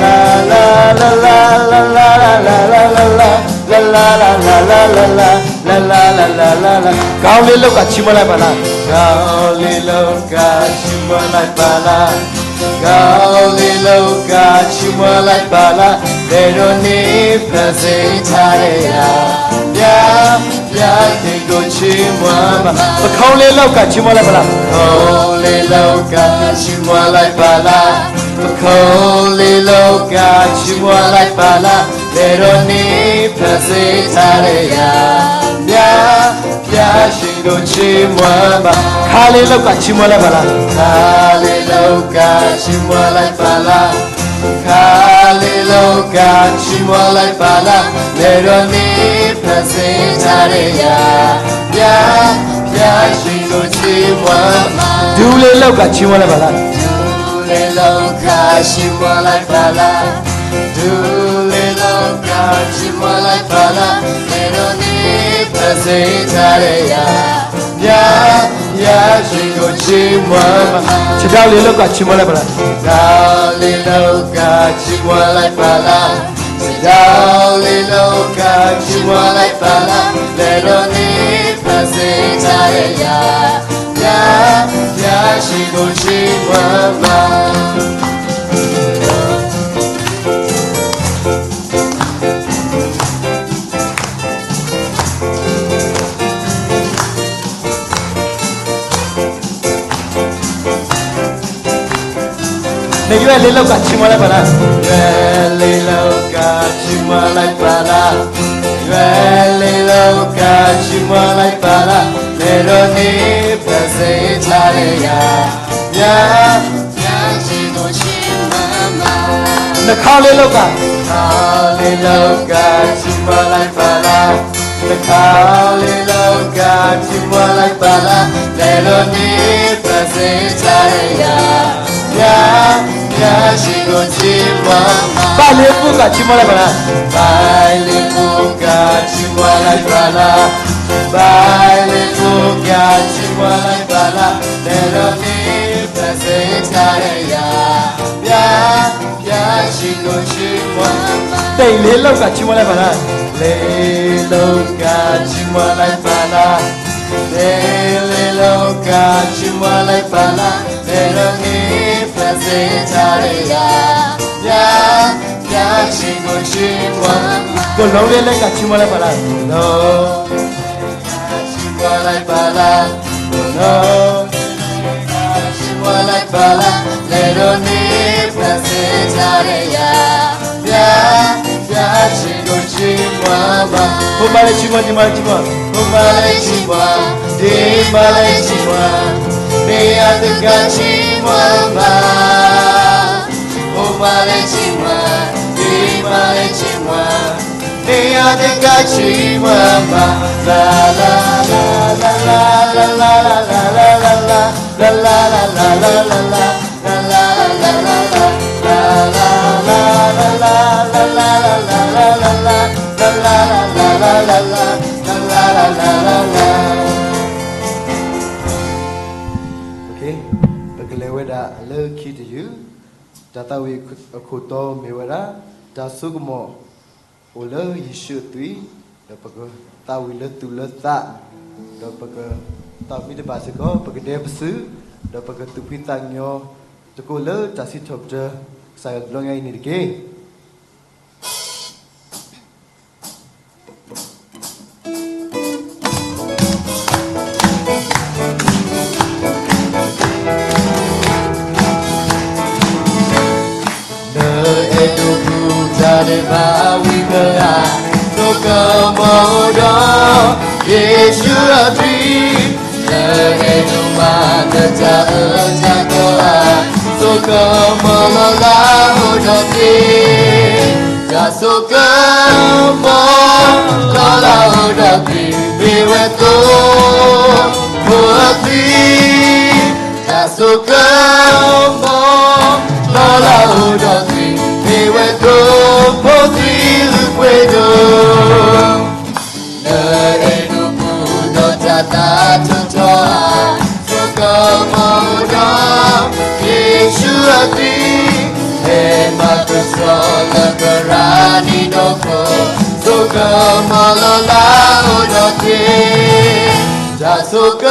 လၢလၢလၢလၢ လၢလၢလၢလၢ လၢလၢလၢလၢ လၢလၢလၢလၢ လၢလၢလၢလၢ ကီလ့လိာ်ကၤဆံမီလၢပှၤလၢ်, ကီလ့လိာ်ကၤဆံမီလၢပှၤလၢ်, ကီလ့လိာ်ကၤဆံမီလၢပှၤလၢ်, လဲၤဒီးန့ၣ်ဖျါစ့ထါရဲယၤ, ယၤ ယၤ ယ့ၣ်ဒိးဆံမီမး, ပကီလ့လိာ်ကၤဆံမီလၢပှၤလၢ်, ကီလ့လိာ်ကၤဆံမီလၢပှၤလၢ်, ပကီလ့လိာ်ကၤဆံမီလၢပှၤလၢ်, လဲၤဒီးန့ၣ်ဖျါစ့ထါရဲယၤ, ယၤ ယၤ ယ့ၣ်ဒိးဆံမီမး, ကီလ့လိာ်ကၤဆံမီလၢပှၤလၢ်, ကီလ့လိာ်ကၤဆံမီလၢပှၤလၢ်, ကီလ့လိာ်ကၤဆံမီလၢပှၤလၢ်, လဲၤဒီးန့ၣ်ဖျါစ့ထါရဲယၤ, ယၤ ယၤ ယ့ၣ်ဒိးဆံမီမး, ဒူလ့လိာ်ကၤဆံမီလၢပှၤလၢ်, ဒူလ့လိာ်ကၤဆံမီလၢပှၤလၢ်, ဒူလ့လိာ်ကၤဆံမီလၢပှၤလၢ်, လဲၤဒီးန့ၣ်ဖျါစ့ထါရဲယၤ, ယၤ ယၤ ယ့ၣ်ဒိးဆံမီမး, စံးဒ်လ့လိာ်ကၤဆံမီလၢပှၤလၢ်, စံးဒ်လ့လိာ်ကၤဆံမီလၢပှၤလၢ်, စံးဒ်လ့လိာ်ကၤဆံမီလၢပှၤလၢ်, လဲၤဒီးန့ၣ်ဖျါစ့ထါရဲယၤ, ယၤ ယၤ ယ့ၣ်ဒိးဆံမီမး န့ၣ် ယွဲၢ်လ့လိာ်ကၤဆံမီလၢပှၤလၢ်, ယွဲၢ်လ့လိာ်ကၤဆံမီလၢပှၤလၢ်, ယွဲၢ်လ့လိာ်ကၤဆံမီလၢပှၤလၢ်, လဲၤဒီးန့ၣ်ဖျါစ့ထါရဲယၤ, ယၤ ယၤ ယ့ၣ်ဒိးဆံမီမး, နကီလ့လိာ်ကၤ, ကီလ့လိာ်ကၤဆံမီလၢပှၤလၢ်, နကီလ့လိာ်ကၤဆံမီလၢပှၤလၢ်, လဲၤဒီးန့ၣ်ဖျါစ့ထါရဲယၤ, ယၤ ယၤ ယ့ၣ်ဒိးဆံမီမး, ဘၣ်လ့ပူၤကၤဆံမီလၢပှၤလၢ်, ဘၣ်လ့ပူၤကၤဆံမီလၢပှၤလၢ်, ဘၣ်လ့ပူၤကၤဆံမီလၢပှၤလၢ်, လဲၤဒီးန့ၣ်ဖျါစ့ထါရဲယၤ, ယၤ ယၤ ယ့ၣ်ဒိးဆံမီ, တ့ၢ်လ့လိာ်ကၤဆံမီလၢပှၤလၢ်, လ့လိာ်ကၤဆံမီလၢပှၤလၢ်, တ့ၢ်လ့လိာ်ကၤဆံမီလၢပှၤလၢ်, လဲၤဒီးန့ၣ်ဖျါစ့ထါရဲယၤ, ယၤ ယၤ ယ့ၣ်ဒိးဆံမီ, ကီလ့လိာ်ကၤဆံမီလၢပှၤလၢ်, ကီလ့လိာ်ကၤဆံမီလၢပှၤလၢ်, ကီလ့လိာ်ကၤဆံမီလၢပှၤလၢ်, လဲၤဒီးန့ၣ်ဖျါစ့ထါရဲယၤ မၤလၢဆံးမွၤ, မၤလၢဆံးမွၤ, ဒ့မၤလၢဆံးမွၤ, မ့ၢ်အတဂၤဆံးမွၤဘၣ်. မၤလၢဆံးမွၤ, ဒ့မၤလၢဆံးမွၤ, မ့ၢ်အတဂၤဆံးမွၤဘၣ်. လၢ လၢ လၢ ပကလဲၤဝဲဒၣ်လၢခံတယုၢ်, တၢ်သးဝံၣ် အခိၣ်တီမ့ၢ်ဝဲဒၣ် တၢ်စိကမီၤအိၣ်လၢယ့ၣ်ၡူးအသွံၣ်, ဒီးပကသးဝံၣ်လၢသူၣ်လၢသး, ဒီးပကသးဝံၣ်တဘၣ်စ့ၢ်ကီး ပကဒဲပစု, ဒီးပကသူၣ်ဖှံသးညီသကိးလၢတၢ်စံးထီၣ်ပတြၢၤကစၢ်ယွၤတဘျီညါအံၤန့ၣ်တက့ၢ်. လၢအဲၣ်ဒိးပူၤတၢ်ဒဲးဘးဝံၤကဂၤ, ဆိကမိၣ်ဒီး ယ့ၣ်ၡူးအသွံၣ်, လၢအဲၣ်ဒိးမၤနတၢ်အၢတၢ်သီဧါ, ဆိကမိၣ်လီၤလၢအိၣ်ဒီးသ့, တၢ်ဆိကမိၣ် လီၤလၢအိၣ်ဒီးသ့, မ့ၢ်ဝဲသိဖိအသွံၣ်, တၢ်ဆိကမိၣ် လီၤလၢအိၣ်ဒီးသ့, မ့ၢ်ဝဲသိဖိသွံၣ်လုၢ်ပှ့ၤဒိၣ်, လၢအဲၣ်ဒိးပူၤဒီးတၢ်သးထီၣ်ထီဧါ, ဆိကမိၣ်ဒီး ယ့ၣ်ၡူးအသွံၣ်, ဟဲမၤကဆှီလၢကရၣ်နံၤဒီခိၣ်, ဆိကမိၣ်လီၤလၢအိၣ်ဒီးသ့, တၢ်ဆိက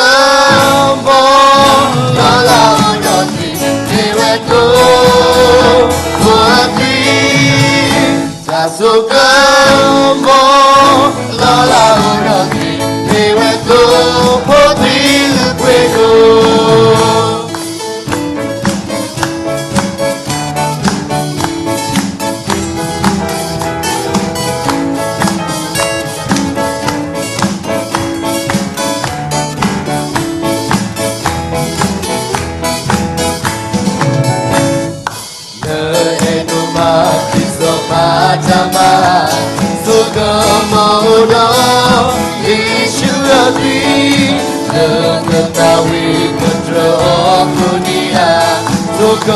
မိၣ် လီၤလၢအိၣ်ဒီးသ့, မ့ၢ်ဝဲသိဖိအသွံၣ်, တၢ်ဆိကမိၣ် လီၤလၢအိၣ်ဒီးသ့, မ့ၢ်ဝဲသိဖိသွံၣ်လုၢ်ပှ့ၤဒိၣ်. လၢအဲၣ်ဒိးမၤသံစီၤပၤတၢ်မၤ, ဆိကမိၣ်ဒီး ယ့ၣ်ၡူးအသွံၣ်, လၢကသးဝံၣ်ကတြၢၤအီၤကိးနံၤဧါ, ဆိက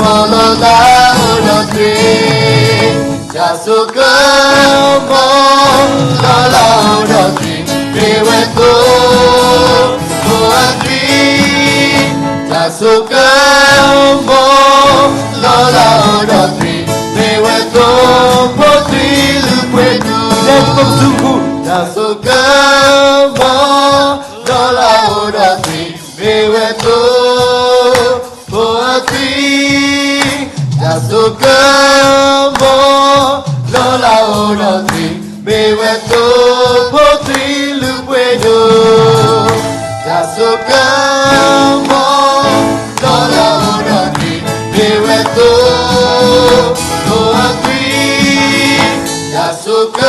မိၣ်လီၤလၢအိၣ်ဒီးသ့, တၢ်ဆိကမိၣ် လီၤလၢအိၣ်ဒီးသ့, မ့ၢ်ဝဲသိဖိအသွံၣ်, တၢ်ဆိကမိၣ် လီၤလၢအိၣ်ဒီးသ့, မ့ၢ်ဝဲသိဖိသွံၣ်လုၢ်ပှ့ၤဒိၣ်, တၢ်ဆိကမိၣ် လီၤလၢအိၣ်ဒီးသ့, မ့ၢ်ဝဲသိဖိအသွံၣ်, တၢ်ဆိကမိၣ် လီၤလၢအိၣ်ဒီးသ့, မ့ၢ်ဝဲသိဖိသွံၣ်လုၢ်ပှ့ၤဒိၣ်, တၢ်ဆိကမိၣ် လီၤလၢအိၣ်ဒီးသ့, မ့ၢ်ဝဲသိဖိအသွံၣ်, တၢ်ဆိက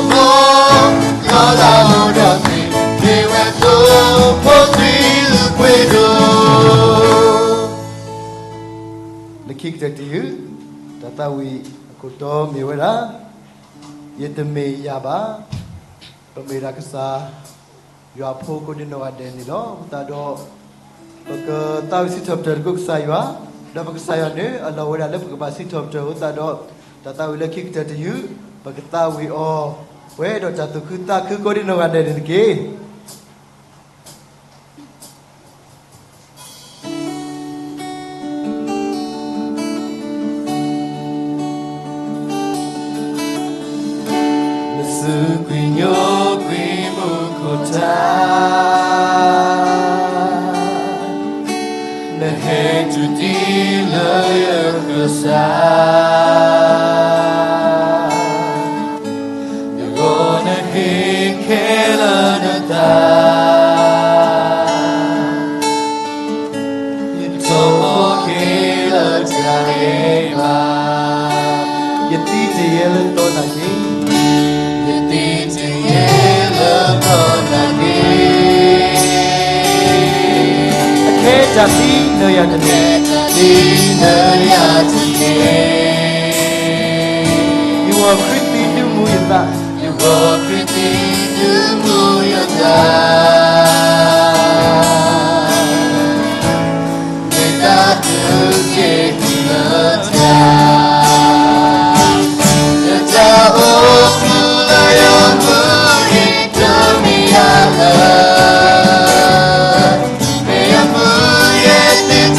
မိၣ် လီၤလၢအိၣ်ဒီးသ့, မ့ၢ်ဝဲသိဖိသွံၣ်လုၢ်ပှ့ၤဒိၣ်. လၢခံကတၢၢ်တယုၢ်, တၢ်သးဝံၣ်အခိၣ်တီမ့ၢ်ဝဲဒၣ် ယတမ့ၢ်ယၤဘၣ်. ပမ့ၢ်ဒၣ်ကစၢ်ယွၤအဖိကိးဒံနီၢ်ဂၤဒဲးန့ၣ်လီၤ. အဃိသတးဒီး ပကသးဝံၣ်စံးထီၣ်ပတြၢၤသကိးကစၢ်ယွၤ, ဒီးပကစၢ်ယွၤန့ၣ် အလီၢ်ဝဲဒၣ်လၢပကဘၣ်စံးထီၣ်ပတြၢၤအဃိသတးဒီး, တၢ်သးဝံၣ်လၢခံကတၢၢ်တယုၢ်, ပကသးဝံၣ်အီၤ ပှဲၤဒီးတၢ်သူၣ်ခုသးခုကိးဒံနီၢ်ဂၤဒဲးန့ၣ်တက့ၢ်. နစုကွံာ်ညိကွံာ်မူခိၣ်ထး, နဟဲတုၤဒ်လၢယကစၢ်, နဂီၢ်နဟ့ၣ်ခဲလၢာ်နသး, ယထီၣ်က့ၤလၢတၢ်ဂ့ၤဘၣ်, ယသံတယဲလၢတီနၤက့ၤ, ယသံတ တၢ်သံနၢယၤတမ့ၢ်, သံနၢယၤတမ့ၢ်, ယဂီၤခရံာ်သံဒုးမူယသး, ယဂီၤခရံာ်သံဒုးမူယသး, မ့ၢ်တၢ်ဒုးက့ၤတုၤလၢတၢ်, လၢတၢ်အိၣ်မူလၢယမူအံၤ တမ့ၢ်ယၤလၢ သံ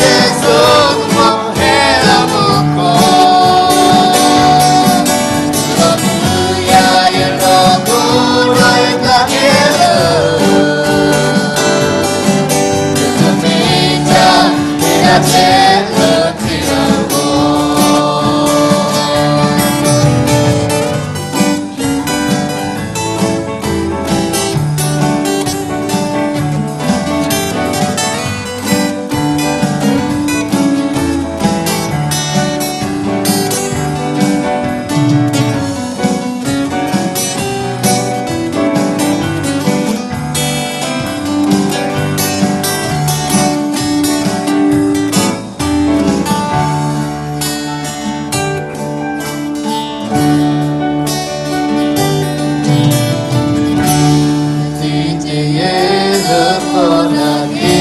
တယဲလၢပီနၤက့,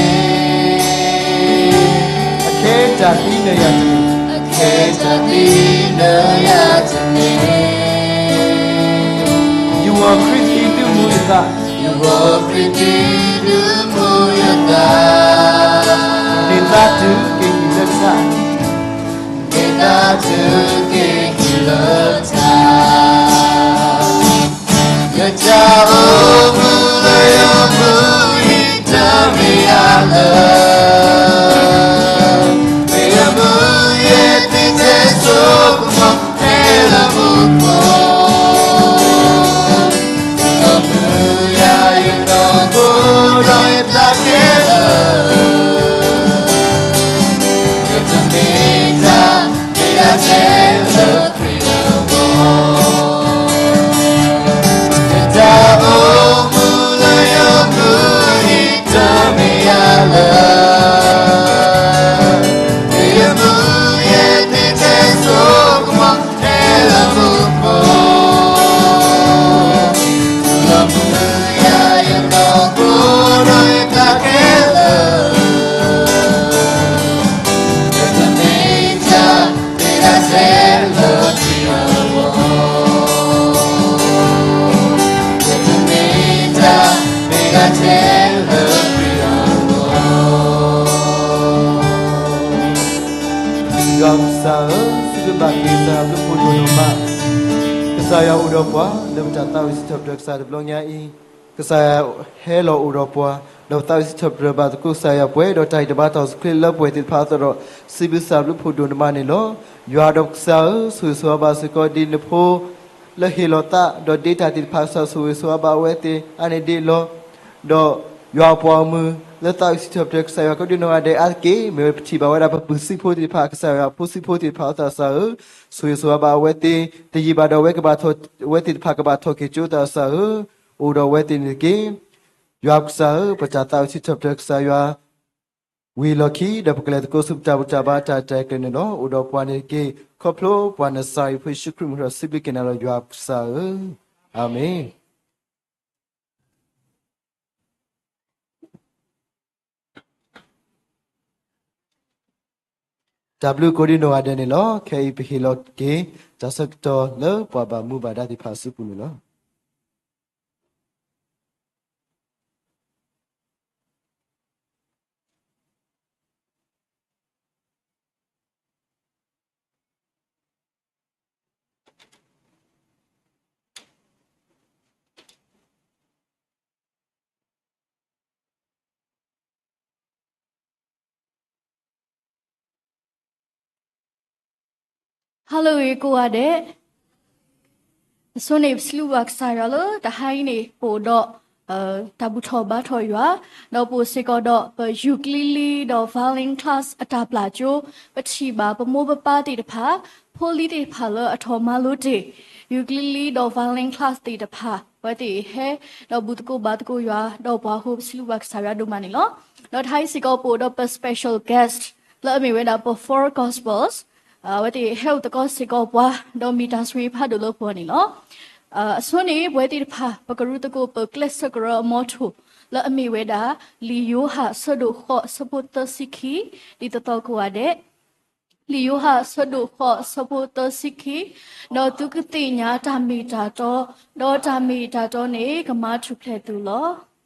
အခဲတၢ်သံနၢယၤတမ့ၢ်, အခဲတၢ်သံနၢယၤတမ့ၢ်, ယဂီၤခရံာ်သံဒုးမူယသး, ယဂီၤခရံာ်သံဒုးမူယသး, မ့ၢ်တၢ်ဒုးက့ၤတုၤလၢတၢ် မ့ၢ်တၢ်ဒုးက့ၤတုၤလၢတၢ်, လၢတၢ်အိၣ်မူလၢယမူအံၤ တမ့ၢ်ယၤလၢ မ့ၢ်ယမူယသံထဲစိကမီၤ ဟဲလၢမူခိၣ် လီၤမူယၤယနီၢ်ခိ ဒီးယသးခဲလၢာ်, ယတမ့ၢ်တၢ် မ့ၢ်တၢ်အိၣ်မူလၢယမူအံၤ တမ့ၢ်ယၤလၢ မ့ၢ်ယမူယသံထဲစိကမီၤ ဟဲလၢမူခိၣ် လီၤမူယၤယနီၢ်ခိ ဒီးယသးခဲလၢာ်, ယတမ့ၢ်တၢ် မ့ၢ်တၢ်ထဲလၢခရံာ်အဂီၢ်, ယတမ့ၢ်တၢ် မ့ၢ်တၢ်ထဲလၢခရံာ်အဂီၢ်. ယွၤကစၢ်ဧၢ, စံးဘျုးဘၣ်က့ၤကစၢ်ယွၤဘျုးဖှိၣ်ဒိၣ်နီၢ်မး, ကစၢ်ယွၤအိၣ်ဒီးပှၤ လၢပတၢ်သးဝံၣ်စံးထီၣ်ပတြၢၤကစၢ်တဘျီညါအံၤ, ကစၢ်ယွၤဟဲလီၤအိၣ်ဒီးပှၤ, ဒီးပသးဝံၣ်စံးထီၣ်ပတြၢၤဘၣ်သကိးကစၢ်ယွၤပှဲၤဒီးတၢ်ဂံၢ်တဘါတၢ်အိၣ်ဆူၣ်အိၣ်ချ့လၢပှဲၤသ့ၣ်တဖၣ်အသိးဒီး, စံးဘျုးကစၢ်ဘျုးဖှိၣ်ဒိၣ်နီၢ်မးန့ၣ်လီၤ. ယွၤဒီးပကစၢ်ဧၢ, ဆိၣ်ဂ့ၤဆိၣ်ဝါဘၣ်စ့ၢ်ကီးဒ်နဖိ လၢဟ့ၣ်လီၤသး ဒီးဒ့တၢ်သ့ၣ်တဖၣ် ကစၢ်ဆိၣ်ဂ့ၤဆိၣ်ဝါဘၣ်အဝဲသ့ၣ်အါန့ၢ်ဒ့လီၤ. ဒီးယွၤအပှၤဂီၢ်မုၢ် လၢသးဝံၣ်စံးထီၣ်ပတြၢၤကစၢ်ယွၤကဒုးနီၢ်ဂၤဒဲးအါတက့ၢ်, မ့ၢ်ဝဲပထံၣ်ဘၣ်ဝဲဒၣ်ပပုၢ်စံးဖိသ့ၣ်တဖၣ် ကစၢ်ယွၤအဖိစံးဖိသ့ၣ်တဖၣ်အသးကစၢ်ဧၢ, ဆိၣ်ဂ့ၤဆိၣ်ဝါဘၣ်အဝဲသ့ၣ်, တယံာ်ဘၣ်ဒီးအဝဲကဘၣ်ထီၣ်, အဝဲသ့ၣ်တဖၣ်ကဘၣ်ထီၣ်က့ၤကၠိသးကစၢ်ဧၢ, အိၣ်ဒီးအဝဲသ့ၣ်န့ၣ်တက့ၢ်. ယွၤကစၢ်ဧၢ, ပတၢ်သးဝံၣ်စံးထီၣ်ပတြၢၤကစၢ်ယွၤ ဝံၤအလီၢ်ခံ ဒီးပကလဲၤသကိးဆူပတၢ်ဘူၣ်တၢ်ဘါတၢ်ရဲၣ်တၢ်ကျဲၤန့ၣ်လီၤ. အိၣ်ဒီးပှၤန့ၣ်တက့ၢ်. ခီဖျိပှၤနစၤရ့းဖိယ့ၣ်ၡူးခရံာ်မုၢ်ဒီးစံးဘျုးက့ၤနၤလီၤ ယွၤကစၢ်ဧၢ, အၤမ့ၣ်. တၢ်ဘျုးကိးဒံနီၢ်ဂၤဒဲးန့ၣ်လီၤ. ခဲအံၤပဟ့ၣ်လီၤက့ၤ တၢ်ဆၢကတီၢ်လၢပှၤဘၣ်မူဘၣ်ဒါသ့ၣ်တဖၣ်အစုပူၤန့ၣ်လီၤ. ဟါလၢအဂ့ၤကိးဂၤဒဲး, အဆိန့ၣ် ပစံးဘျုးဘၣ်ကစၢ်ယွၤလၢတဟါအံၤန့ၣ် ပအိၣ်ဒီး တၢ်ဘူၣ်ထီၣ်ဘါထီၣ်ယွၤ, ဒီးပအိၣ်စ့ၢ်ကီးဒီး ပယူၤကလံလံဒီး violin class အတၢ်ပျၢ်ကၠိ, ပထံၣ်ဘၣ်ပမိၢ်ပပၢ်သ့ၣ်တဖၣ်, ဖိလံၤသ့ၣ်တဖၣ်လၢအထီၣ်မၤလိတ့ၢ် ယူၤကလံလံဒီး violin class သ့ၣ်တဖၣ်, အဝဲသ့ၣ်ဟဲ ဒီးဘူၣ်သကိးဘါသကိးယွၤဒီးပှၤအဃိ ပစံးဘျုးဘၣ်ကစၢ်ယွၤဒိၣ်မးန့ၣ်လီၤ. ဒီးတဟါအံၤစ့ၢ်ကီးပအိၣ်ဒီးပ special guest လၢအမ့ၢ်ဝဲဒၣ်ပ Four Gospels အဝဲသ့ၣ်ဟဲအိၣ်သကိးစ့ၢ်ကီးပှၤ ဒီးမ့ၢ်တၢ်ဆိၣ်ဂ့ၤဖးဒိၣ်လၢပဂီၢ်န့ၣ်လီၤ. အဆိန့ၣ် ပဝဲသ့ၣ်တဖၣ် ပကရူၢ်သကိးပကျဲးစၢးကရၢအမီထိၣ် လၢအမ့ၢ်ဝဲဒၣ် လံာ်ယိၤဟၣ်အဆၢဒိၣ်ဃိးအဆၢဖိသၢဆံခံ ဒ်သိးသိးကိးဂၤဒဲး လံာ်ယိၤဟၣ်အဆၢဒိၣ်ဃိးအဆၢဖိသၢဆံခံ, ဒီးသုကသ့ၣ်ညါတၢ်မ့ၢ်တၢ်တီ, ဒီးတၢ်မ့ၢ်တၢ်တီန့ၣ် ကမၤထူၣ်ဖျဲးသုလီၤ.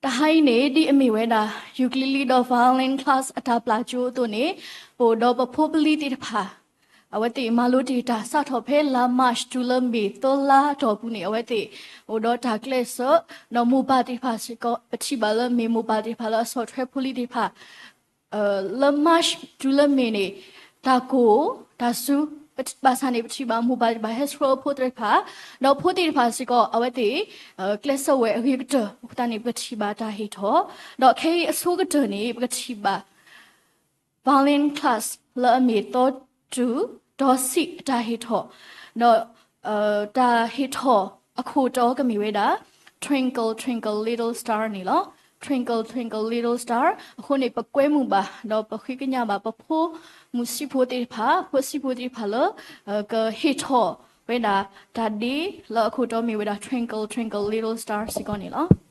တဟါအံၤန့ၣ် ဒ်အမ့ၢ်ဝဲဒၣ် ယူကလံလံဒီး violin class အတၢ်ပျၢ်ကၠိအသိးန့ၣ်, ပအိၣ်ဒီးပဖိပလံၤသ့ၣ်တဖၣ် အဝဲသ့ၣ်မၤလိတ့ၢ်တၢ်စးထီၣ်ဖဲလါ March တုၤလၢ May သၢလါအတီၢ်ပူၤန့ၣ် အဝဲသ့ၣ်အိၣ်ဒီးတၢ်ကျဲးစၢး, ဒီးမိၢ်ပၢ်သ့ၣ်တဖၣ်စ့ၢ်ကီး ပထံၣ်ဘၣ်လၢမ့ၢ်မိၢ်ပၢ်သ့ၣ်တဖၣ်လၢအဆီၣ်ထွဲဖိလံၤသ့ၣ်တဖၣ် လၢ March တုၤလၢ May န့ၣ် တၢ်ကိၢ်တၢ်စူၤ, ဘၣ်ဆၣ်န့ၣ် ပထံၣ်ဘၣ်မိၢ်ပၢ်သ့ၣ်တဖၣ်ဟဲဆှၢအဖိသ့ၣ်တဖၣ်, ဒီးဖိသ့ၣ်တဖၣ်စ့ၢ်ကီး အဝဲသ့ၣ် ကျဲးစၢးဝဲအဂ့ၤကတၢၢ်အဃိသတးန့ၣ် ပထံၣ်ဘၣ်တၢ်ဟ့ၣ်ထီၣ်, ဒီးခဲအံၤအဆိကတၢၢ်န့ၣ် ပကထံၣ်ဘၣ် violin class လၢအမ့ၢ်သီတူၢ် ဒီစံးအတၢ်ဟ့ၣ်ထီၣ်, ဒီး တၢ်ဟ့ၣ်ထီၣ်အခိၣ်တီကမ့ၢ်ဝဲဒၣ် Twinkle Twinkle Little Star န့ၣ်လီၤ. Twinkle Twinkle Little Star အဃိန့ၣ် ပကွဲမုာ်ဘၣ် ဒီးပဃ့ကညးဘၣ်ပဖိမုၣ်ဆံးဖိသ့ၣ်တဖၣ်, ဖိဆံးဖိသ့ၣ်တဖၣ်လၢ ကဟ့ၣ်ထီၣ်ဝဲဒၣ်တၢ်ဒ့လၢအခိၣ်တီမ့ၢ်ဝဲဒၣ် Twinkle Twinkle Little Star စ့ၢ်ကီးန့ၣ်လီၤ.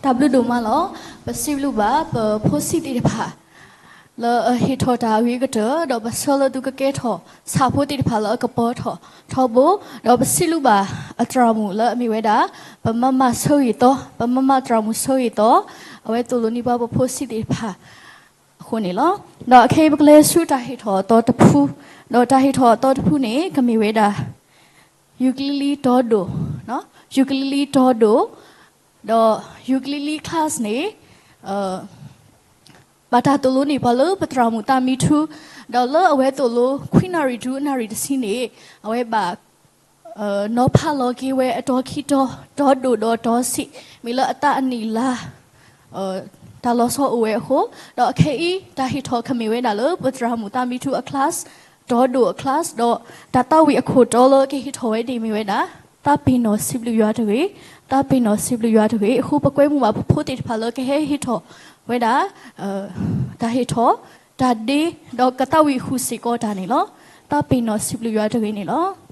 တၢ်ဘျုးဒိၣ်မးလီၤ. ပစံးဘျုးဘၣ်ပဖိဆံးသ့ၣ်တဖၣ် လၢအဟ့ၣ်ထီၣ်တၢ်အဂ့ၤကတၢၢ် ဒီးပဆၢလၢသုကကဲထီၣ်ဆၣ်ဖိသ့ၣ်တဖၣ်လၢအကပီၤထီၣ်ထီဘိ, ဒီးပစံးဘျုးဘၣ်အသရၣ်မုၣ်လၢအမ့ၢ်ဝဲဒၣ် ပမၤမၤဆၢဂ့ၤသီ, ပမၤမၤသရၣ်မုၣ်ဆၢဂ့ၤသီ, အဝဲသိၣ်လိနံၤပှၤပဖိဆံးသ့ၣ်တဖၣ်အဃိန့ၣ်လီၤ. ဒီးခဲအံၤပကလဲၤဆူတၢ်ဟ့ၣ်ထီၣ်အသီတဖု, ဒီးတၢ်ဟ့ၣ်ထီၣ်အသီတဖုန့ၣ် ကမ့ၢ်ဝဲဒၣ် ယူကလံလံတီဒိၣ်, ယူကလံလံတီဒိၣ်, ဒီးယူကလံလံ class န့ၣ် ဘၣ်တၢ်သိၣ်လိန့ၢ်ပှၤလၢပသရၣ်မုၣ်သးမံထူ, ဒီးလၢအဝဲသိၣ်လိခွံနၣ်ရံၣ်တုၤနၣ်ရံၣ်တဆံန့ၣ် အဝဲဘၣ် နီၤဖးလီၤက့ၤဝဲအတီခံတီ, တီဒိၣ်ဒီးတီဆံး, မ့ၢ်လၢအသးအနံၣ်လါ တၢ်လီၤဆီအိၣ်ဝဲအဃိ, ဒီးအခဲအံၤ တၢ်ဟ့ၣ်ထီၣ်ကမ့ၢ်ဝဲဒၣ်လၢ ပသရၣ်မုၣ်သးမံထူအ class, တီဒိၣ်အ class, ဒီးတၢ်သးဝံၣ်အခိၣ်တီလၢကဟ့ၣ်ထီၣ်ဝဲန့ၣ်မ့ၢ်ဝဲဒၣ် တၢ်ပ့ၤနီၣ်စံးဘျုးယွၤတဂ့ၤ, တၢ်ပ့ၤနီၣ်စံးဘျုးယွၤတဂ့ၤ. အဃိပကွဲမုာ်ဘၣ်ပဖိသ့ၣ်တဖၣ်လၢကဟဲဟ့ၣ်ထီၣ်ဝဲဒၣ် တၢ်ဟ့ၣ်ထီၣ်, တၢ်ဒ့, ဒီးကသးဝံၣ်ဃုာ်စ့ၢ်ကီးတၢ်န့ၣ်လီၤ. တၢ်ပ့ၤနီၣ်စံးဘျုးယွၤတဂ့ၤန့ၣ်လီၤ.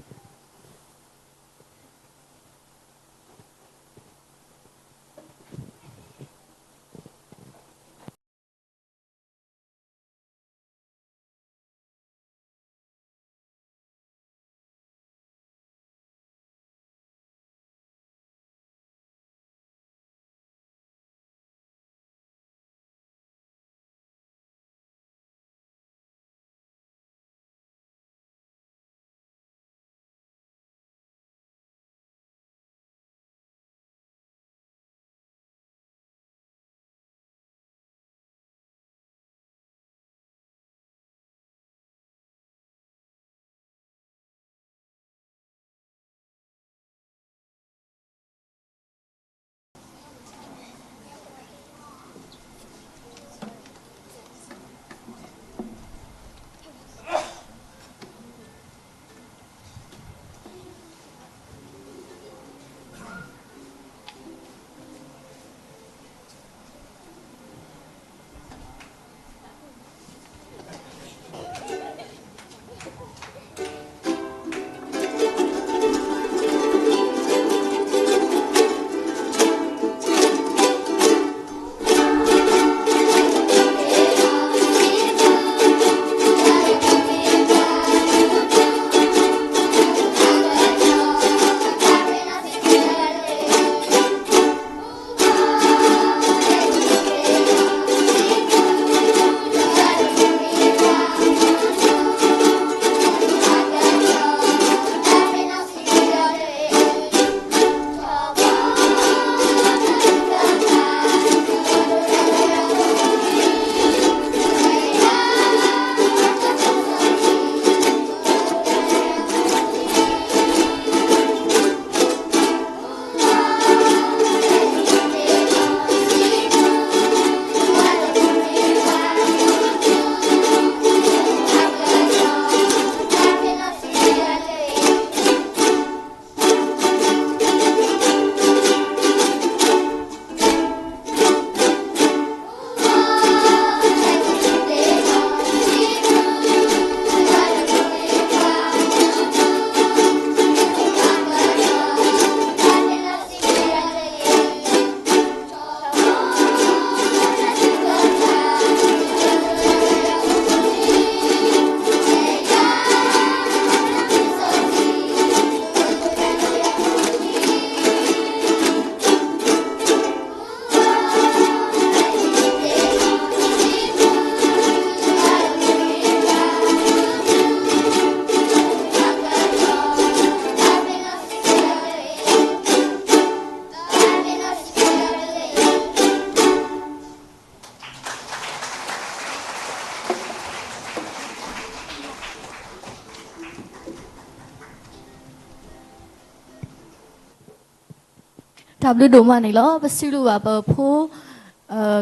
တၢ်ဘျုးဒိၣ်မးန့ၣ်လီၤ. ပစံးဘျုးဘၣ်ပဖိ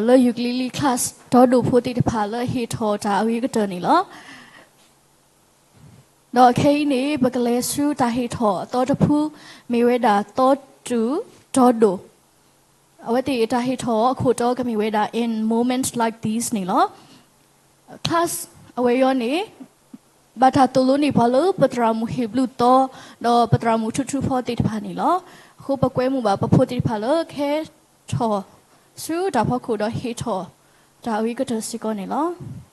လၢယူၤကလံၤလံၤ class ဒီဒိၣ်ဖိသ့ၣ်တဖၣ်လၢဟ့ၣ်ထီၣ်တၢ်အဂ့ၤကတၢၢ်န့ၣ်လီၤ. ဒီးခဲအံၤန့ၣ် ပကလဲၤဆူတၢ်ဟ့ၣ်ထီၣ်အသီတဖု မ့ၢ်ဝဲဒၣ်သီတူၢ်ဒီဒိၣ်, အဝဲသ့ၣ်အတၢ်ဟ့ၣ်ထီၣ်အခိၣ်တီကမ့ၢ်ဝဲဒၣ် In Moments Like These န့ၣ်လီၤ. Class အဝဲအံၤန့ၣ် ဘၣ်တၢ်သိၣ်လိန့ၢ်ပှၤလၢပသရၣ်မုၣ်ဟ့ၣ်ဘျုးသီ ဒီးပသရၣ်မုၣ်ထူထူဖီသ့ၣ်တဖၣ်န့ၣ်လီၤ. အဃိပကွဲမုာ်ဘၣ်ပဖိသ့ၣ်တဖၣ်လၢကဟဲထီၣ်ဆူတၢ်ဖီခိၣ်ဒီးဟ့ၣ်ထီၣ်တၢ်အဂ့ၤကတၢၢ်စ့ၢ်ကီးန့ၣ်လီၤ.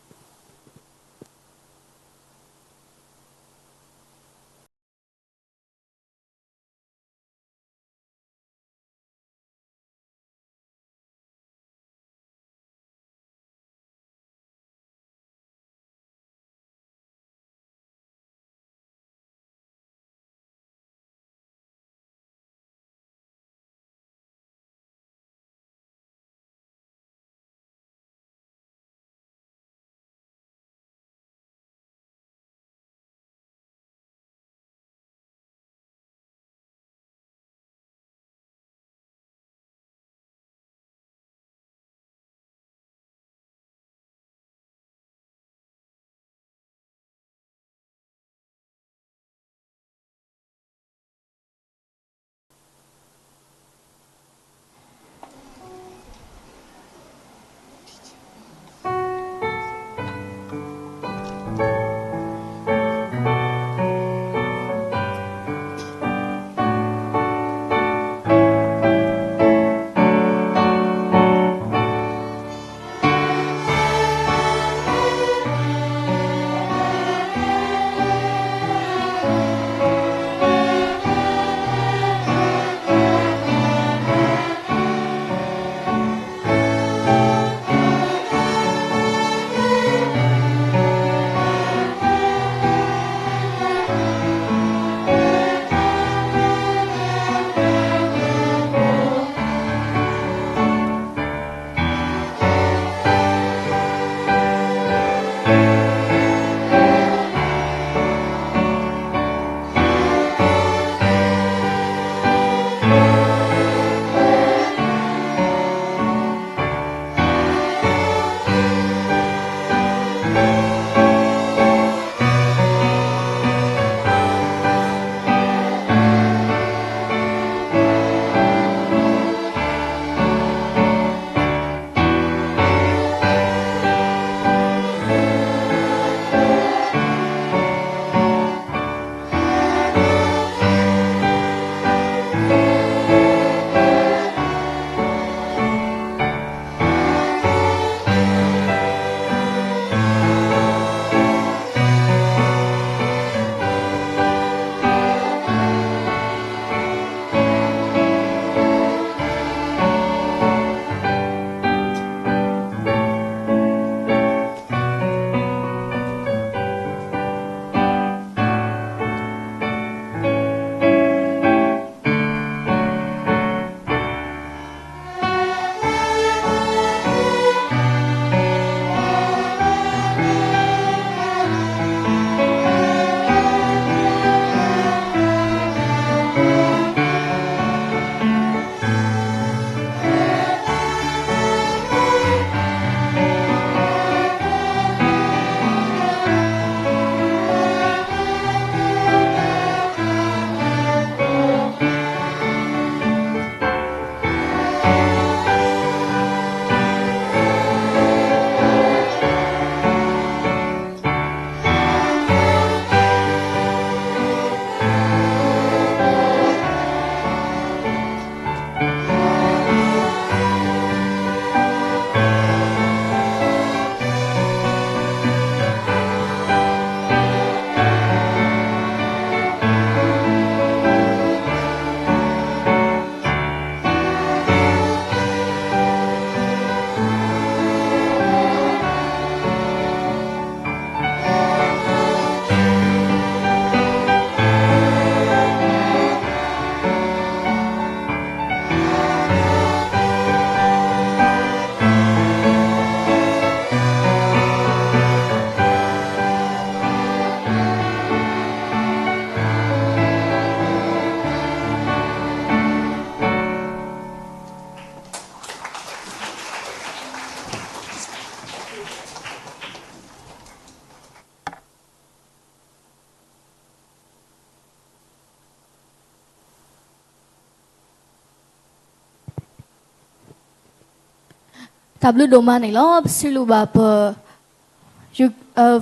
တၢ်ဘျုးဒိၣ်မးန့ၣ်လီၤ. ပစံးဘျုးဘၣ်ပ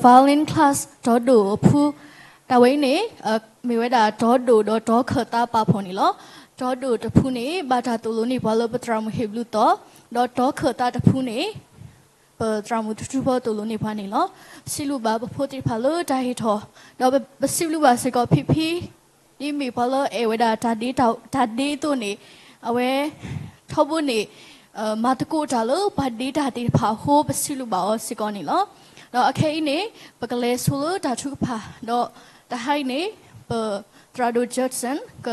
violin class တီဒိၣ်အဖု, တၢ်ဝဲအံၤန့ၣ် မ့ၢ်ဝဲဒၣ်တီဒိၣ်ဒီးတီခၢၣ်သးပာ်ဖှိၣ်န့ၣ်လီၤ. တီဒိၣ်တဖုန့ၣ် ဘၣ်တၢ်သိၣ်လိန့ၢ်ပှၤလၢပသရၣ်မုၣ်ဟ့ၣ်ဘျုးသီ, ဒီးတီခၢၣ်သးတဖုန့ၣ် ပသရၣ်မုၣ်ထူထူဖိသိၣ်လိန့ၢ်ပှၤန့ၣ်လီၤ. ပစံးဘျုးဘၣ်ပဖိသ့ၣ်တဖၣ်လၢတၢ်ဟ့ၣ်ထီၣ်, ဒီးပစံးဘျုးဘၣ်စ့ၢ်ကီးဖံဖံ ဒ်မ့ၢ်ပှၤလၢအဲၣ်ဝဲဒၣ်တၢ်ဒ့တၢ် တၢ်ဒ့အသိးန့ၣ်, အဝဲ ထီဘိန့ၣ် မၤသကိးတၢ်လၢပှၤဒ့တၢ်သ့ၣ်တဖၣ်အဃိ ပစံးဘျုးဘၣ်အီၤစ့ၢ်ကီးန့ၣ်လီၤ. ဒီးအခဲအံၤန့ၣ် ပကလဲၤဆိလၢတၢ်ထုကဖၣ်, ဒီးတဟါအံၤန့ၣ် ပသရၣ်ဒိၣ် Judson က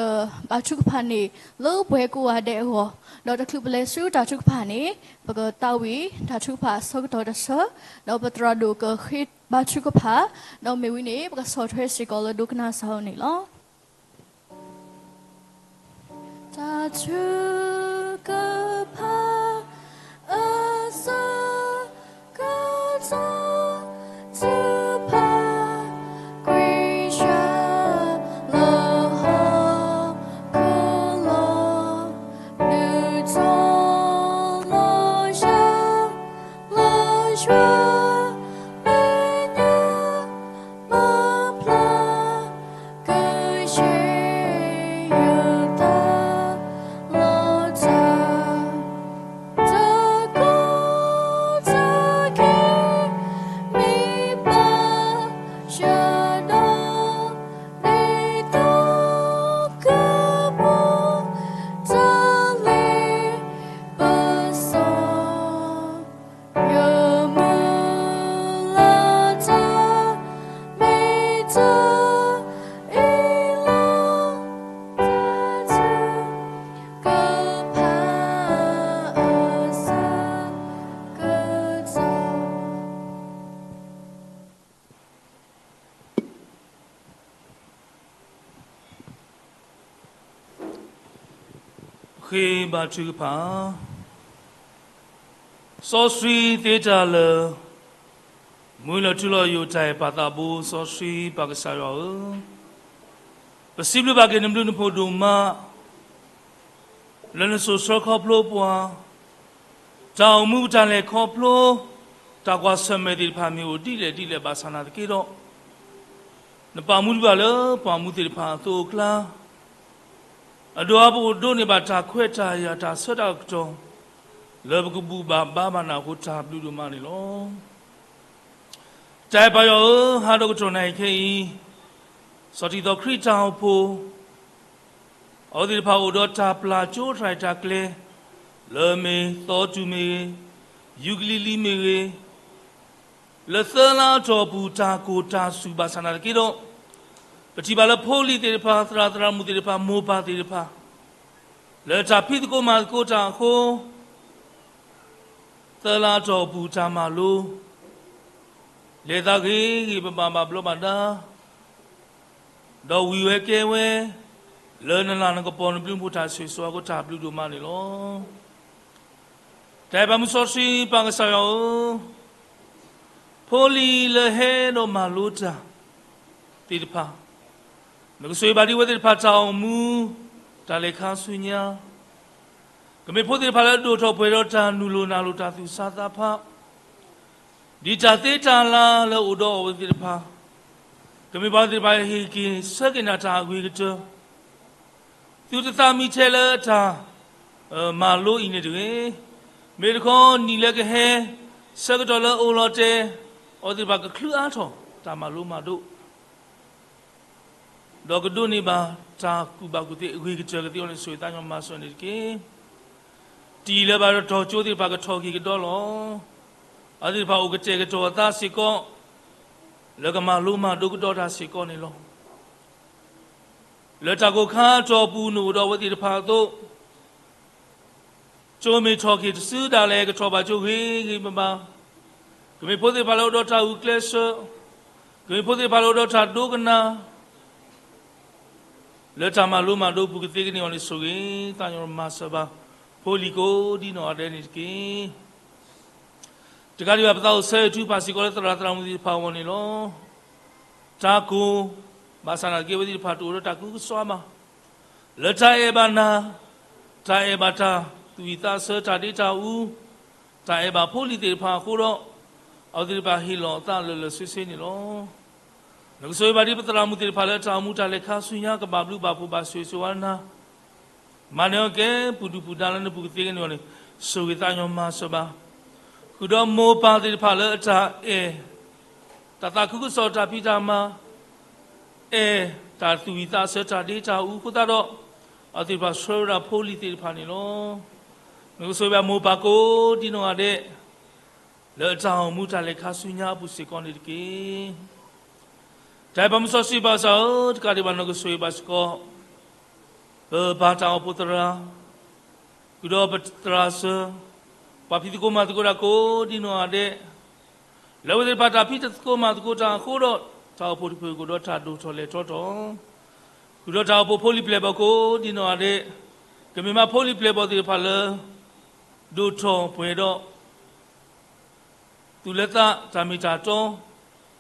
ဘါထုကဖၣ်န့ၣ် လၢပှၤကိးဂၤဒဲးအဂီၢ်, ဒီးတချုးပလဲၤဆူတၢ်ထုကဖၣ်န့ၣ် ပကသးဝံၣ်တၢ်ထုကဖၣ်အဆၢကတီၢ်တဆၢ, ဒီးပသရၣ်ဒိၣ်ကဃ့ဘါထုကဖၣ်, ဒီးမ့ၢ်ဝံၤန့ၣ် ပကဆီၣ်ထွဲစ့ၢ်ကီးလၢဒိကနၣ်စၢ်အအိၣ်န့ၣ်လီၤ. တၢ်ထုကဖၣ် အစၢကတီၢ် ထုကဖၣ် ကွံာ်စၢလၢဟီၣ်ခိၣ်လီၤ, ဒုးထီၣ်လီၤယၤ လၢယွၤမဲာ်ညါ မၤဖျါ ကယဲၢ်ယသးလီၤတၢ်, တၢ်ကိၢ်တၢ်ဂီၤ မ့ၢ်ဘၣ်ယၤဒီး ဒ်သိးကပူၤ တၢ်လ့ပစီ ယမုၢ်လၢ်တၢ် မ့ၢ်တၢ်အ့ၣ်လိာ် တၢ်ထုကဖၣ် အစၢကတီၢ် ဃ့ဘါထုကဖၣ်. စီဆှံသ့တၢ်လၢာ်, မူလၢထူလီၤယိာ် တၢ်အဲၣ်ပၢ်သးဘိစီဆှံ ပၢ်ကစၢ်ယွၤဧၢ, ပစံးဘျုးဘၣ်က့ၤနဘျုးနဖှိၣ်ဒိၣ်မး လၢနစိာ်ဆှၢခီဖျိပှၤ, တၢ်အိၣ်မူပတၢ်လဲၤခီဖျိ တၢ်ကွၢ်ဆၢၣ်မဲာ်သ့ၣ်တဖၣ်မ့ၢ်အိၣ်ဒ်လဲၣ်ဒ်လဲၣ်ဘၣ်ဆၣ်နာ်သက့ဒီး, နပာ်မူဒံးဘၣ်လၢပှၤမူသ့ၣ်တဖၣ်အသိးအကျါ, အဒိၣ်အါပအိၣ်ဒိးန့ၢ်ဘၣ်တၢ်ခွဲးတၢ်ယာ်တၢ်ဆၢတၢ်ကတီၢ် လၢပကဘူၣ်ဘၣ်ဘါဘၣ်နၤအဃိ တၢ်ဘျုးဒိၣ်မးန့ၣ်လီၤ. တၢ်အဲၣ်ပၢ်ယွၤဧၢ, ဟါဒီးကတီၢ်နၣ်ရံၣ်ခဲအံၤ, စီၤထံးသီခရံာ်တၢ်အိၣ်ဖှိၣ် အဝဲသ့ၣ်တဖၣ်အိၣ်ဒီးတၢ်ပျၢ်ကၠိတၢ်ရဲၣ်တၢ်ကျဲၤ, လၢအမ့ၢ်သီတူၢ်မ့ၢ်ဂ့ၤ, ယူကလံၤလံၤမ့ၢ်ဂ့ၤ, လၢသၢလါအတီၢ်ပူၤ တၢ်ကိၢ်တၢ်စူၣ်ဘၣ်ဆၣ်နာ်သက့ဒီး, ပထံၣ်ဘၣ်လၢဖိလံၤသ့ၣ်တဖၣ်, သရၣ်သရၣ်မုၣ်သ့ၣ်တဖၣ်, မိၢ်ပၢ်သ့ၣ်တဖၣ်, လၢတၢ်ဖံးသကိးမၤသကိးတၢ်အဃိ, သၢလါအတီၢ်ပူၤတၢ်မၤလိ လဲၤသးဂ့ၤဂ့ၤ ပဘၣ်ဘၣ်ဘျီးဘၣ်ဒါ, ဒီးဝံၤဝဲကဲဝဲ လၢနလၤနကပီၤနဘျုးနဖှိၣ်တၢ်ဆိၣ်ဂ့ၤဆိၣ်ဝါအဃိ တၢ်ဘျုးဒိၣ်မးန့ၣ်လီၤ. တၢ်အဲၣ်ပၢ်မုၢ်စီဆှံပၢ်ကစၢ်ယွၤဧၢ, ဖိလံၤလၢဟဲဒီးမၤလိတၢ်သ့ၣ်တဖၣ်, နကဆိၣ်ဂ့ၤဘၣ်ဒံးအဝဲသ့ၣ်တဖၣ်တၢ်အိၣ်မူ တၢ်လဲၤခါဆူညါ, ကမ့ၢ်ဖိသ့ၣ်တဖၣ်လၢအဒိၣ်ထီၣ်ပှဲၤဒီးတၢ်နုာ်လီၤနၤလီၤ တၢ်သူၣ်ဆါသးဖး, ဒ်တၢ်သ့တၢ်လၤလၢအိၣ်ဒီးအဝဲသ့ၣ်တဖၣ်, ကမ့ၢ်ပှၤသ့ၣ်တဖၣ်ဟ့ၣ်က့ၤဆၢက့ၤနၤတၢ်အဂ့ၤကတၢၢ်, သုတသးမံထဲလၢတၢ် မၤလိအံၤန့ၣ်တဂ့ၤ, မ့ၢ်တခီနံၣ်လၢကဟဲ ဆၢကတီၢ်လၢအအိၣ်လီၤတဲာ် အဝဲသ့ၣ်တဖၣ်ကချုအါထီၣ်တၢ်မၤလိမၤဒိး ဒီးကဒိးန့ၢ်ဘၣ်တၢ်ကူၣ်ဘၣ်ကူၣ်သ့အဂ့ၤကတၢၢ်ကသ့အဂီၢ်န့ၣ် ဆိၣ်ဂ့ၤသးကညီၤမၤစၢၤန့ၣ်တက့ၢ်. တံၢ်လၢဘၣ်တၢ်တီၢ်ကၠိသ့ၣ်တဖၣ်ကထီၣ်က့ၤကဒီးလီၤ. အဝဲသ့ၣ်တဖၣ်အိၣ်ကတဲာ်ကတီၤအသးစ့ၢ်ကီး လၢကမၤလိမၤဒိးကဒီးတၢ်စ့ၢ်ကီးန့ၣ်လီၤ. လၢတၢ်ကိၢ်ခါအတီၢ်ပူၤ နအိၣ်ဒီးအဝဲသ့ၣ်တဖၣ်အသိး ကၠိမ့ၢ်ထီၣ်က့ၤတစုဒၣ်လဲာ် ကထီၣ်ဘၣ်ကၠိဂ့ၤဂ့ၤဘၣ်ဘၣ်, ကမ့ၢ်ဖိသ့ၣ်တဖၣ်လၢအိၣ်ဒီးတၢ်ဂုာ်ကျဲးစၢး, ကမ့ၢ်ဖိသ့ၣ်တဖၣ်လၢအိၣ်ဒီးတၢ်ဒိကနၣ် လၢတၢ်မၤလိမၤဒိးပူၤကသ့ကန့ၢ်အီၤန့ၣ် ဆိၣ်ဂ့ၤသးကညီၤမၤစၢၤဘၣ် ဖိလံၤကိးဒ်နီၢ်ဂၤဒဲးန့ၣ်တက့ၢ်. တကးဒံးဘၣ် ပသးအိၣ်ဆၢဂ့ၤထုကဖၣ်စ့ၢ်ကီးလၢသရၣ်သရၣ်မုၣ်သ့ၣ်တဖၣ်အဂီၢ်န့ၣ်လီၤ. တၢ်ကိၢ်, ဘၣ်ဆၣ်နာ်သက့ အဝဲသ့ၣ်တဖၣ်တအိၣ်ဒီးတၢ်ကူကစီၣ်ဘၣ်. လၢတၢ်အဲၣ်ဘၣ်နၤ, တၢ်အဲၣ်ဘၣ်တၢ်သူၣ်ဝံၣ်သးဆၢ တၢ်ဒ့တၢ်အူ, တၢ်အဲၣ်ဘၣ်ဖိလံၤသ့ၣ်တဖၣ်အဃိဒီး, အဝဲသ့ၣ်တဖၣ်ဟ့ၣ်လီၤအသးလၢာ်လၢာ်ဆ့ဆ့န့ၣ်လီၤ. နကဆိၣ်ဂ့ၤဘၣ်ဒ်ပသရၣ်မုၣ်သ့ၣ်တဖၣ်လၢတၢ်အိၣ်မူတၢ်လဲၤခါဆူညါ ကဘၣ်ဘျုးဘၣ်ဖှိၣ်ဘၣ်ဆိၣ်ဂ့ၤဆိၣ်ဝါနၤ, မၤနၢၤအီၤကဲ ပူၤဒုၣ်ပူၤဒါလၢနပူၤကသ့ကန့ၢ်အီၤန့ၣ် ဆိၣ်ဂ့ၤသးညီမၤစၢၤဘၣ်. ဃုာ်ဒီးမိၢ်ပၢ်သ့ၣ်တဖၣ်လၢအတၢ်အဲၣ်, တၢ်သးခုကစီၣ်တၢ်ဖံးတၢ်မၤ, အဲၣ်တၢ်သူၣ်ဝံၣ်သးဆၢတၢ်ဒ့တၢ်အူအဃိသတးဒီး, အဝဲသ့ၣ်တဖၣ်ဆှၢဝဲဒၣ်ဖိလံၤသ့ၣ်တဖၣ်န့ၣ်လီၤ. နကဆိၣ်ဂ့ၤဘၣ်မိၢ်ပၢ်ကိးဒ်နီၢ်ဂၤဒဲး, လၢတၢ်အိၣ်မူတၢ်လဲၤခါဆူညါအပူၤစ့ၢ်ကီးန့ၣ်တက့ၢ်. တၢ်အဲၣ်ပှၤမုၢ်စီဆှံပၢ်ကစၢ်ဧၢ, တကးဒံးဘၣ်နကဆိၣ်ဂ့ၤဘၣ်စ့ၢ်ကီး ပပၢ်တၢ်အိၣ်ဖှိၣ်သရၣ်, ဃုာ်ဒီးပသရၣ်စၢၤ, ပှၤဖံးသကိးမၤသကိးတၢ်ကိးဒ်နီၢ်ဂၤဒဲး, လၢအဝဲသ့ၣ်တဖၣ်တၢ်ဖံးသကိးမၤသကိးတၢ်အဃိဒီး, တၢ်အိၣ်ဖှိၣ်တဖုအကိာ်ဒီးတၢ်ဒိၣ်ထီၣ်လဲၤထီၣ်ထီၣ်, ဃုာ်ဒီးတၢ်အိၣ်ဖှိၣ်ဖိလံၤပျဲၢ်ဘီၣ်ကိးဒ်နီၢ်ဂၤဒဲး, ကမ့ၢ်မးဖိလံၤပျဲၢ်ဘီၣ်သ့ၣ်တဖၣ်လၢ ဒိၣ်ထီၣ်ပှဲၤဒီး သူၣ်လၢသးတၢ်မ့ၢ်တၢ်တီ,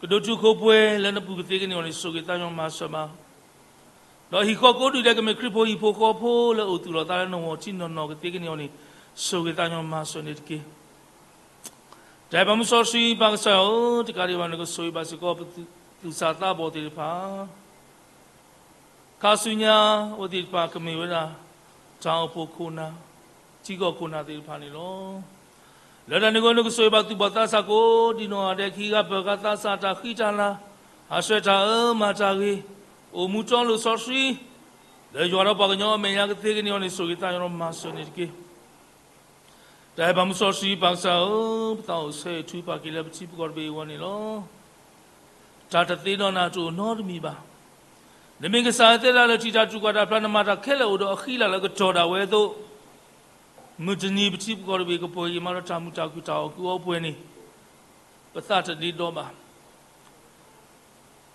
ကဒိၣ်တုာ်ခိၣ်ပှဲၤလၢနပူၤကသ့ကန့ၢ်အီၤန့ၣ် ဆိၣ်ဂ့ၤသးညီမၤစၢၤဘၣ်. ဒီးဟံၣ်ဃီကိးဒူၣ်ဒဲးကမ့ၢ်ခရံာ်ဖိဟံၣ်ဖိဃီဖိလၢအိၣ်သူၣ်လီၤသးလၢနဂီၢ်ထံးနီၢ်နီၢ်ကသ့ကန့ၢ်အီၤန့ၣ် ဆိၣ်ဂ့ၤသးညီမၤစၢၤန့ၣ်တက့ၢ်. တၢ်အဲၣ်ပှၤမုၢ်စီဆှံပၢ်ကစၢ်ဧၢ, တကးဒံးဘၣ်နကဆိၣ်ဂ့ၤဘၣ်စ့ၢ်ကီး ပသူၣ်စၢ်သးဘီၣ်သ့ၣ်တဖၣ် ခါဆူညါအဝဲသ့ၣ်တဖၣ်ကမ့ၢ်ဝဲဒၣ် တၢ်အိၣ်ဖှိၣ်ခိၣ်နၢ်, ထံကီၢ်ခိၣ်နၢ်သ့ၣ်တဖၣ်န့ၣ်လီၤ. လၢတၢ်န့ၣ်အဃိ နကဆိၣ်ဂ့ၤဘၣ်သူၣ်ဘီၣ်သးစၢ်ကိးဒ်နီၢ်ဂၤဒဲး ကဟံးဂၤပၢၢ်ဂၤသးစၢ် တၢ်ဃံတၢ်လၤ, ဟးဆှဲးတၢ်အၢမၤတၢ်ဂ့ၤ, အိၣ်မူတီလိာ်စီဆှံ လၢယွၤဒီးပှၤကညီအမဲာ်ညါကသ့ကန့ၢ်အီၤန့ၣ် ဆိၣ်ဂ့ၤသးညီဒီးမၤစၢၤန့ၣ်တက့ၢ်. တၢ်အဲၣ်ပှၤမုၢ်စီဆှံပၢ်ကစၢ်ဧၢ, ပသးအိၣ်ဆၢဂ့ၤထုကဖၣ်က့ၤလၢပထံပကီၢ်တဘ့ၣ်အဂီၢ်န့ၣ်လီၤ. တၢ်တသ့ဒီးနၤတအိၣ်နီတမံၤဘၣ်. နမ့ၢ်ကစၢ်လၢသ့တၢ်လၢာ်ထံးတၢ်ထုကဖၣ်တၢ်ဖျါ နမၤတၢ်ခဲလၢာ်အိၣ်ဒီးအဃံအလၤလၢကတီၢ်ဒၣ်ဝဲအသိး, မုၢ်တနံၤပထံပကီၢ်တဘ့ၣ်ကပှဲၤဂ့ၤမးဒီးတၢ်မုာ်တၢ်ခုၣ်တၢ်အီၣ်ကုၢ်အီပှဲၤန့ၣ်, ပသးတဒ့ဒီဘၣ်.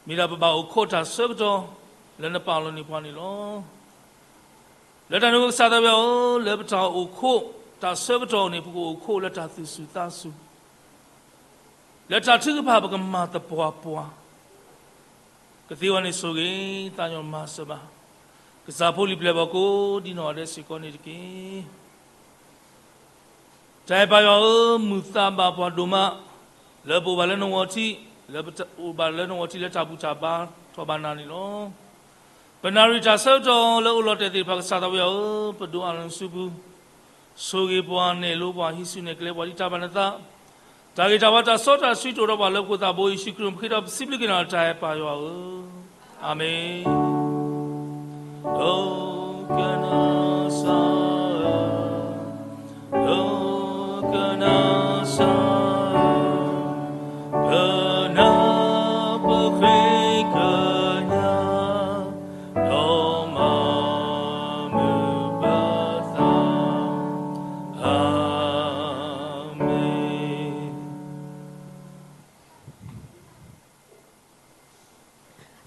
မ့ၢ်ဒၣ်ပဘၣ်အိၣ်ခိးတၢ်ဆၢကတီၢ်လၢနပာ်လီၤန့ၢ်ပှၤန့ၣ်လီၤ. လၢတၢ်န့ၣ်အဃိကစၢ်သးဝံယွၤဧၢ, လၢပတၢ်အိၣ်ခိးတၢ်ဆၢကတီၢ်န့ၣ် ပကအိၣ်ခိးလၢတၢ်သူၣ်စူၤသးစူၤ, လၢတၢ်ထုကဖၣ်ပကမၤသပှၢ်ပှၢ် ကသ့အဂီၢ်န့ၣ်ဆိၣ်ဂ့ၤသးညီမၤစၢၤဘၣ်. ကစၢ်ဖိလံၤပျဲၢ်ဘီၣ်ကိးဒ်နီၢ်ဂၤဒဲးစ့ၢ်ကီးန့ၣ်တက့ၢ်. တၢ်အဲၣ်ပၢ်ယွၤဧၢ, မုာ်သးဘၣ်ပှၤဒိၣ်မး, လၢပအိၣ်ဘၣ်လၢနဂီၢ်ထံး, လၢပအိၣ်ဘၣ်လၢနဂီၢ်ထံးလၢတၢ်ဘူၣ်တၢ်ဘါထီၣ်ဘၣ်နၤန့ၣ်လီၤ. ပနၣ်ရံၣ်တၢ်ဆၢကတီၢ်လၢအိၣ်လီၤတဲာ်သ့ၣ်တဖၣ် ကစၢ်သးဝံယွၤဧၢ, ပဒိးအလီၢ်နစုပူၤ, ဆိၣ်ဂ့ၤပှၤ, နဲၣ်လိပှၤ, ဟံးစုနဲၣ်ကျဲပှၤ ဒ်တၢ်ဘၣ်နသး, တၢ်ဂ့ၤတၢ်ဝါတၢ်စီတၢ်ဆှံတအိၣ်ဒီးပှၤလၢပဃိသးဘိယ့ၣ်ၡူးခရံာ်အမံၤ ပဃ့ဒီးပစံးဘျုးက့ၤနၤ တၢ်အဲၣ်ပၢ်ယွၤဧၢ, အၤမ့ၣ်. ဒိကနၣ်စၢ်ဧၢ, ဒိကနၣ်စၢ်ဧၢ, ကနၣ်ပဃ့ကညး, ဒီးမၤမုာ်ပသး, အၤမ့ၣ်.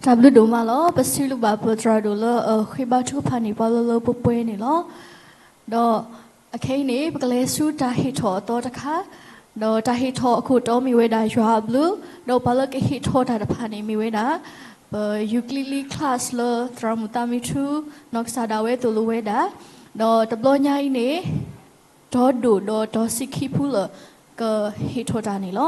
တၢ်ဘျုးဒိၣ်မးလီၤ. ပစံးဘျုးဘၣ်ပသရၣ်ဒိၣ်လၢအဃ့ဘါထုကဖၣ်န့ၢ်ပှၤလၢလၢပှဲၤပှဲၤန့ၣ်လီၤ. ဒီးအခဲအံၤန့ၣ် ပကလဲၤဆူတၢ်ဟ့ၣ်ထီၣ်အသီတခါ, ဒီးတၢ်ဟ့ၣ်ထီၣ်အခိၣ်တီမ့ၢ်ဝဲဒၣ်ယွၤအဘျုး, ဒီးပှၤလၢကဟ့ၣ်ထီၣ်တၢ်တဖၣ်န့ၣ်မ့ၢ်ဝဲဒၣ် ပယူၤကလံလံ class လၢသရၣ်မုၣ်သးမံထူ နီၢ်ကစၢ်ဒၣ်ဝဲသိၣ်လိဝဲဒၣ်, ဒီးတဘျီညါအံၤန့ၣ် ဒီဒိၣ်ဒီးဒီစံးခံဖုလၢာ် ကဟ့ၣ်ထီၣ်တၢ်န့ၣ်လီၤ.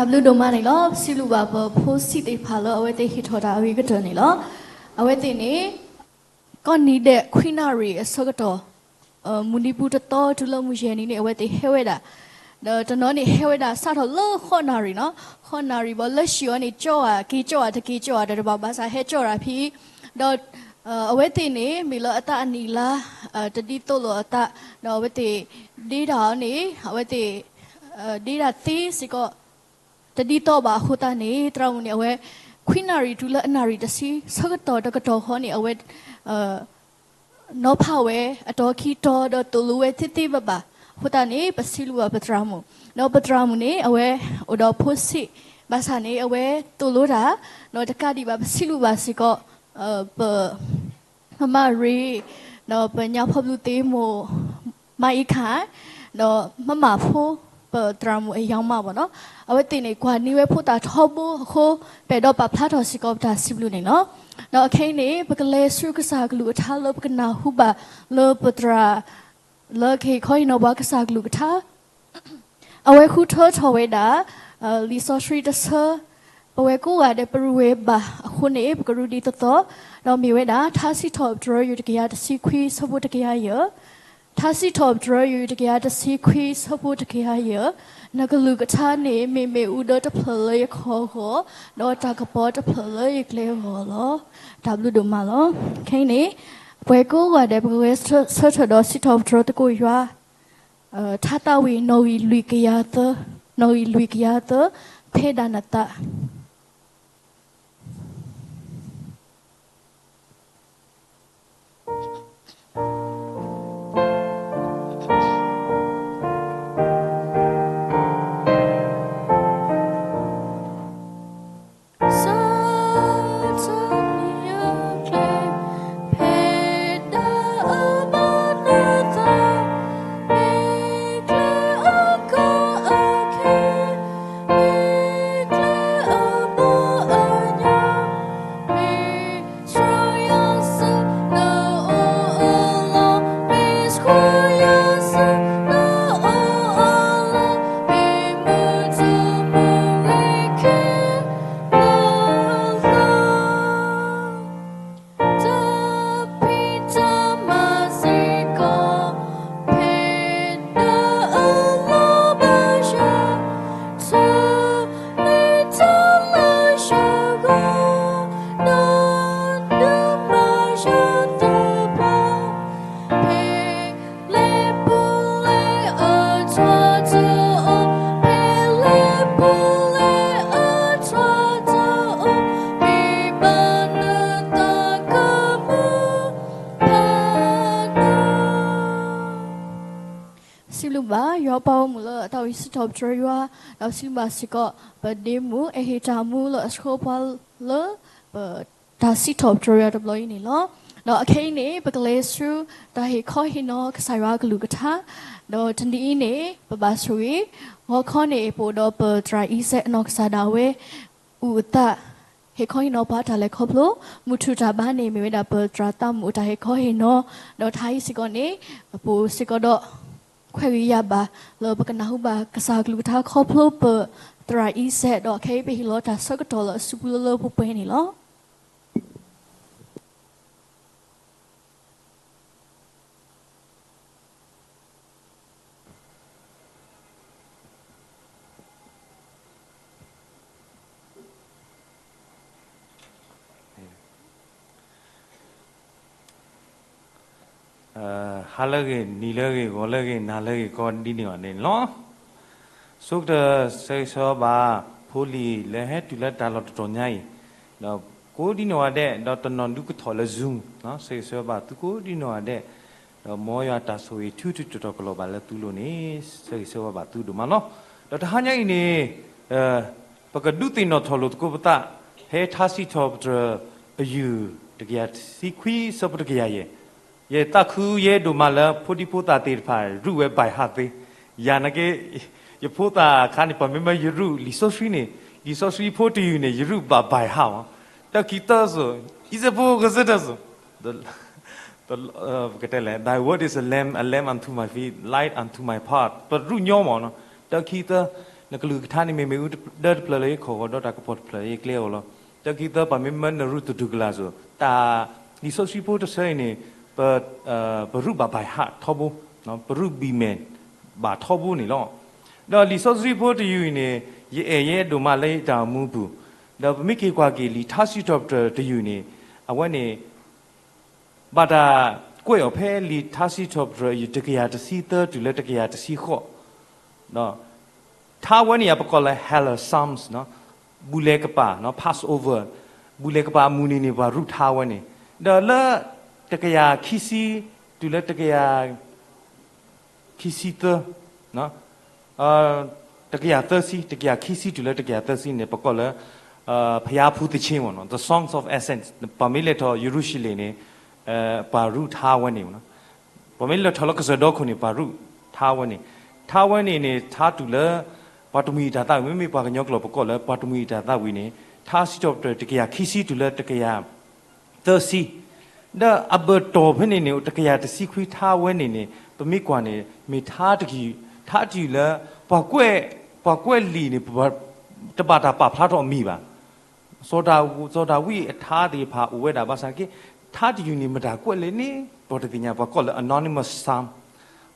တၢ်ဘျုးဒိၣ်မးန့ၣ်လီၤ. ပစံးဘျုးဘၣ်ပဖိဆံးသ့ၣ်တဖၣ်လၢအဝဲသ့ၣ်ဟ့ၣ်ထီၣ်တၢ်အဂ့ၤကတၢၢ်န့ၣ်လီၤ. အဝဲသ့ၣ်န့ၣ် ကီၢ်နံၤဒဲးခွံနၣ်ရံၣ်အဆၢကတီၢ် မုၢ်နံၤပူၤတသီတုၤလၢမုၢ်ယဲၢ်နံၤန့ၣ် အဝဲသ့ၣ်ဟဲဝဲဒၣ်, ဒီးတနီၤန့ၣ်ဟဲဝဲဒၣ်စးထီၣ်လၢဃိးနၣ်ရံၣ်နီၤ, ဃိးနၣ်ရံၣ်ဘၣ်လၢစံၣ်အီၤန့ၣ် ကၠီအီၤ က့ၤကၠီအီၤ တၢ်တဘၣ်ဘၣ်ဆၣ် ဟဲကၠီတၢ်ဖဲ ဒီး အဝဲသ့ၣ်န့ၣ် မ့ၢ်လၢအသးအနံၣ်အလါ တဒ်သိးလိာ်အသး, ဒီးအဝဲသ့ၣ် ဒ့တၢ်အီၤန့ၣ် အဝဲသ့ၣ် ဒ့တၢ်သ့စ့ၢ်ကီး တဒ်သိးဘၣ်အဃိသတးန့ၣ် သရၣ်မုၣ်န့ၣ် အဝဲ ခွံနၣ်ရံၣ်တုၤလၢအနၣ်ရံၣ်တဆံ ဆၢကတီၢ်တကတီၢ်ဃီန့ၣ် အဝဲ နီၤဖးဝဲအတီခံတီ ဒီးသိၣ်လိဝဲသ့သ့ဘၣ်ဘၣ်အဃိသတးန့ၣ် ပစံးဘျုးဘၣ်ပသရၣ်မုၣ်, ဒီးပသရၣ်မုၣ်န့ၣ် အဝဲအိၣ်ဒီးဖိဆံးဘၣ်ဆၣ်န့ၣ် အဝဲသိၣ်လိတၢ်, ဒီးတကးဒံးဘၣ် ပစံးဘျုးဘၣ်စ့ၢ်ကီး ပ မမရ့ၣ်, ဒီးပညါဖီဘျုးသ့မိၢ် မအ့ခၣ်, ဒီးမမဖိ ပသရၣ်မုၣ်အယီၤမးဘၣ်နီၤ, အဝဲသ့ၣ်န့ၣ် ကွၢ်န့ၢ်ဝဲဖိသၣ်ထီဘိအဃိ ပအဲၣ်ဒိးပာ်ဖျါထီၣ်စ့ၢ်ကီးပတၢ်စံးဘျုးန့ၣ်လီၤ. ဒီးအခဲအံၤန့ၣ် ပကလဲၤဆူကစၢ်ကလုၢ်ကထါလၢပကနၢ်ဟူဘၣ်လၢပသရၣ် လၢကဟ့ၣ်ခီဟ့ၣ်နီၤပှၤကစၢ်ကလုၢ်ကထါ အဝဲဃုထၢထီၣ်ဝဲဒၣ် လံာ်စီဆှံတဆၢ, ပဝဲကိးဂၤဒဲးပရူးဝဲဘၣ်အဃိန့ၣ် ပကရူးဒ်သိးသိး, ဒီးမ့ၢ်ဝဲဒၣ် ထါစံးထီၣ်ပတြၢၤ ယူၢ်တကယၤတဆံခွံဆၢဖိတကယၤယဲၢ်, ထါစံးထီၣ်ပတြၢၤ ယူၢ်တကယၤတဆံခွံဆၢဖိတကယၤယဲၢ်, နကလုၢ်ကထါန့ၣ် မ့မ့ၢ်အူဒၢတဖျၢၣ်လၢယခီၣ်အဂီၢ်, ဒီးတၢ်ကပီၤတဖျၢၣ်လၢယကျဲအဂီၢ်လီၤ. တၢ်ဘျုးဒိၣ်မးလီၤ. ခဲအံၤန့ၣ် ပဝဲကိးဂၤဒဲး ပကဂဲၤဆၢထၢၣ်ဒီးစံးထီၣ်ပတြၢၤသကိးယွၤ ထါသးဝံၣ် နီၣ်ဂံၢ်လွံၢ်ကယၤသၢ, နီၣ်ဂံၢ်လွံၢ်ကယၤသၢ, ဖဲဒၣ်နသး စံးဘျုးဘၣ် ယွၤပၢ်အိၣ်မူလၢအသးဝံၣ်စံးထီၣ်ပတြၢၤယွၤ, ဒီးစံးဘျုးဘၣ်စ့ၢ်ကီး ပဒ့မုၣ် အဟ့ၣ်တၢ်မူလၢအဆှၢပှၤလၢ ပတၢ်စံးထီၣ်ပတြၢၤယွၤတဘျီအံၤန့ၣ်လီၤ. ဒီးအခဲအံၤန့ၣ် ပကလဲၤဆူ တၢ်ဟ့ၣ်ခီဟ့ၣ်နီၤကစၢ်ယွၤအကလုၢ်ကထါ, ဒီးတနံၤအံၤန့ၣ် ပဘၣ်ဆိၣ်ဂ့ၤ, ဂီၤခီန့ၣ် ပအိၣ်ဒီးပသရၣ်အံၤစဲး အနီၢ်ကစၢ်ဒၣ်ဝဲ အုၣ်အသး ဟ့ၣ်ခီဟ့ၣ်နီၤပှၤတၢ်လဲၤခီဖျိ, မုၢ်ထူၣ်တၢ်ဘါန့ၣ် မ့ၢ်ဝဲဒၣ်ပသရၣ်သးမုၣ်အတၢ်ဟ့ၣ်ခီဟ့ၣ်နီၤ, ဒီးတဟါအံၤစ့ၢ်ကီးန့ၣ် ပအိၣ်စ့ၢ်ကီးဒီး ခွဲးဂံၢ်ယၢ်ဘါ လၢပကနၢ်ဟူဘၣ်ကစၢ်ကလုၢ်ကထါခီဖျိပသရၣ်အံၤစဲး, ဒီးခဲအံၤပဟ့ၣ်လီၤတၢ်ဆၢကတီၢ်လၢအစုပူၤလၢလၢပှဲၤပှဲၤန့ၣ်လီၤ. ဟါလၢအဂ့ၤ, နံၤလၢအဂ့ၤ, ဂီၤလၢအဂ့ၤ, နၤလၢအဂ့ၤ ကိးဒ်န့ၣ်အီၤန့ၣ်လီၤ. ဆိကတၢၢ် ဆၢဂ့ၤဆၢဝါဘၣ် ဖိလံၤလၢဟဲတုၤလၢတၢ်လီၢ်တတီၤညါအံၤ, ဒီးကိးဒ်န့ၣ်အီၤဒဲး ဒီးတနီၤဒုးကထီၣ်လၢ Zoom, ဆၢဂ့ၤဆၢဝါဘၣ်သုကိးဒ်န့ၣ်အီၤဒဲး, ဒီးမ်ယွၤတၢ်ဆိၣ်ဂ့ၤထုထုတီၤတီၤကလီၤဘၣ်လၢသုလိၤန့ၣ် ဆၢဂ့ၤဆၢဝါဘၣ်သုဒိၣ်မးလီၤ. ဒီးတဟါညါအံၤန့ၣ် ပကဒုးသ့ၣ်နီၣ်ထီၣ်လိာ်သကိးပသး ဖဲထါစံးထီၣ်ပတြၢၤ အယုၢ်တကယၤတဆံခွံဆၢဖိတကယၤယဲၢ်, ယသးခုယဲဒိၣ်မးလၢ ဖိဒံဖိသၣ်သ့ၣ်တဖၣ် ရူးဝဲ by heart သ့, ယၤနာ်က့ ယဖိသၣ်အခါန့ၣ် ပမ့ၢ်မၢယရူးလံာ်စီဆှံန့ၣ်, လံာ်စီဆှံဖိတယုၢ်န့ၣ် ယရူးဘၣ် by heart အီၤ, တၢ်ခံသၢစိၤ, အံၤစဲးဖိကစၢၢ်တၢ်စိၤ ပကတဲလဲၣ်, Thy word is a lamp, a lamp unto my feet, light unto my path. ပရူးညီမးနီၤ, တၢ်ခံသၢ နကလုၢ်ကထါန့ၣ်မ့ၢ်မ့ၣ်အူဒၢတဖျၢၣ်လၢယခီၣ်အဂီၢ် ဒီးတၢ်ကပီၤတဖျၢၣ်လၢယကျဲအဂီၢ်လီၤ. တၢ်ခံသၢ ပှၤမ့ၢ်မၢနရူၢ်သတူၢ်ကလာ်စိၤ တၢ်လံာ်စီဆှံဖိတဆၢအံၤန့ၣ် ပ ပရူးဘၣ် by heart ထီဘိ, ပရူးဘံၣ်မဲာ်ဘၣ်ထီဘိန့ၣ်လီၤ. ဒီးလံာ်စီဆှံဖိတယုၢ်အံၤန့ၣ် ယအဲၣ်ယဲဒိၣ်မးလၢယတၢ်အိၣ်မူပူၤ, ဒီးပမ့ၢ်က့ၤကွၢ်က့ၤလံာ်ထါစံးထီၣ်ပတြၢၤတယုၢ်န့ၣ် အဝဲန့ၣ် ဘၣ်တၢ်ကွဲးအီၤဖဲလံာ်ထါစံးထီၣ်ပတြၢၤ တကယၤတဆံသၢတုၤလၢတကယၤတဆံဃိး, ထါဝဲန့ၣ် ပကိးလၢ Haller Psalms, ဘူၣ်လဲၤကပၤ Passover, ဘူၣ်လဲၤကပၤအမုၢ်နံၤန့ၣ် ပှၤရူးထါဝဲန့ၣ်, ဒီးလၢတကယၤခံဆံ တုၤလၢတကယၤ ခံဆံသၢ, တကယၤသၢဆံ, တကယၤခံဆံတုၤလၢတကယၤသၢဆံန့ၣ် ပကိးလၢ ဘုရားဖူးသီချင်း ပေါ့နော်, The Songs of Ascents, ပှၤမ့ၢ်လဲၤထီၣ်ယရူၤၡလ့ၣ်န့ၣ် ပှၤရူးထါဝဲန့ၣ်, ပှၤမ့ၢ်လဲၤထီၣ်လၢကစၢၢ်ဒီခိၣ်န့ၣ် ပှၤရူးထါဝဲန့ၣ်, ထါဝဲန့ၣ်န့ၣ် ထါတုၤလၢ ပှၤတမှံၤအတၢ်သးဝံၣ်, မ့မ့ၢ်ပှၤကညီကျိာ်ပကိးလၢ ပှၤတမှံၤအတၢ်သးဝံၣ်န့ၣ် ထါစံးထီၣ်ပတြၢၤ တကယၤခံဆံတုၤလၢတကယၤ သၢဆံ, ဒီးအဘၢၣ်တီၢ်ဖဲန့ၣ်န့ၣ် တကယၤတဆံခွံထါဝဲန့ၣ်န့ၣ် ပမ့ၢ်ကွၢ်န့ၣ် မ့ၢ်ထါတယုၢ်, ထါတယုၢ်လၢ ပှၤကွဲး, ပှၤကွဲးလံာ်န့ၣ် တဘၣ်တၢ်ပာ်ဖျါထီၣ်အမံၤဘၣ်. စီၤဒၤ, စီၤဒၤဝံးအထါသ့ၣ်တဖၣ်အိၣ်ဝဲဒၣ်ဘၣ်ဆၣ်က့ ထါတယုၢ်န့ၣ် မတၤကွဲးလဲၣ်န့ၣ် ပတသ့ၣ်ညါ, ပှၤကိးလၢ anonymous psalm,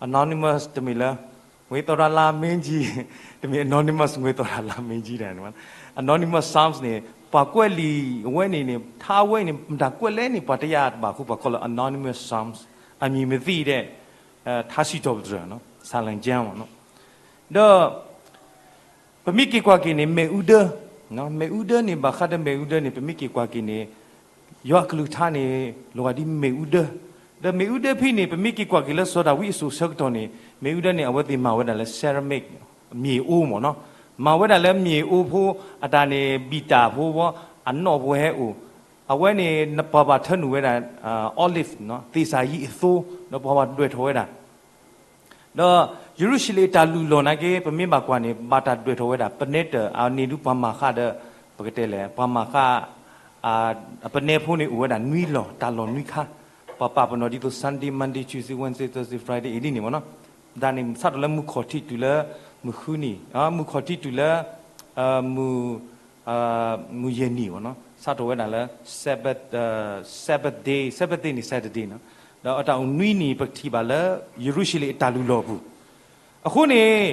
anonymous တမ့ၢ်လၢ ငွေသော်ဒါလါမင်းကြီး, တမ့ၢ် anonymous ငွေသော်ဒါလါမင်းကြီး တၢ်န့ၣ်, anonymous psalms န့ၣ် ပှၤကွဲးလံာ်အဝဲန့ၣ်န့ၣ် ထါဝဲန့ၣ် မတၤကွဲးလဲၣ်န့ၣ် ပှၤတယာ်တဘၣ်အဃိ ပှၤကိးလၢ anonymous psalms, အမံၤမသ့ၣ်ဒဲး ထါစံးထီၣ်ပတြၢၤ ဆၢလၢကၠၢ ဒီး ပမ့ၢ်က့ၤကွၢ်က့ၤန့ၣ် မ့ၣ်အူဒၢ, မ့ၣ်အူဒၢန့ၣ် ဘၣ်ဃးဒီးမ့ၣ်အူဒၢန့ၣ် ပမ့ၢ်က့ၤကွၢ်က့ၤန့ၣ် ယွၤအကလုၢ်ကထါန့ၣ် လီၤဂာ်ဒ်မ့ၣ်အူဒၢ, ဒီးမ့ၣ်အူဒၢဖဲန့ၣ် ပမ့ၢ်က့ၤကွၢ်က့ၤလၢစီၤဒၤဝံးအစိၤဆၢကတီၢ်န့ၣ် မ့ၣ်အူဒၢန့ၣ် အဝဲသ့ၣ်မၤဝဲဒၣ်လၢ ceramic, မ့ၣ်အူမ့ၢ်နီၤ, မၤဝဲဒၣ်လၢမ့ၣ်အူဖိ အတၢ်န့ၣ် ဘံၣ်တၢ်ဖိဝဲ အနီၣ်ပဝဲဟဲအိၣ်, အဝဲန့ၣ် ပှၤဘၣ်ထၢနုာ်ဝဲဒၣ် olive သ့ၣ်စၢ်ယံၤအသိ, ဒီးပှၤဘၣ်ဒွဲၣ်ထီၣ်ဝဲဒၣ် ဒီးယရူၤၡလ့ၣ်တၢ်လုၢ်လီၢ်နာ်က့ ပမ့ၢ်ဘၣ်ကွၢ်န့ၣ် ဘၣ်တၢ်ဒွဲၣ်ထီၣ်ဝဲဒၣ် ပနဲတၢၣ် အန့ၣ်ဒုးပှၤမၤဃာ်ဒီး ပကတဲလဲၣ် ပှၤမၤဃာ် အပနဲဖိန့ၣ်အိၣ်ဝဲဒၣ်နွံလီၢ် တၢ်လီၢ်နွံခါ, ပှၤပာ်ပနီၣ်ဒ်သိး Sunday, Monday, Tuesday, Wednesday, Thursday, Friday အံၤဒ်န့ၣ်မ့ၢ်နီၤ, တၢ်န့ၣ်စးထီၣ်လၢမုၢ်ခီၣ်ထံးတုၤလၢ မုၢ်ဃုနံၤ, မုၢ်ခီၣ်ထံးတုၤလၢ မုၢ် မုၢ်ယဲၢ်နံၤမ့ၢ်နီၤ, စးထီၣ်ဝဲဒၣ်လၢ Sabbath, Sabbath day, Sabbath day န့ၣ် Saturday နီၤ, ဒီးအတၢ်အိၣ်နွံနံၤ ပကထံၣ်ဘၣ်လၢ ယရူၤၡလ့ၣ်အတၢ်လုၢ်လီၢ်ပူၤ, အဃိန့ၣ်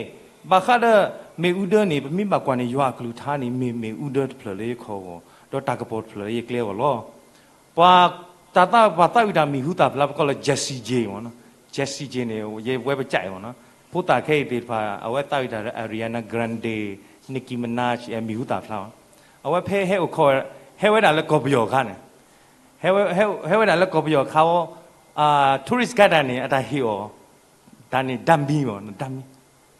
ဘၣ်ဃးဒီးမ့ၣ်အူဒၢန့ၣ် ပမ့ၢ်ဘၣ်ကွၢ်န့ၣ် ယွၤအကလုၢ်ကထါန့ၣ် မ့ၢ်မ့ၣ်အူဒၢတဖျၢၣ်လၢယခီၣ်အဂီၢ် ဒီးတၢ်ကပီၤတဖျၢၣ်လၢယကျဲအဂီၢ်လီၤ. ပှၤတၢ်သး ပှၤသးဝံၣ်တၢ်မံၤဟူသၣ်ဖျါ ပကိးလၢ Jessie J မ့ၢ်နီၤ, Jessie J န့ၣ် ယဝဲပကၠးအံၤမ့ၢ်နီၤ, ဖိသၣ်ခဲအံၤသ့ၣ်တဖၣ် အဝဲသးဝံၣ်တၢ်လၢ Ariana Grande, Nicki Minaj မံၤဟူသၣ်ဖျါ, အဝဲဖဲဟဲအိၣ်ခိး ဟဲဝဲဒၣ်လၢကီၢ်ပယီၤအခါန့ၣ်, ဟဲဝဲဒၣ်လၢကီၢ်ပယီၤအခါဝဲ, tourist guide တၢ်န့ၣ် အတၢ်ဟ့ၣ်အီၤ တၢ်န့ၣ် dummy မ့ၢ်နီၤ, dummy,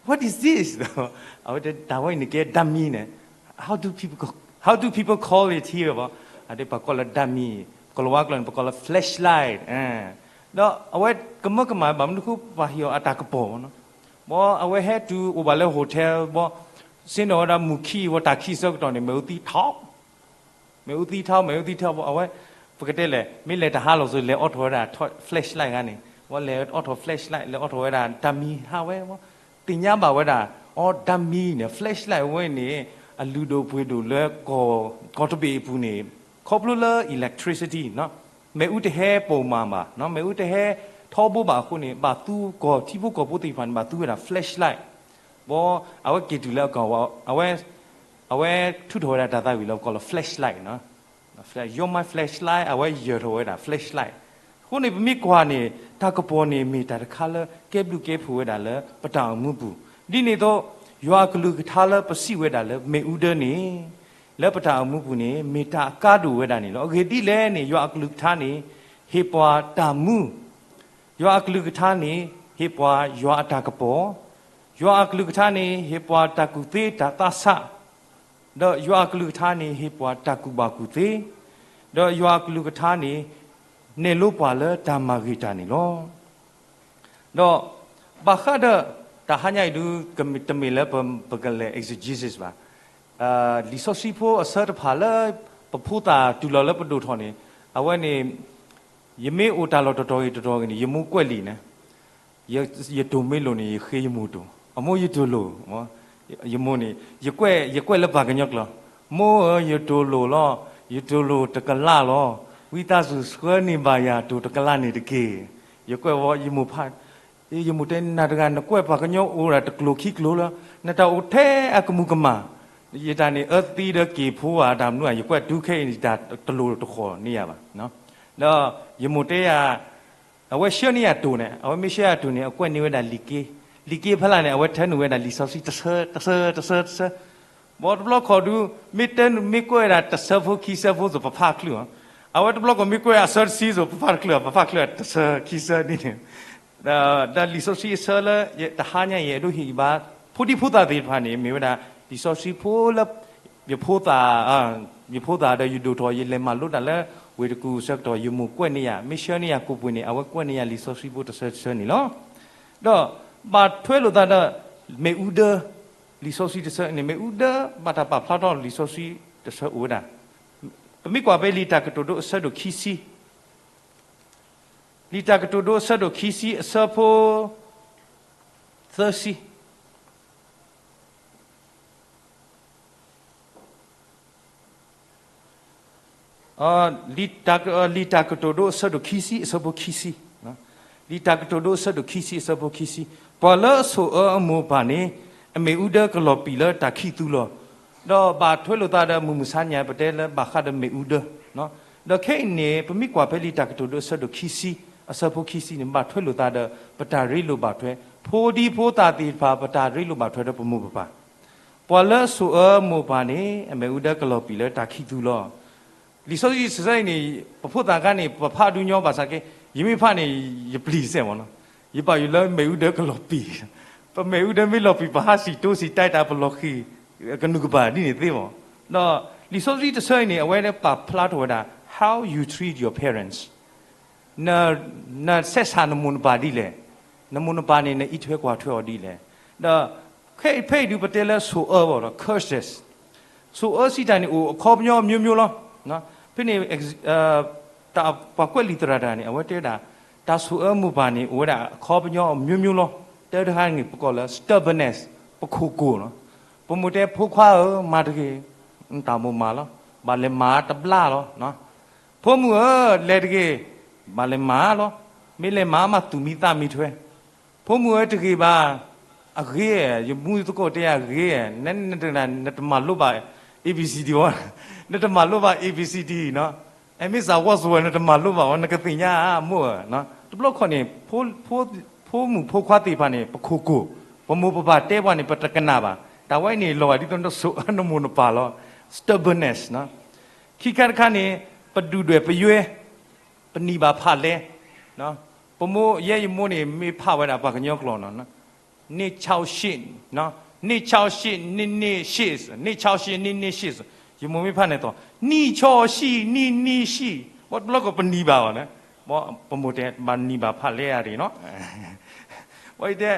what is this? အဝဲတဲ တၢ်ဝဲအံၤန့ၣ်ကဲ dummy န့ၣ်, how do people, how do people call it here ဘၣ်, အဒ်ပှၤကိးလၢ dummy, ကိၤလၤဝါကျိာ်န့ၣ် ပကိးလၢ flashlight, ဒီးအဝဲကမၢကမၣ်ဘၣ်မနုၤဃိ ပှၤဟ့ၣ်အီၤအတၢ်ကပီၤမ့ၢ်နီၤ, ဘၣ်အဝဲဟဲတုၤအိၣ်ဘၣ်လၢ hotel ဘၣ်, ဆ့ၣ်နီၤဝဲဒၣ်မုၢ်ခံဝဲတၢ်ခံဆၢကတီၢ်န့ၣ် မ့ၣ်အူသံထီၣ် မ့ၣ်အူသံထီၣ် မ့ၣ်အူသံထီၣ် အဝဲ ပကတဲလဲၣ် မ့ၢ်လဲၤတဟါလီၤစိၤ လဲၤအိးထီၣ်ဝဲဒၣ် flashlight ခါန့ၣ်, ဝဲလဲၤအိးထီၣ် flashlight လဲၤအိးထီၣ်ဝဲဒၣ် dummy ဟးဝဲ, သ့ၣ်ညါဘၣ်ဝဲဒၣ် အီ dummy န့ၣ် flashlight ဝဲန့ၣ် အလုၢ်ဒိၣ်ပှ့ၤဒိၣ်လၢ ကီၢ်တဘ့ၣ်အပူၤန့ၣ် ခီဖျိလၢ electricity မ့ၣ်အူတဟဲပိာ်မးဘၣ်, မ့ၣ်အူတဟဲထီဘိဘၣ်အဃိန့ၣ် ဘၣ်သူကီၢ်ထံဖိကီၢ်ဖိသ့ၣ်တဖၣ်န့ၣ် ဘၣ်သူဝဲဒၣ် flashlight, ဘၣ်အဝဲက့ၤတုၤလၢအကီၢ်ဝဲ အဝဲ အဝဲထုးထီၣ်ဝဲဒၣ်တၢ်သးဝံၣ်လၢပကိးလၢ flashlight, You're my flashlight, အဝဲယၢၤထီၣ်ဝဲဒၣ် flashlight, အဃိန့ၣ် ပမ့ၢ်ကွၢ်န့ၣ် တၢ်ကပီၤန့ၣ်မ့ၢ်တၢ်တခါလၢ ကဲဘျုးကဲဖှိၣ်ဝဲဒၣ်လၢပတၢ်အိၣ်မူပူၤ, ဒ်န့ၣ်အသိး ယွၤအကလုၢ်ကထါလၢပစံးဝဲဒၣ်လၢမ့ၣ်အူဒၢန့ၣ် လၢပတၢ်အိၣ်မူပူၤန့ၣ် မ့ၢ်တၢ်အကါဒိၣ်ဝဲဒၣ်န့ၣ်လီၤ. အဂ့ၢ်ဒ်လဲၣ်န့ၣ် ယွၤအကလုၢ်ကထါန့ၣ် ဟ့ၣ်ပှၤတၢ်မူ, ယွၤအကလုၢ်ကထါန့ၣ် ဟ့ၣ်ပှၤယွၤအတၢ်ကပီၤ, ယွၤအကလုၢ်ကထါန့ၣ် ဟ့ၣ်ပှၤတၢ်ကူၣ်သ့တၢ်သးဆး, ဒီးယွၤအကလုၢ်ကထါန့ၣ် ဟ့ၣ်ပှၤတၢ်ကူၣ်ဘၣ်ကူၣ်သ့, ဒီးယွၤအကလုၢ်ကထါန့ၣ် နဲၣ်လိပှၤလၢတၢ်မၤဂ့ၤတၢ်န့ၣ်လီၤ. ဒီးဘၣ်ဃးဒီး တၢ်ဟါညါအံၤဒုး တမ့ၢ်လၢပကလဲၤ exegesis ဘၣ်, လံာ်စီဆှံဖိအဆၢတဖၣ်လၢ ပဖိသၣ်တုၤလီၤလၢပဒိၣ်ထီၣ်န့ၣ် အဝဲန့ၣ် ယမ့ၢ်အိၣ်တၢ်လီၢ်တတီၤဂ့ၤတတီၤဂ့ၤန့ၣ် ယမိၢ်ကွဲးလံာ်န့ၣ် ယတိၢ်မ့ၢ်လိာ်န့ၣ် ယဃ့ယမိၢ်တိၢ်, အမိၢ်ယတိၢ်လိာ်, ယမိၢ်န့ၣ် ယကွဲး ယကွဲးလၢပှၤကညီကျိာ်, မိၢ်ဧၢ ယတိၢ်လိာ်လီၤ, ယတိၢ်လိာ်တကလးလီၤ, ဝံသးစူၤဆှၢန့ၢ်ဘၣ်ယၤတိၢ်တကလးန့ၣ်တက့ၢ်. ယကွဲးဝဲ ယမိၢ်ဖး ယမိၢ်တဲ နၤတဂၤ နကွဲးပှၤကညီအိၣ်ဒၣ်တကျိၤခံကျိၤလၢ နတၢ်အိၣ်ထဲအကမူၤကမၣ်, ယတၢ်န့ၣ် အၢသံဒီးက့ၤဖိဧါ တၢ်မနုၤဧါ ယကွဲးတုၤခဲအံၤန့ၣ် တၢ်တလိၣ်တဃီၤန့ၢ်ယၤဘၣ်. ဒီးယမိၢ်တဲယၤ အဝဲဆှၢန့ၢ်ယၤတိၢ်န့ၣ် အဝဲမ့ၢ်ဆှၢယၤတိၢ်န့ၣ် အကွဲးန့ၢ်ဝဲဒၣ်လံာ်က့, လံာ်က့ဖဲလၢ်န့ၣ် အဝဲထၢနုာ်ဝဲဒၣ်လံာ်စီဆှံတဆၢ တဆၢ တဆၢ တဆၢ, ဘီတဘျီခီၣ်ဒုး မ့ၢ်တၢ်မ့ၢ်ကွဲးဝဲဒၣ်တဆၢဖိခံဆၢဖိစိၤ ပဖးချုးအီၤ, အဝဲတဘျီခီၣ်မ့ၢ်ကွဲးအဆၢတဆံစိၤ ပဖးတချုး ပဖးချုးတဆၢခံဆၢဒ်န့ၣ် ဒီးလံာ်စီဆှံအဆၢလၢ တဟါညါအံၤ အဲၣ်ဒိးဟ့ၣ်ဂံၢ်ဘါ ဖိဒံဖိသၣ်သ့ၣ်တဖၣ်န့ၣ် မ့ၢ်ဝဲဒၣ် လံာ်စီဆှံဖိလၢ ယဖိသၣ် ယဖိသၣ်ဒီးယဒိၣ်ထီၣ် ယလဲၤမၤလိတၢ်လၢ ဝ့ၢ်တကူၣ်အဆၢကတီၢ် ယမိၢ်ကွဲးန့ၢ်ယၤ မ့ၢ်ဆှၢန့ၢ်ယၤကိၣ်ပှ့ၤန့ၣ် အဝဲကွဲးန့ၢ်ယၤလံာ်စီဆှံဖိတဆၢတဆၢန့ၣ်လီၤ. ဒီးဘၣ်ထွဲလိာ်သးဒီး မ့ၣ်အူဒၢ လံာ်စီဆှံတဆၢန့ၣ် မ့ၣ်အူဒၢ ဘၣ်တၢ်ပာ်ဖျါထီၣ်လံာ်စီဆှံတဆၢအိၣ်ဝဲဒၣ်, ပမ့ၢ်ကွၢ်ဖဲလံာ်တၢ်ကတိၤဒိအဆၢဒိၣ်ခံဆံ လံာ်တၢ်ကတိၤဒိအဆၢဒိၣ်ခံဆံအဆၢဖိ သၢဆံ လံာ်တၢ်ကတိၤဒိအဆၢဒိၣ်ခံဆံအဆၢဖိခံဆံ, လံာ်တၢ်ကတိၤဒိအဆၢဒိၣ်ခံဆံအဆၢဖိခံဆံ, ပှၤလၢအဆိၣ်အၢအမိၢ်ပၢ်န့ၣ် အမ့ၣ်အူဒၢကလီၤပံာ်လၢတၢ်ခံးသူလီၤ. ဒီးဘၣ်ထွဲလိာ်သးဒီးမုၢ်မဆါညါ ပတဲလၢဘၣ်ဃးဒီးမ့ၣ်အူဒၢ, ဒီးခဲအံၤန့ၣ် ပမ့ၢ်ကွၢ်ဖဲလံာ်တၢ်ကတိၤဒိအဆၢဒိၣ်ခံဆံ အဆၢဖိခံဆံန့ၣ် ဘၣ်ထွဲလိာ်သးဒီး ပတၢ်ရ့လိာ်ဘၣ်ထွဲ, ဖိဒံဖိသၣ်သ့ၣ်တဖၣ် ပတၢ်ရ့လိာ်ဘၣ်ထွဲဒီးပမိၢ်ပပၢ် ပှၤလၢအဆိၣ်အၢမိၢ်ပၢ်န့ၣ် အမ့ၣ်အူဒၢကလီၤပံာ်လၢတၢ်ခံးသူလီၤ. လံာ်စီဆှံတဆၢအံၤန့ၣ် ပဖိသၣ်ခါန့ၣ် ပဖးဒူညီဘၣ်ဆၣ်က့ ယမ့ၢ်ဖးန့ၣ် ယပျံၤစဲးမ့ၢ်နီၤ, ယဘၣ်ယိၣ်လၢမ့ၣ်အူဒၢကလီၤပံာ်, ပမ့ၣ်အူဒၢမ့ၢ်လီၤပံာ် ပဟးစံၣ်တိစံၣ်တဲတၢ် ပလီၤဃံၤ ကနူၤကဘၣ်ဒ်န့ၣ်သ့မ့ၢ်. ဒီးလံာ်စီဆှံတဆၢအံၤန့ၣ် အဝဲဒၣ်ပာ်ဖျါထီၣ်ဝဲဒၣ် how you treat your parents နဆဲးဆၣ်နမိၢ်နပၢ်ဒ်လဲၣ်, နမိၢ်နပၢ်န့ၣ် နအံးထွဲကွၢ်ထွဲအီၤဒ်လဲၣ်. ဒီးဖဲအံၤဒုးပတဲလၢဆိၣ်အၢဘၣ်ဒီး curses, ဆိၣ်အၢစံးတၢ်န့ၣ်အိၣ်အခီပညီမျိုးမျိုးလီၤ. ဖဲန့ၣ် တၢ်ပှၤကွဲးလံာ်သရၣ်တဂၤန့ၣ် အဝဲတဲဝဲဒၣ် တၢ်ဆိၣ်အၢမိၢ်ပၢ်န့ၣ် အိၣ်ဝဲဒၣ်အခီပညီမျိုးမျိုးလီၤ. တၢတခါန့ၣ် ပကိးလၢ stubbornness ပခိၣ်ကိၢ်လီၤ. ပမိၢ်တဲဖိခွါဧၢ မၤတဂ့ၤ, တၢ်မိၢ်မၤလီၤ, ဘၣ်လဲၤမၤတဘျါလီၤ. ဖိမုၣ်ဧၢ လဲၤတဂ့ၤ, ဘၣ်လဲၤမၤလီၤ, မ့ၢ်လဲၤမၤမးသူၣ်မံသးမံထွဲ. ဖိမုၣ်ဧၢတဂ့ၤဘၣ်, အဂ့ၤ, ယမူသကိးတဲအဂ့ၤ, နတမၤလိဘၣ် A B C D ဝဲ, နတမၤလိဘၣ် A B C D နီၤ, အဲမ့ၢ်စးဝီစဝဲ နတမၤလိဘၣ်ဝဲ နကသ့ၣ်ညါမိၢ်ဧၢ. တဘျီခီန့ၣ် ဖိမုၣ်ဖိခွါသ့ၣ်တဖၣ်န့ၣ် ပခိၣ်ကိၢ်, ပမိၢ်ပပၢ်တဲပှၤန့ၣ် ပတကနၣ်ဘၣ်. တၢ်ဝဲအံၤန့ၣ် လီၤဂာ်ဒ်သိးနဆိၣ်အၢနမိၢ်နပၢ်လီၤ. Stubbornness နီၤ. ခံခါတခါန့ၣ် ပဒုၣ်ဒွဲၣ်ပယွဲ, ပနံၤဘၣ်ဖးလဲ, ပမိၢ်ယဲယမိၢ်န့ၣ် မ့ၢ်ဖးဝဲဒၣ်ပှၤကညီကျိာ်နီၤ, နံၣ်ဆီရှ့ၣ်, နံၣ်ဆီရှ့ၣ် နံၣ်နံၣ်ရှ့ၣ်, နံၣ်ဆီရှ့ၣ် နံၣ်နံၣ်ရှ့ၣ်, ယမိၢ်မ့ၢ်ဖးန့ၣ်သိး နံၣ်ဆီရှ့ၣ် နံၣ်နံၣ်ရှ့ၣ်, ဘၣ်တဘျီကီးပနံၤဘၣ်အီၤန့ၣ်, ပမိၢ်တဲ ဘၣ်နံၤဘၣ်ဖးလဲအါဒံးနီၤ. ဝဲတဲ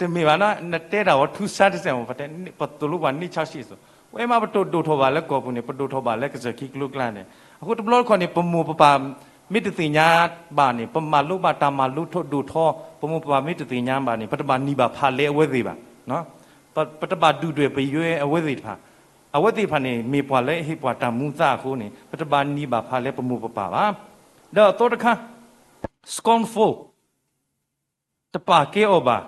တမ့ၢ်ဘၣ်နီၤ နတဲတၢ်ဝဲထူစါတစဲးမ့ၢ် ပတဲ ပသိၣ်လိပှၤနံၣ်ဆီရှ့ၣ်စိၤ, ဝဲမးပတဒိၣ်ထီၣ်ဘၣ်လၢကီၢ်ပူၤန့ၣ် ပဒိၣ်ထီၣ်ဘၣ်လၢကစၢၢ်ခံကျိကျါန့ၣ်, အဃိတဘျီတခီၣ်န့ၣ် ပမိၢ်ပပၢ်မ့ၢ်တသ့ၣ်ညါဘၣ်န့ၣ် ပမၤလိဘၣ်တၢ်မၤလိထီၣ်ဒိၣ်ထီၣ် ပမိၢ်ပပၢ်မ့ၢ်တသ့ၣ်ညါဘၣ်န့ၣ် ပတဘၣ်နံၤဘၣ်ဖးလဲအဝဲသ့ၣ်ဘၣ်, ပတဘၣ်ဒုၣ်ဒွဲၣ်ပယွဲအဝဲသ့ၣ်တဖၣ်, အဝဲသ့ၣ်တဖၣ်န့ၣ် မ့ၢ်ပှၤလၢအဟ့ၣ်ပှၤတၢ်မူသးအဃိန့ၣ် ပတဘၣ်နံၤဘၣ်ဖးလဲပမိၢ်ပပၢ်ဘၣ်. ဒီးအသီတခါ scornful တပာ်ကဲအီၤဘၣ်,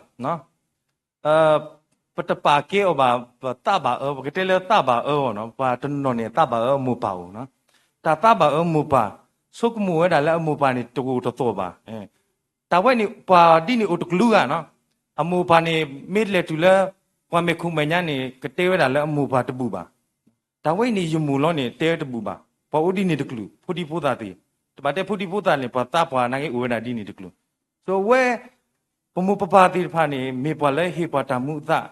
ပတပာ်ကဲအီၤဘၣ် ပသးဘၣ်အၢ, ပကတဲလၢသးဘၣ်အၢအီၤနီၤ, ပှၤတနီၤနီၤန့ၣ် သးဘၣ်အၢအမိၢ်ပၢ်အိၣ်နီၤ, တၢ်သးဘၣ်အၢမိၢ်ပၢ်, ဆိကမိၣ်ဝဲဒၣ်လၢအမိၢ်ပၢ်န့ၣ် တဂိာ်တသီၣ်ဘၣ်. တၢ်ဝဲန့ၣ် ပှၤဒ်န့ၣ်အိၣ်တကလုာ်ဂၤနီၤ, အမိၢ်ပၢ်န့ၣ် မ့ၢ်လဲၤတုၤလၢ ပှၤမဲာ်ခိၣ်မဲာ်ညါန့ၣ် ကတဲဝဲဒၣ်လၢအမိၢ်ပၢ်တဘူၣ်ဘၣ်. တၢ်ဝဲအံၤန့ၣ် ယမိၢ်လီၤန့ၣ် တဲတဘူၣ်ဘၣ်, ပှၤအိၣ်ဒ်န့ၣ်တကလုာ်, ဖိဒံဖိသၣ်သ့ၣ်, တဘၣ်တဲဖိဒံဖိသၣ်န့ၣ် ပှၤသးပှၢ်နာ်က့အိၣ်ဝဲဒၣ်ဒ်န့ၣ်တကလုာ်. ဆိဝဲ ပမိၢ်ပပၢ်သ့ၣ်တဖၣ်န့ၣ် မ့ၢ်ပှၤလၢဟ့ၣ်ပှၤတၢ်မူအသး,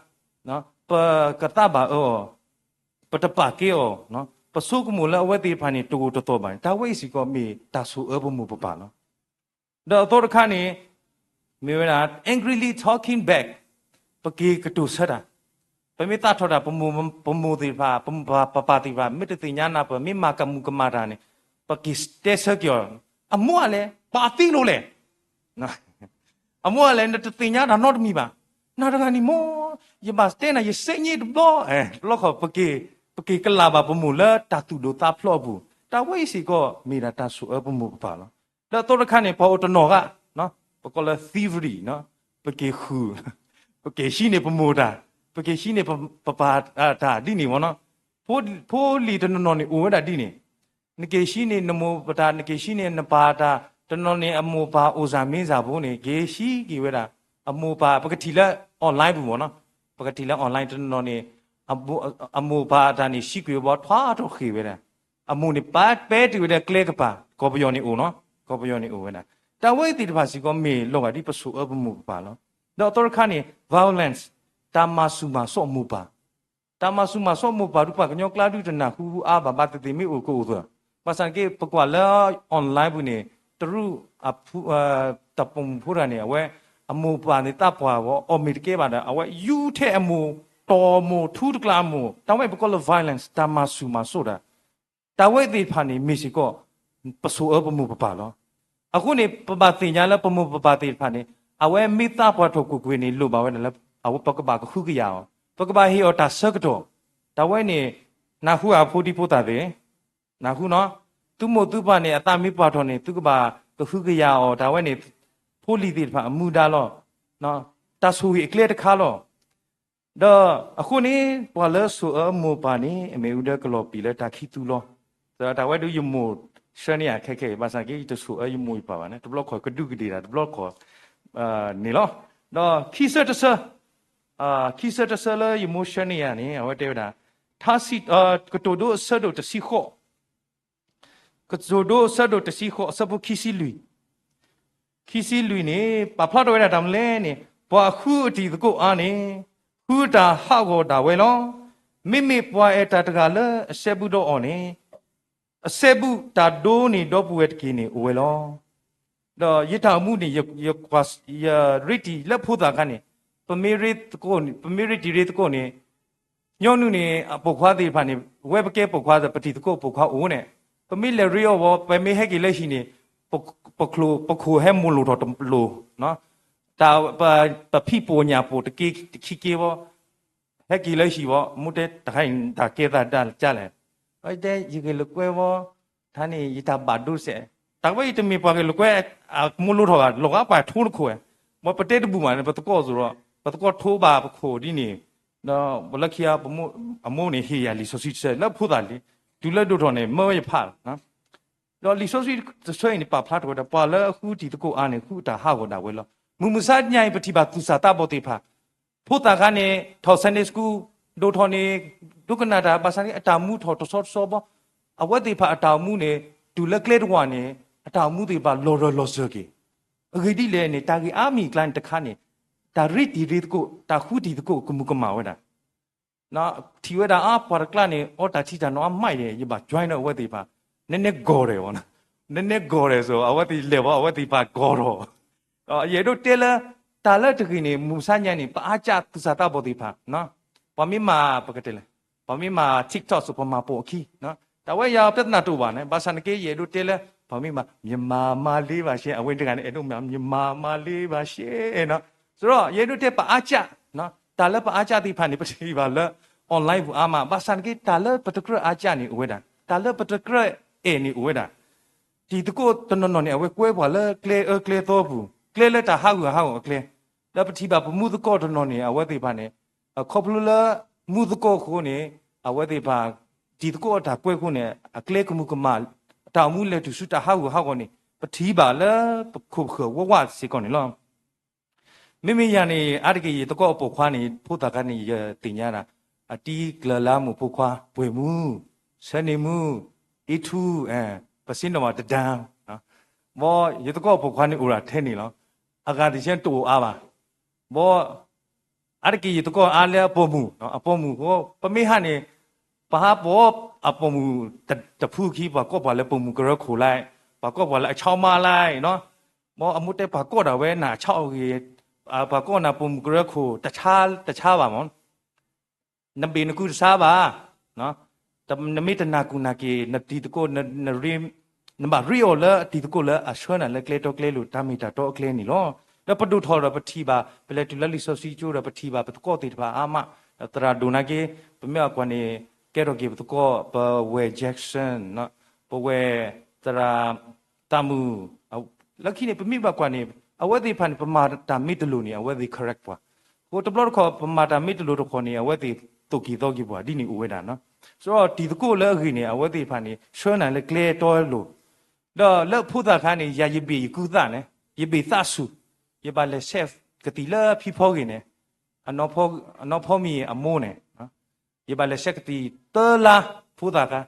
ပကသးဘၣ်အၢအီၤ, ပတပာ်ကဲအီၤ, ပဆိကမိၣ်လၢအဝဲသ့ၣ်တဖၣ်န့ၣ် တဂိာ်တသီၣ်ဘၣ်န့ၣ် တၢ်ဝဲအံၤစ့ၢ်ကီးမ့ၢ်တၢ်ဆိၣ်အၢပမိၢ်ပပၢ်လီၤ. ဒီးအသီတခါန့ၣ် မ့ၢ်ဝဲဒၣ် angrily talking back, ပက့ၤကတိၤဆၢတၢ်, ပမ့ၢ်သးထီၣ်တၢ် ပမိၢ်သ့ၣ်တဖၣ် ပမိၢ်ပပၢ်သ့ၣ်တဖၣ် မ့ၢ်တသ့ၣ်ညါနၢ်ပၢၢ် မ့ၢ်မၤကမူၤကမၣ်တၢ်န့ၣ် ပက့ၤတဲဆၢက့ၤအီၤ, အမိၢ်အလဲၣ် ပှၤသံလိၤလဲၣ် အမိၢ်အလဲၣ် နတသ့ၣ်ညါတၢ်နီတမံၤဘၣ်, နၤတဂၤန့ၣ်မ့ၢ် ယဘၣ်တဲနၤ ယစ့ညံတဘျီ, တဘျီဃီ ပက့ၤကလးဘၣ်ပမိၢ်လၢတၢ်သူၣ်ဒိၣ်သးဖျိးအပူၤ, တၢ်ဝဲအံၤစ့ၢ်ကီး မ့ၢ်ဒၣ်တၢ်ဆိၣ်အၢပမိၢ်ပပၢ်လီၤ. ဒီးအသီတခါန့ၣ် ပှၤအိၣ်တနီၤဂၤ, ပကိးလၢ သံဝရံၣ်, ပက့ၤဃုာ်, ပက့ၤဟံးန့ၢ်ပမိၢ်တၢ်, ပက့ၤဟံးန့ၢ်ပပၢ်တၢ်ဒ်န့ၣ်မ့ၢ်နီၤ. ဖိလံၤတနီၤနီၤန့ၣ်အိၣ်ဝဲဒၣ်ဒ်န့ၣ်, နက့ၤဟံးန့ၢ်နမိၢ်ပတၢ်, နက့ၤဟံးန့ၢ်နပၢ်တၢ်, တနီၤန့ၣ် အမိၢ်ပၢ်အိၣ်စၢ်မ့ၢ်စၢ်ဖိန့ၣ် က့ၤဟံးက့ၤဝဲဒၣ်, အမိၢ်ပၢ် ပကထံၣ်လၢ online ပူၤမ့ၢ်နီၤ, ပကထံၣ်လၢ online တနီၤနီၤန့ၣ် အမိၢ်ပၢ်တၢ်န့ၣ် ဟံးကွံာ်ဝဲဘၣ် ထွါထီၣ်ဃ့ၢ်ဝဲဒၣ်, အမိၢ်န့ၣ် ပာ်ပဲတ့ၢ်ဝဲဒၣ်ကျဲကပၤ, ကီၢ်ပယီၤန့ၣ်အိၣ်နီၤ, ကီၢ်ပယီၤန့ၣ်အိၣ်ဝဲဒၣ်. တၢ်ဝဲသ့ၣ်တဖၣ်စ့ၢ်ကီး မ့ၢ်လီၤဂာ်ဒ်ပဆိၣ်အၢပမိၢ်ပပၢ်လီၤ. ဒီးအသီတခါန့ၣ် violence, တၢ်မၤဆူၣ်မၤစိးမိၢ်ပၢ်, တၢ်မၤဆူၣ်မၤစိးမိၢ်ပၢ်ဒုး ပှၤကညီကျါဒုးတနၢ်ဟူအါဘၣ်, ဘၣ်သ့ၣ်သ့ၣ်မ့ၢ်အိၣ်ကအိၣ်သၢ, ဘၣ်ဆၣ်က့ ပကွၢ်လၢ online ပူၤန့ၣ် တရူး တၢ်ပိာ်မုၣ်ဖိတဂၤန့ၣ် အဝဲ အမိၢ်ပၢ်န့ၣ်သးပှၢ်ဝဲ အီၣ်မ့ၢ်တကဲဘၣ်ဒီး အဝဲယူၤထဲအမိၢ်, တီၢ်မိၢ်, ထူတကျါအမိၢ်, တၢ်ဝဲပကိးလၢ violence, တၢ်မၤဆူၣ်မၤစိးတၢ် တၢ်ဝဲသ့ၣ်တဖၣ်န့ၣ် မ့ၢ်စ့ၢ်ကီး ပဆိၣ်အၢပမိၢ်ပပၢ်လီၤ. အဃိန့ၣ် ပဘၣ်သ့ၣ်ညါလၢပမိၢ်ပပၢ်သ့ၣ်တဖၣ်န့ၣ် အဝဲမ့ၢ်သးပှၢ်ထီၣ်ကွ့ၢ်ကွ့ၢ်န့ၣ် လိၣ်ဘၣ်ဝဲဒၣ်လၢ အဝဲပကဘၣ်ကဟုကယာ်အီၤ, ပကဘၣ်ဟ့ၣ်အီၤတၢ်ဆၢကတီၢ်, တၢ်ဝဲန့ၣ် နၢ်ဟူဧါဖိဒံဖိသၣ်သ့ၣ်, နၢ်ဟူနီၤ, သုမိၢ်သုပၢ်န့ၣ် အသးမ့ၢ်ပှၢ်ထီၣ်န့ၣ် သုကဘၣ်ကဟုကယာ်အီၤ, တၢ်ဝဲန့ၣ် ဖိလံၤသ့ၣ်တဖၣ်အမူဒါလီၤ, တၢ်ဆိၣ်ဂ့ၤအကျဲတခါလီၤ. ဒီးအဃိန့ၣ် ပှၤလၢဆိၣ်အၢမိၢ်ပၢ်န့ၣ် အမ့ၣ်အူဒၢကလီၤပံာ်လၢတၢ်ခံသူလီၤ. တၢ်ဝဲဒုးယမိၢ်ဆှၢန့ၢ်ယၤခဲခဲအံၤ, ဘၣ်ဆၣ်က့ ယတဆိၣ်အၢယမိၢ်ယပၢ်ဘၣ်န့ၣ် တဘျီခီၣ်ကဒူးကဒ့ၣ်တၢ် တဘျီခီၣ်န့ၣ်လီၤ. ဒီးခံဆၢတဆၢ, ခံဆၢတဆၢလၢယမိၢ်ဆှၢန့ၢ်ယၤန့ၣ် အဝဲတဲဝဲဒၣ် ထါစံး, ကတိၤဒိအဆၢဒိၣ်တဆံဃိး ကတိၤဒိအဆၢဒိၣ်တဆံဃိး အဆၢဖိခံဆံလွံၢ်, ခံဆံလွံၢ်န့ၣ် ပာ်ဖျါထီၣ်ဝဲဒၣ်တၢ်မနုၤလဲၣ်န့ၣ် ပှၤဃုအတံၤသကိးအါန့ၣ် ဃုတၢ်ဟးဂီၤဒၣ်ဝဲလီၤ. မ့မ့ၢ်ပှၤအဲၣ်တၢ်တဂၤလၢအစဲဘူးဒီးအီၤန့ၣ် အစဲဘူးတၢ်ဒိန့ၢ်ဒီပုၢ်ဝဲၢ်တက့ၢ်န့ၣ်အိၣ်ဝဲလီၤ. ဒီးယတၢ်အိၣ်မူန့ၣ် ယရ့တံၢ်လၢဖိသၣ်ခါန့ၣ် ပမ့ၢ်ရ့တံၢ်ရ့သကိးန့ၣ် ညီနုၢ်န့ၣ် အပိာ်ခွါသ့ၣ်တဖၣ်န့ၣ် ဝဲပကဲပိာ်ခွါ ပတံၤသကိးပိာ်ခွါအိၣ်န့ၣ် ပမ့ၢ်လဲၤရ့အီၤဝဲ ပမ့ၢ်ဟဲက့ၤလၢဟံၣ်န့ၣ် ပခိၣ်ဟဲမိၢ်လိၣ်ထီၣ်တလိၣ်, တၢ်ပဖံးပိာ်ညၣ်ပိာ်တက့တခံက့ဝဲ ဟဲက့ၤလၢဟံၣ်ဝဲ မ့ၢ်တဲတခါအံၤ တၢ်ကဲသးဒ်လဲၣ်, တဲယဂဲၤလိာ်ကွဲဝဲ ထါန့ၣ် ယတၢ်ဘၣ်ဒိစဲး, တၢ်ဝဲအံၤတမ့ၢ်ပှၤဂဲၤလိာ်ကွဲ အမိၢ်လိၣ်ထီၣ်ဘၣ် လီၤဂာ်ပှၤထိတခိၣ်ဝဲ, ပတဲတဘူၣ်မးန့ၣ် ပသကိးစရီ ပသကိးထိဘၣ်ပခိၣ်ဒ်န့ၣ်, ဒီးပလၢခံအ အမိၢ်န့ၣ်ဟ့ၣ်ယၤလံာ်စီဆှံတဆၢလၢဖိသၣ်လံ, တုၤလၢဒိၣ်ထီၣ်န့ၣ် မၢဝဲယဖးလီၤ. ဒီးလံာ်စီဆှံတဆၢအံၤန့ၣ် ပာ်ဖျါထီၣ်ဝဲဒၣ် ပှၤလၢအဃုတံၤသကိးအါန့ၣ် ဃုတၢ်ဟးဂီၤဒၣ်ဝဲလီၤ. မုၢ်မဆါညါအံၤ ပထံၣ်ဘၣ်သူၣ်စၢ်သးဘီၣ်သ့ၣ်တဖၣ် ဖိသၣ်ခါန့ၣ် ထီၣ် Sunday School ဒိၣ်ထီၣ်န့ၣ် ဒိကနၣ်တၢ် ဘၣ်ဆၣ်န့ၣ် အတၢ်မူထီၣ်တဆီတဆီဘီ, အဝဲသ့ၣ်တဖၣ်အတၢ်အိၣ်မူန့ၣ် တုၤလၢကျဲတဝာ်န့ၣ် အတၢ်အိၣ်မူသ့ၣ်တဖၣ်လီၤရၢၢ်လီၤစၢၤက့ၤ, အဂ့ၢ်ဒ်လဲၣ်န့ၣ် တၢ်ဂ့ၢ်အါမံၤအကျါန့ၣ်တခါန့ၣ် တၢ်ရ့တံၤရ့သကိး တၢ်ဃုတံၤသကိးကမူၤကမၣ်ဝဲဒၣ် ထံၣ်ဝဲဒၣ်အါ ပှၤတကျါန့ၣ် အီတၢ်ထံတၢ်နိအါမးဒီး ယဘၣ် join ဒီးအဝဲသ့ၣ်တဖၣ် နဲနဲဂီၤဒဲး, နဲနဲဂီၤဒဲးစိ အဝဲသ့ၣ်လဲၤဘီ အဝဲသ့ၣ်တဖၣ်ဂီၤထီၣ်, ယအဲၣ်ဒိးတဲလၢ တၢ်လၢတဂ့ၤန့ၣ် မုၢ်မဆါညါန့ၣ် ပအါကၢ်သူၣ်စၢ်သးဘီၣ်သ့ၣ်တဖၣ်, ပှၤမ့ၢ်မၤ ပကတဲလဲၣ်, ပှၤမ့ၢ်မၤ TikTok စိ ပှၤမၤပိာ်အခံ, တၢ်ဝဲယၤပြဿနာတအိၣ်ဘၣ်န့ၣ် ဘၣ်ဆၣ်န့ၣ်က့ ယအဲၣ်ဒိးတဲလၢ ပှၤမ့ၢ်မၤ မြန်မာမလေးပါရှင် အဝဲတဂၤန့ၣ် အဲၣ်ဒိးမၤ မြန်မာမလေးပါရှင် စရီ ယအဲၣ်ဒိးတဲပအါကၢ်, တၢ်လၢပအါကၢ်သ့ၣ်တဖၣ်န့ၣ် ပထံၣ်ဘၣ်လၢ online ပူၤအါမး, ဘၣ်ဆၣ်န့ၣ်က့ တၢ်လၢပတကြၢးအါကၢ်န့ၣ်အိၣ်ဝဲဒၣ်, တၢ်လၢပတကြၢးအဲၣ်န့ၣ်အိၣ်ဝဲဒၣ်. တံၤသကိးတနီၤနီၤန့ၣ် အဝဲကွဲပှၤလၢကျဲအၢကျဲသီပူၤ, ကျဲလၢတၢ်ဟးဂူာ်ဟးဂီၤအကျဲ, ဒီးပထံၣ်ဘၣ်ပမူသကိးတနီၤန့ၣ် အဝဲသ့ၣ်တဖၣ်န့ၣ် ခီဖျိလၢ မူသကိးအဃိန့ၣ် အဝဲသ့ၣ်တဖၣ် တံၤသကိးအတၢ်ကွဲအဃိန့ၣ် အကျဲကမူၤကမၣ်, အတၢ်အိၣ်မူလဲၤတုၤဆူတၢ်ဟးဂူာ်ဟးဂီၤန့ၣ် ပထံၣ်ဘၣ်လၢပခိၣ်ပဃၢၤဝးဝးစ့ၢ်ကီးန့ၣ်လီၤ. မ့မ့ၢ်ယၤန့ၣ် အါတက့ၢ်ယသကိးအပိာ်ခွါန့ၣ် ဖိသၣ်ခါန့ၣ် ယသ့ၣ်ညါဒၣ် အတံၤကျၢၤလၢအမိၢ်ဖိခွါ ပှဲၤမူ, ဆၢန့ၢ်မူ, အ့ထူ, ပစံးနီၣ်ဘၣ်တဒၢ, ဘီ ယသကိးအပိာ်ခွါန့ၣ်အိၣ်ဒၣ်ထဲန့ၣ်လီၤ. အဂၤတဆဲတအိၣ်အါဘၣ်. ဘီ အါတက့ၢ်ယသကိးအါလၢအပိာ်မုၣ်, အပိာ်မုၣ်ဃိ ပမ့ၢ်ဟးန့ၣ် ပဟးပိာ်အပိာ်မုၣ်တဖုခံ ပှၤကိးပှၤလၢပိာ်မုၣ်ကရၢခိၣ်လၢ, ပှၤကိးပှၤလၢအဆီမါလၢ, ဘီအမိၢ်တဲပှၤကိးဒၣ်ဝဲနၤအဆီအဂ့ၢ်, ပှၤကိးနၤပိာ်မုၣ်ကရၢခိၣ် တဆါဘၣ်မး နဘ့ၣ်နကူတဆါဘၣ်, နမ့ၢ်တနၢ်ကူၣ်နာ်က့ၤ နတံၤသကိး နဘၣ်ရ့အီၤလၢအတံၤသကိးလၢအဆှၢနၤလၢကျဲတီကျဲလိၤ တၢ်မ့ၢ်တၢ်တီအကျဲန့ၣ်လီၤ. ဒီးပဒိၣ်ထီၣ်ဒီးပထံၣ်ဘၣ်, ပလဲၤတုၤလၢလံာ်စီဆှံကၠိဒီးပထံၣ်ဘၣ်ပသကိးသ့ၣ်တဖၣ်အါမး, ဒီးသရၣ်ဒိၣ်နာ်က့, ပမ့ၢ်အကွၢ်န့ၣ်, ကဲထီၣ်က့ၤပသကိး, ပဝဲၢ် Jackson, ပဝဲၢ်သရၣ် တၢ်မုၢ်, လၢခံန့ၣ် ပမ့ၢ်ဘၣ်ကွၢ်န့ၣ်, အဝဲသ့ၣ်တဖၣ်န့ၣ် ပမၤတၢ်မ့ၢ်တလိၤန့ၣ် အဝဲသ့ၣ် correct ပှၤ, အဃိတဘျီတခီၣ် ပမၤတၢ်မ့ၢ်တလိၤတခီၣ်န့ၣ် အဝဲသ့ၣ်သိၣ်က့ၤသီက့ၤပှၤ ဒ်န့ၣ်အိၣ်ဝဲဒၣ်, စးထီၣ်တံၤသကိးလၢအဂ့ၤန့ၣ် အဝဲသ့ၣ်တဖၣ်န့ၣ် ဆှၢနၤလၢကျဲတီလိၤ, ဒီးလၢဖိသၣ်ခါန့ၣ် ယၤယဘ့ၣ်ယကုသၣ်န့ၣ်, ယဘ့ၣ်သၣ်ဆူၣ်, ယဘၣ်လဲၤဆဲးကသံၣ်လၢဖံဖီဂ့ၢ်န့ၣ်, အနီၢ်ဖီမံၤအမိၢ်န့ၣ် ယဘၣ်လဲၤဆဲးကသံၣ်တၢလါ, ဖိသၣ်ခါ,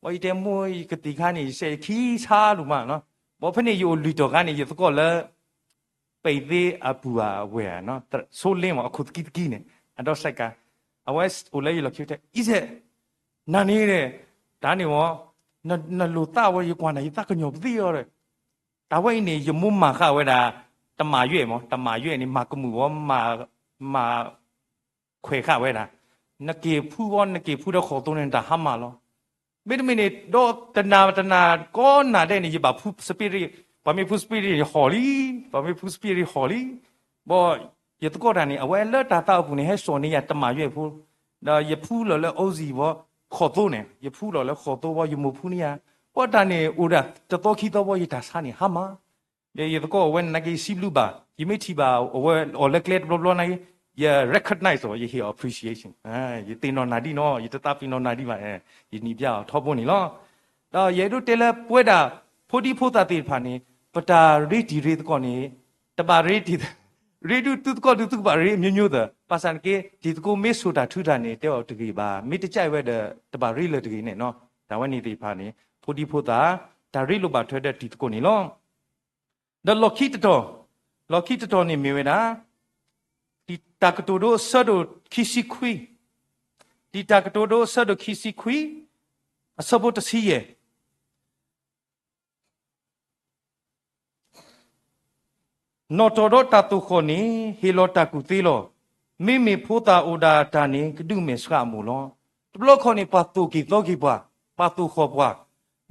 ဘၣ်ယတဲမိၢ်ယကသံၣ်ခါန့ၣ် ယဆဲးယခံဆါဒိၣ်မး, ဘၣ်ဖဲန့ၣ်ယအိၣ်လုၢ်တီၢ်ခါန့ၣ် ယသကိးလၢ ပသ့အပူၤဧါအဝဲၢ်ဧါ, ဆိလ့မး အခိၣ်သကံသကံန့ၣ်, အဒီစဲးကါ, အဝဲအိၣ်လၢယလီၢ်ခံတဲ အံၤစဲး, နၤန့ၣ်, တၢ်န့ၣ်ဝဲ, နလိၤသၣ်ဝဲ ယကွၢ်နၤ ယသးကညီၤပသံအီၤဒီး, တၢ်ဝဲအံၤန့ၣ် ယမိၢ်မၤဃာ်ဝဲဒၣ်, တမၤယွဲၢ်မး တမၤယွဲၢ်န့ၣ် မၤကမုာ်ဝဲ, မၤ ခွဲးဃာ်ဝဲဒၣ်, နက့ၤဖှူဝဲ နက့ၤဖှူဒီးဃီၣ်သိန့ၣ် နတၢ်ဟါမၢ်လီၤ. မ့တမ့ၢ်န့ၣ် ဒီးတနၤတနၤ ကိးနၤဒဲးန့ၣ် ယဘၣ်ဖှူ spirit, ပှၤမ့ၢ်ဖှူ spirit ဟီၣ်လံ, ပှၤမ့ၢ်ဖှူ spirit ဟီၣ်လံ, ဘၣ်ယသကိးတၢ်န့ၣ် အဝဲလၢတၢ်သးအပူၤန့ၣ် ဟဲစိာ်န့ၢ်ယၤတမၤယွဲၢ်ဖိ, ဒီးယဖှူလီၤလၢ အိစံၣ်ဝဲ ဃီၣ်သိန့ၣ် ယဖှူလီၤလၢဃီၣ်သိဝဲ ယမိၢ်ဖှူန့ၢ်ယၤ, ဘၣ်တၢ်န့ၣ် အိၣ်ဒၣ်တသီခံသီဝဲ ယတၢ်ဆါန့ၣ် ဟါမၢ် ဒီးယသကိးအဝဲန့ၣ် နာ်က့ယစံးဘျုးဘၣ်, ယမ့ၢ်ထံၣ်ဘၣ်အဝဲအီၤလၢကျဲတဘျီဘျီနာ်က့, ယ recognize အီၤ, ယဟ့ၣ်အီၤ appreciation, ယသ့ၣ်နီၣ်နၤဒ်နီၤ, ယတသးပ့ၤနီၣ်နၤဒ်ဘၣ်, ယန့ၢ်ဘၣ်အီၤထီဘိန့ၣ်လီၤ. ဒီးယအဲၣ်ဒိးတဲလၢပဝဲဒၣ် ဖိဒံဖိသၣ်သ့ၣ်တဖၣ်န့ၣ် ပတၢ်ရ့တံၤရ့သကိးန့ၣ် တဘၣ်ရ့တံၤ, ရ့ဒုးသုသကိးဒုး သုကဘၣ်ရ့အမျိုးမျိုးသၢ, ဘၣ်ဆၣ်နာ်က့ တံၤသကိးမ့ၢ်ဆိၣ်တၢ်ထုတၢ်န့ၣ် တဲအီၤတဂ့ၤဘၣ်, မ့ၢ်တကးဝဲဒီး တဘၣ်ရ့လၢၤတဂ့ၤန့ၣ်နီၤ. တၢ်ဝဲန့ၣ်သ့ၣ်တဖၣ်န့ၣ် ဖိဒံဖိသၣ် တၢ်ရ့လိာ်ဘၣ်ထွဲဒီးတံၤသကိးန့ၣ်လီၤ. ဒီးလီၢ်ခံတတီၤ, လီၢ်ခံတတီၤန့ၣ်မ့ၢ်ဝဲဒၣ် လံာ်တၢ်ကတိၤဒိအဆၢဒိၣ်ခံဆံခွံ, လံာ်တၢ်ကတိၤဒိအဆၢဒိၣ်ခံဆံခွံ, အဆၢဖိတဆံယဲၢ်, နီၣ်တီၢ်ဒီးတၢ်သိၣ်ဃီၣ်န့ၣ် ဟ့ၣ်လီၤတၢ်ကူၣ်သ့လီၤ. မ့မ့ၢ်ဖိသၣ်အိၣ်ဒၣ်တၢ်န့ၣ် ကဒုးမဲာ်ဆှးအမိၢ်လီၤ. တဘျီခီန့ၣ် ပှၤသိၣ်က့ၤသီက့ၤပှၤ, ပှၤသိၣ်ဃီၣ်ပှၤ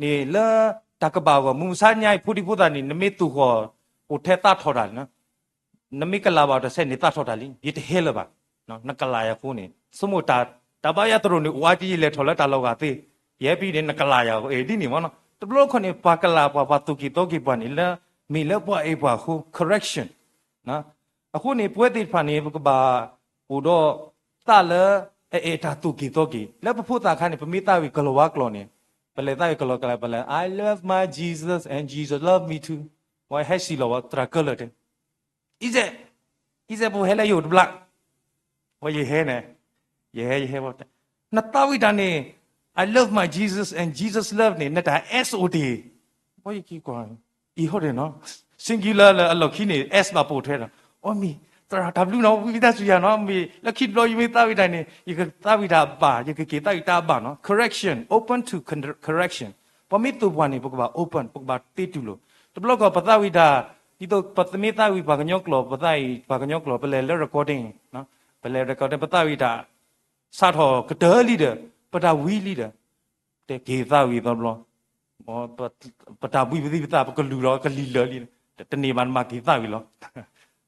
န့ၣ် လၢတၢ်ကဘၣ်အဂီၢ် မုၢ်မဆါညါအံၤ ဖိဒံဖိသၣ်န့ၣ် နမ့ၢ်သိၣ်ဃီၣ်အိၣ်ထဲသးထီၣ်တၢ်န့ၣ် နမ့ၢ်ကလၤဘၣ်တၢ်ဆဲးန့ၣ် သးထီၣ်တၢ်လံ, ယတဟဲလၢၤဘၣ်, နကလၤယၤအဃိန့ၣ် ဆိကမိၣ်တၢ်ဘါယွၤသရိာ်န့ၣ် အိၣ်အါက့ ယလဲၤထီၣ်လၢတၢ်လီၤဂာ်သ့, ယဟဲဖဲန့ၣ် နကလၤယၤ အဲၣ်ဒ်န့ၣ်မ့ၢ်နီၤ. တဘျီခီန့ၣ် ပှၤကလၤပှၤ ပှၤသိၣ်က့ၤသီက့ၤပှၤန့ၣ် လၢမ့ၢ်လၢပှၤအဲၣ်ပှၤအဃိ correction အဃိန့ၣ် ပဝဲသ့ၣ်တဖၣ်န့ၣ် ပကဘၣ်အိၣ်ဒီးသးလၢ အအဲၣ်တၢ်သိၣ်က့ၤသီက့ၤ လၢပဖိသၣ်ခါန့ၣ် ပမ့ၢ်သးဝံၣ်ကလီၤဝါကျိာ်န့ၣ်, ပလဲၤသးဝံၣ်ကလီၤကျိာ် ပလဲၤ I love my Jesus and Jesus love me too, ပှၤဟဲစံၣ်လီၤဝဲသရၣ်ကၢလၢာ်တဲ အံၤစဲး, အံၤစဲး ပဟဲလၢယအိၣ်တဘျီ, ဝဲယဟဲန့ၣ်, ယဟဲ ယဟဲဝဲ, နသးဝံၣ်တၢ်န့ၣ် I love my Jesus and Jesus love န့ၣ် နတၢ် S အိၣ်တ့ၢ်, ဝဲယက့ၤကွၢ်, အံၤဟီဒ့ၣ်နီၤ, singular လၢအလီၢ်ခံန့ၣ် S ဘၣ်ပိာ်ထွဲဒီး, အီမ့ၢ် သရၣ်တၢ်ဘျုးနီၤ ဝံသးစူၤယၤနီၤ မ့ၢ်လၢခံတဘျီယမ့ၢ်သးဝံၣ်တၢ်န့ၣ် ယကသးဝံၣ်တၢ်အဘၣ် ယကက့ၤသးဝံၣ်တၢ်အဘၣ်နီၤ correction, open to correction, ပှၤမ့ၢ်သိၣ်ပှၤန့ၣ် ပကဘၣ် open ပကဘၣ်သ့တူၢ်လိာ်, တဘျီခီပသးဝံၣ်တၢ်, ဒ်သိးပမ့ၢ်သးဝံၣ်ပှၤကညီကျိာ် ပသးဝံၣ်ပှၤကညီကျိာ် ပလဲၤလၢ recording, ပလဲၤ recording ပသးဝံၣ်တၢ်, စးထီၣ်ကတၢၢ်လံဒီး, ပတၢ်ဝံၤလံဒီး, တဲက့ၤသးဝံၣ်သီတဘျီ, ပတၢ်ဘှံးပသံပသး ပကလုၢ်လီၤ ကလံၤလၢာ်လံ, တန့ၢ်ဘၣ်နဘၣ်က့ၤသးဝံၣ်လီၤ,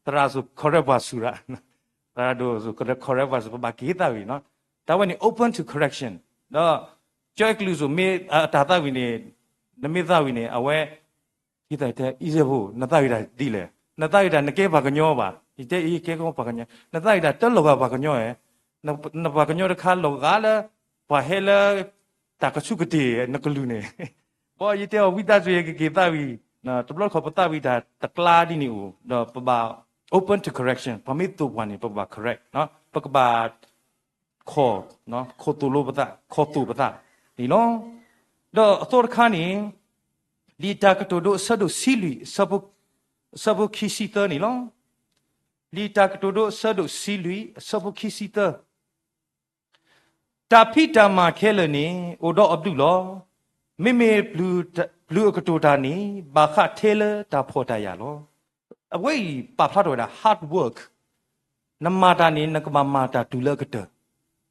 သရၣ်စူၤ correct ပှၤစူၤရၣ်, သရၣ်ဒိၣ်စူၤ correct ပှၤစူၤ ပဘၣ်က့ၤသးဝံၣ်နီၤ, တၢ်ဝဲန့ၣ် open to correction, ဒီး ကၠီအကလုၢ်စူၤမ့ၢ်အတၢ်သးဝံၣ်န့ၣ်, နမ့ၢ်သးဝံၣ်န့ၣ် အဝဲ ကသံၣ်တဲ အံၤစဲးဖိ နသးဝံၣ်တၢ်ဒ်လဲၣ်, နသးဝံၣ်တၢ်နကဲပှၤကညီဘၣ်, ယတဲအံၤကဲကီပှၤကညီ, နသးဝံၣ်တၢ်တလီၤဂာ်ပှၤကညီဧါ, နပှၤကညီတခါလီၤဂာ်လၢ ပှၤဟဲလၢ တၢ်ကဆူးကတ့ၢ်နကလုၢ်န့ၣ်, ဘၣ်ယတဲအီၤဝံသးစူၤ ယကက့ၤသးဝံၣ်, တဘျီခီပသးဝံၣ်တၢ်တကျါဒ်န့ၣ်အိၣ် ဒီးပဘၣ် open to correction ပှၤမ့ၢ်သိၣ်ပှၤန့ၣ် ပကဘၣ် correct, ပကဘၣ် ခိၣ်သိၣ်လိပသး ခိၣ်သိၣ်ပသးန့ၣ်လီၤ. ဒီးအသီတခါန့ၣ် လံာ်တၢ်ကတိၤဒိအဆၢဒိၣ်ဆံလွံၢ် အဆၢဖိခံဆံသၢန့ၣ်လီၤ. လံာ်တၢ်ကတိၤဒိအဆၢဒိၣ်ဆံလွံၢ် အဆၢဖိခံဆံသၢ, တၢ်ဖံးတၢ်မၤခဲလၢာ်န့ၣ် အိၣ်ဒီးအဘျုးလီၤ. မ့မ့ၢ်ပျုၤအကတိၤတၢ်န့ၣ် ဘၣ်ဃးထဲလၢတၢ်ဖှီၣ်တၢ်ယာ်လီၤ. အဝဲအံၤပာ်ဖျါထီၣ်ဝဲဒၣ် hard work, နမၤတၢ်န့ၣ် နကဘၣ်မၤတၢ်တုၤလၢအကတၢၢ်,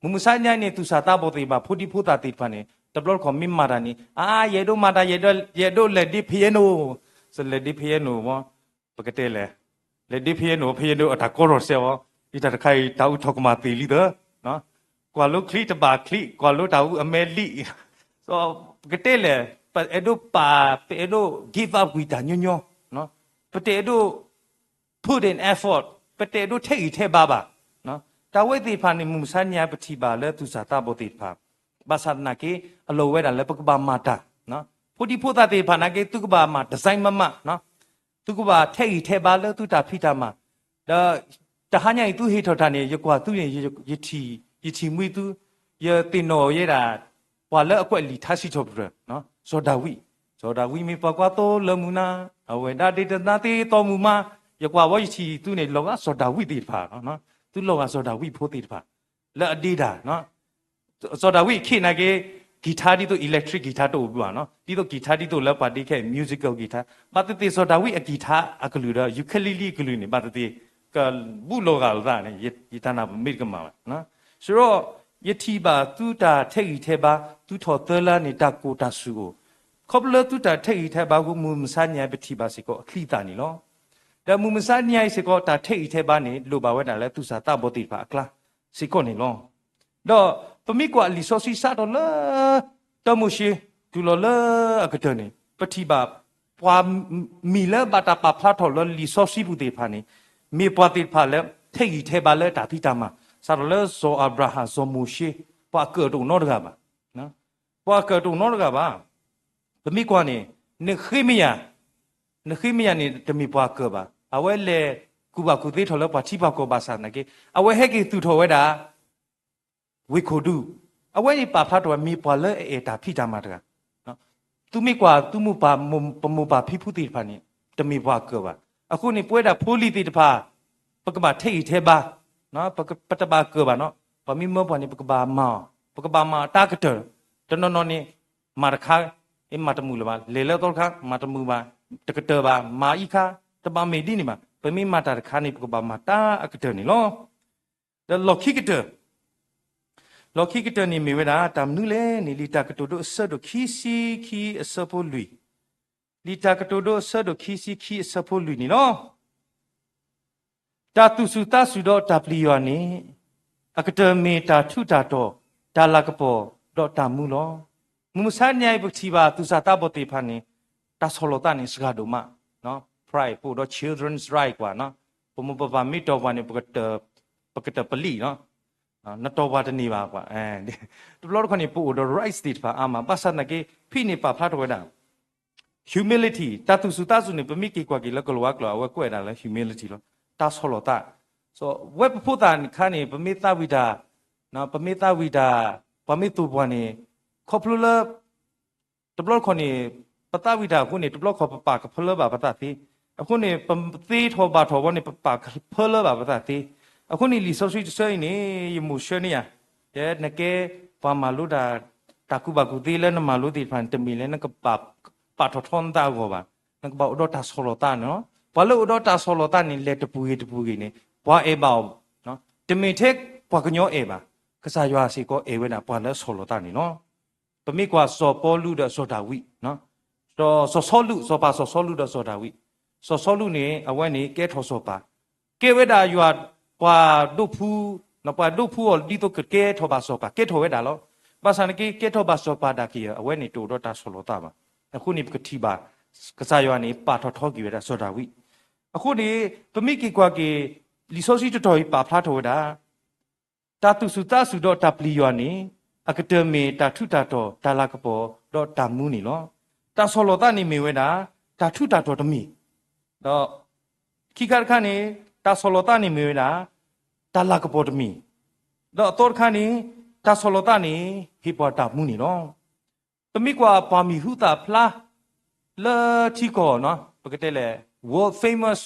မုၢ်မဆါညါန့ၣ် သူၣ်စၢ်သးဘီၣ်သ့ၣ်တဖၣ် ဖိဒံဖိသၣ်သ့ၣ်တဖၣ်န့ၣ် တဘျီတခီၣ်မ့ၢ်မၤတၢ်န့ၣ် အါ ယအဲၣ်ဒိးမၤတၢ် ယအဲၣ်ဒိးလဲၤဒ့ဖဲယဲၢ်နိၣ်, စလဲၤဒ့ဖဲယဲၢ်နိၣ်မ့ၢ် ပကတဲလဲၣ် လဲၤဒ့ဖယဲနိ ဖယဲနိအတၢ်ကီထီၣ်စဲအီၤ, ယတၢ်တခါအံၤ တၢ်အူထီၣ်ကမၣ်သ့ၣ်လံသၢ, ကွၢ်လိချံတဘၣ်ချံ, ကွၢ်လိတၢ်အူအမဲလံ, ပကတဲလဲၣ်, ပအဲၣ်ဒိးပာ်, ပအဲၣ်ဒိး give up ကွံာ်တၢ်ညီညီ, ပတအဲၣ်ဒိး put in effort, ပတအဲၣ်ဒိးထဲးဂံၢ်ထဲးဘါဘၣ်. တၢ်ဝဲသ့ၣ်တဖၣ်န့ၣ် မုၢ်မဆါနံၤအံၤ ပထံၣ်ဘၣ်လၢသူၣ်စၢ်သးဘီၣ်သ့ၣ်တဖၣ်, ဘၣ်ဆၣ်သနာ်က့ အလီၢ်ဝဲဒၣ်လၢပကဘၣ်မၤတၢ်, ဖိဒံဖိသၣ်သ့ၣ်တဖၣ်နာ်က့ သုကဘၣ်မၤ design မးမး, သုကဘၣ်ထဲးဂံၢ်ထဲးဘါလၢသုတၢ်ဖံးတၢ်မၤ, ဒီးတဟါညါအံၤ သုဟ့ၣ်ထီၣ်တၢ်န့ၣ် ယကွၢ်သုန့ၣ် ယထံၣ်, ယထံၣ်မှံသု, ယသ့ၣ်နီၣ်ယဲဒၣ် ပှၤလၢအကွဲးလံာ်ထါစံးထီၣ်ပတြၢၤ, စီၤဒၤဝံး, စီၤဒၤဝံးမ့ၢ်ပှၤကွၢ်သိလၢမုၢ်နၤ, အဝဲဒၣ်ဒ့တနါသ့တီမုၢ်မး, ယကွၢ်ဝဲယထံၣ်သုန့ၣ် လီၤဂာ်စီၤဒၤဝံးသ့ၣ်တဖၣ်, သုလီၤဂာ်စီၤဒၤဝံးဖိသ့ၣ်တဖၣ်, လၢအဒ့တၢ် စီၤဒၤဝံးအခံနာ်က့ guitar ဒ်သိး electric guitar တအိၣ်ဘၣ်နီၤ, ဒ်သိး guitar ဒ်သိးလၢပှၤဒ့ခဲအံၤ musical guitar, ဘၣ်သ့ၣ်သ့ၣ်စီၤဒၤဝံးအ guitar အကလုၢ်ဒီး ukulele အကလုၢ်န့ၣ် ဘၣ်သ့ၣ်သ့ၣ် ကဘူးလီၤဂာ်လိာ်သးန့ၣ် ယတၢ်နာ်ပမ့ၢ်တကမၣ်ဘၣ်. စံးဒီး ယထံၣ်ဘၣ်သုတၢ်ထဲးဂံၢ်ထဲးဘါ, သုထီၣ်သၢလါန့ၣ် တၢ်ကိၢ်တၢ်ဆူၣ်အိၣ်, ခီဖျိလၢသုတၢ်ထဲးဂံၢ်ထဲးဘါအဃိ မုၢ်မဆါနံၤအံၤ ပထံၣ်ဘၣ်စ့ၢ်ကီးအချံအသၣ်န့ၣ်လီၤ. ဒီးမုၢ်မဆါနံၤအံၤစ့ၢ်ကီး တၢ်ထဲးဂံၢ်ထဲးဘါန့ၣ် လိၣ်ဘၣ်ဝဲဒၣ်လၢသူၣ်စၢ်သးဘီၣ်သ့ၣ်တဖၣ်အကျါစ့ၢ်ကီးန့ၣ်လီၤ. ဒီးပမ့ၢ်ကွၢ်လံာ်စီဆှံစးထီၣ်လၢ တၢမိၤၡ့ တုၤလီၤလၢအကတၢၢ်န့ၣ် ပထံၣ်ဘၣ် ပှၤမံၤလၢဘၣ်တၢ်ပာ်ဖျါထီၣ်လၢလံာ်စီဆှံပူၤသ့ၣ်တဖၣ်န့ၣ် မ့ၢ်ပှၤသ့ၣ်တဖၣ်လၢ ထဲးဂံၢ်ထဲးဘါလၢတၢ်ဖံးတၢ်မၤ, စးထီၣ်လၢစီၤအၤဘြၤဟၣ် စီၤမိၤၡ့, ပှၤအကၢၣ်တအိၣ်နီတဂၤဘၣ်. ပှၤအကၢၣ်တအိၣ်နီတဂၤဘၣ်. ပမ့ၢ်ကွၢ်န့ၣ် နဃ့မယၤ, နဃ့မယၤန့ၣ် တမ့ၢ်ပှၤအကၢၣ်ဘၣ်. အဝဲလဲၤကူၣ်ဘၣ်ကူၣ်သ့ထီၣ်လၢပှၤထံပှၤကီၢ်ဘၣ်ဆၣ်သနာ်က့ အဝဲဟဲက့ၤသူၣ်ထီၣ်ဝဲဒၣ် ဝ့ၢ်ခိၣ်ဒူ, အဝဲန့ၣ်ပာ်ဖျါထီၣ်ဝဲမ့ၢ်ပှၤလၢအအဲၣ်တၢ်ဖံးတၢ်မၤတဂၤ. သုမ့ၢ်ကွၢ်သုမိၢ်ပၢ် ပမိၢ်ပၢ်ဖံဖုသ့ၣ်တဖၣ်န့ၣ် တမ့ၢ်ပှၤအကၢၣ်ဘၣ်. အဃိန့ၣ် ပဝဲဒၣ်ဖိလံၤသ့ၣ်တဖၣ် ပကဘၣ်ထဲးဂံၢ်ထဲးဘါ, ပတဘၣ်ကၢၣ်ဘၣ်နီၤ. ပှၤမ့ၢ်မၢပှၤန့ၣ် ပကဘၣ်မၤအီၤ, ပကဘၣ်မၤအီၤတၢ်ကတၢၢ်, တနီၤနီၤန့ၣ် မၤတခါ မၤတမုာ်လၢၤဘၣ်, လဲၤလၢအသီတခါ မၤတမုာ်ဘၣ်, တကတၢၢ်ဘၣ်, မၤအံၤခါ တဘၣ်မ့ၢ်ဒ်န့ၣ်ဘၣ်. ပမ့ၢ်မၤတၢ်တခါန့ၣ် ပကဘၣ်မၤတၢ်အကတၢၢ်န့ၣ်လီၤ. ဒီးလီၢ်ခံကတၢၢ်, လီၢ်ခံကတၢၢ်န့ၣ်မ့ၢ်ဝဲဒၣ် တၢ်မနုၤလဲၣ်န့ၣ် လံာ်တၢ်ကတိၤဒိအဆၢဒိၣ်ခံဆံခံအဆၢဖိလွံၢ်, လံာ်တၢ်ကတိၤဒိအဆၢဒိၣ်ခံဆံခံအဆၢဖိလွံၢ်န့ၣ်လီၤ. တၢ်သူၣ်စူၤသးစူၤဒီးတၢ်ပျံၤယွၤန့ၣ် အကတၢၢ်မ့ၢ်တၢ်ထူးတၢ်တီၤ, တၢ်လၤကပီၤ, ဒီးတၢ်မူလီၤ. မုၢ်မဆါနံၤအံၤ ပထံၣ်ဘၣ်သူၣ်စၢ်သးဘီၣ်သ့ၣ်တဖၣ်န့ၣ် တၢ်ဆီၣ်လီၤသးန့ၣ် စှၤဒိၣ်မး, pride ပအိၣ်ဒီး children's right ကွၢ်, ပမိၢ်ပပၢ်မ့ၢ်တီၢ်ပှၤန့ၣ် ပကတၢၢ်ပလံၣ်, နတီၢ်ပှၤတန့ၢ်ဘၣ်ကွၢ်. တဘျီတခီၣ်န့ၣ် ပအိၣ်ဒီး rights သ့ၣ်တဖၣ်အါမး, ဘၣ်ဆၣ်သနာ်က့ ဖဲန့ၣ်ပာ်ဖျါထီၣ်ဝဲဒၣ် humility, တၢ်သူၣ်စူၤသးစူၤန့ၣ် ပမ့ၢ်က့ၤကွၢ်က့ၤလၢကလံးဝါကျိာ် အဝဲကွဲးဒၣ်လၢ humility လီၤ, တၢ်ဆီၣ်လီၤသး. ဝဲပဖိသၣ်ခါန့ၣ် ပမ့ၢ်သးဝံၣ်တၢ်, ပမ့ၢ်သးဝံၣ်တၢ်, ပှၤမ့ၢ်သိၣ်ပှၤန့ၣ် ခီဖျိလၢ တဘျီတခီၣ်န့ၣ် ပသးဝံၣ်တၢ်အဃိန့ၣ် တဘျီတခီၣ်ပပာ်ကဖၢလၢဘၣ်ပသးသ့, အဃိန့ၣ် ပသ့ထီၣ်ဘၣ်ထီၣ်ဝဲန့ၣ် ပပာ်ကဖၢလၢဘၣ်ပသးသ့. အဃိန့ၣ် လံာ်စီဆှံတဆၢအံၤန့ၣ် ယမိၣ်ဆှၢန့ၢ်ယၤ, တဲနကဲပှၤမၤလိတၢ်, တၢ်ကူၣ်ဘၣ်ကူၣ်သ့လၢနမၤလိသ့ၣ်တဖၣ်န့ၣ် တမ့ၢ်လၢနကဘၣ်ပာ်ထီၣ်ထီနသးအဂီၢ်ဘၣ်, နကဘၣ်အိၣ်ဒီးတၢ်ဆီၣ်လီၤသးန့ၣ်လီၤ. ပှၤလၢအိၣ်ဒီးတၢ်ဆီၣ်လီၤသးန့ၣ် လဲၤတပူၤဂ့ၤတပူၤဂ့ၤန့ၣ် ပှၤအဲၣ်ဘၣ်အီၤ, တမ့ၢ်ထဲပှၤကညီအဲၣ်ဘၣ်, ကစၢ်ယွၤစ့ၢ်ကီးအဲၣ်ဝဲဒၣ်ပှၤလၢအဆီၣ်လီၤသးန့ၣ်လီၤ. ပမ့ၢ်ကွၢ်စီၤပီလူးဒီးစီၤဒၤဝံး, စီၤစီလူး, စီၤပၤစီၤစီလူးဒီးစီၤဒၤဝံး, စီၤစီလူးန့ၣ် အဝဲန့ၣ်ကဲထီၣ်စီၤပၤ, ကဲဝဲဒၣ်ယွၤပှၤဒိၣ်ဖှူ, ပှၤဒိၣ်ဖှူအီၤဒ်သိးကကဲထီၣ်ဘၣ်စီၤပၤ, ကဲထီၣ်ဝဲဒၣ်လီၤ. ဘၣ်ဆၣ်သနာ်က့ ကဲထီၣ်ဘၣ်စီၤပၤဒၣ်ကယၤ အဝဲန့ၣ်တအိၣ်ဒီးတၢ်ဆီၣ်လီၤသးဘၣ်. အဃိန့ၣ် ပကထံၣ်ဘၣ် ကစၢ်ယွၤန့ၣ် ပာ်ထီၣ်ထီက့ၤဝဲဒၣ်စီၤဒၤဝံး. အဃိန့ၣ် ပမ့ၢ်က့ၤကွၢ်က့ၤ လံာ်စီဆှံတတီၤအံၤပာ်ဖျါထီၣ်ဝဲဒၣ် တၢ်သူၣ်စူၤသးစူၤဒီးတၢ်ပျံၤယွၤန့ၣ် အကတၢၢ်မ့ၢ်တၢ်ထူးတၢ်တီၤ, တၢ်လၤကပီၤ, ဒီးတၢ်မူန့ၣ်လီၤ. တၢ်ဆီၣ်လီၤသးန့ၣ်မ့ၢ်ဝဲဒၣ် တၢ်ထူးတၢ်တီၤတမံၤ, ဒီးခံခါတခါန့ၣ် တၢ်ဆီၣ်လီၤသးန့ၣ်မ့ၢ်ဝဲဒၣ် တၢ်လၤကပီၤတမံၤ, ဒီးအသီတခါန့ၣ် တၢ်ဆီၣ်လီၤသးန့ၣ် ဟ့ၣ်ပှၤတၢ်မူန့ၣ်လီၤ. ပမ့ၢ်ကွၢ်ပှၤမံၤဟူသၣ်ဖျါ လၢထံကီၢ်, ပကတဲလဲၣ် world famous,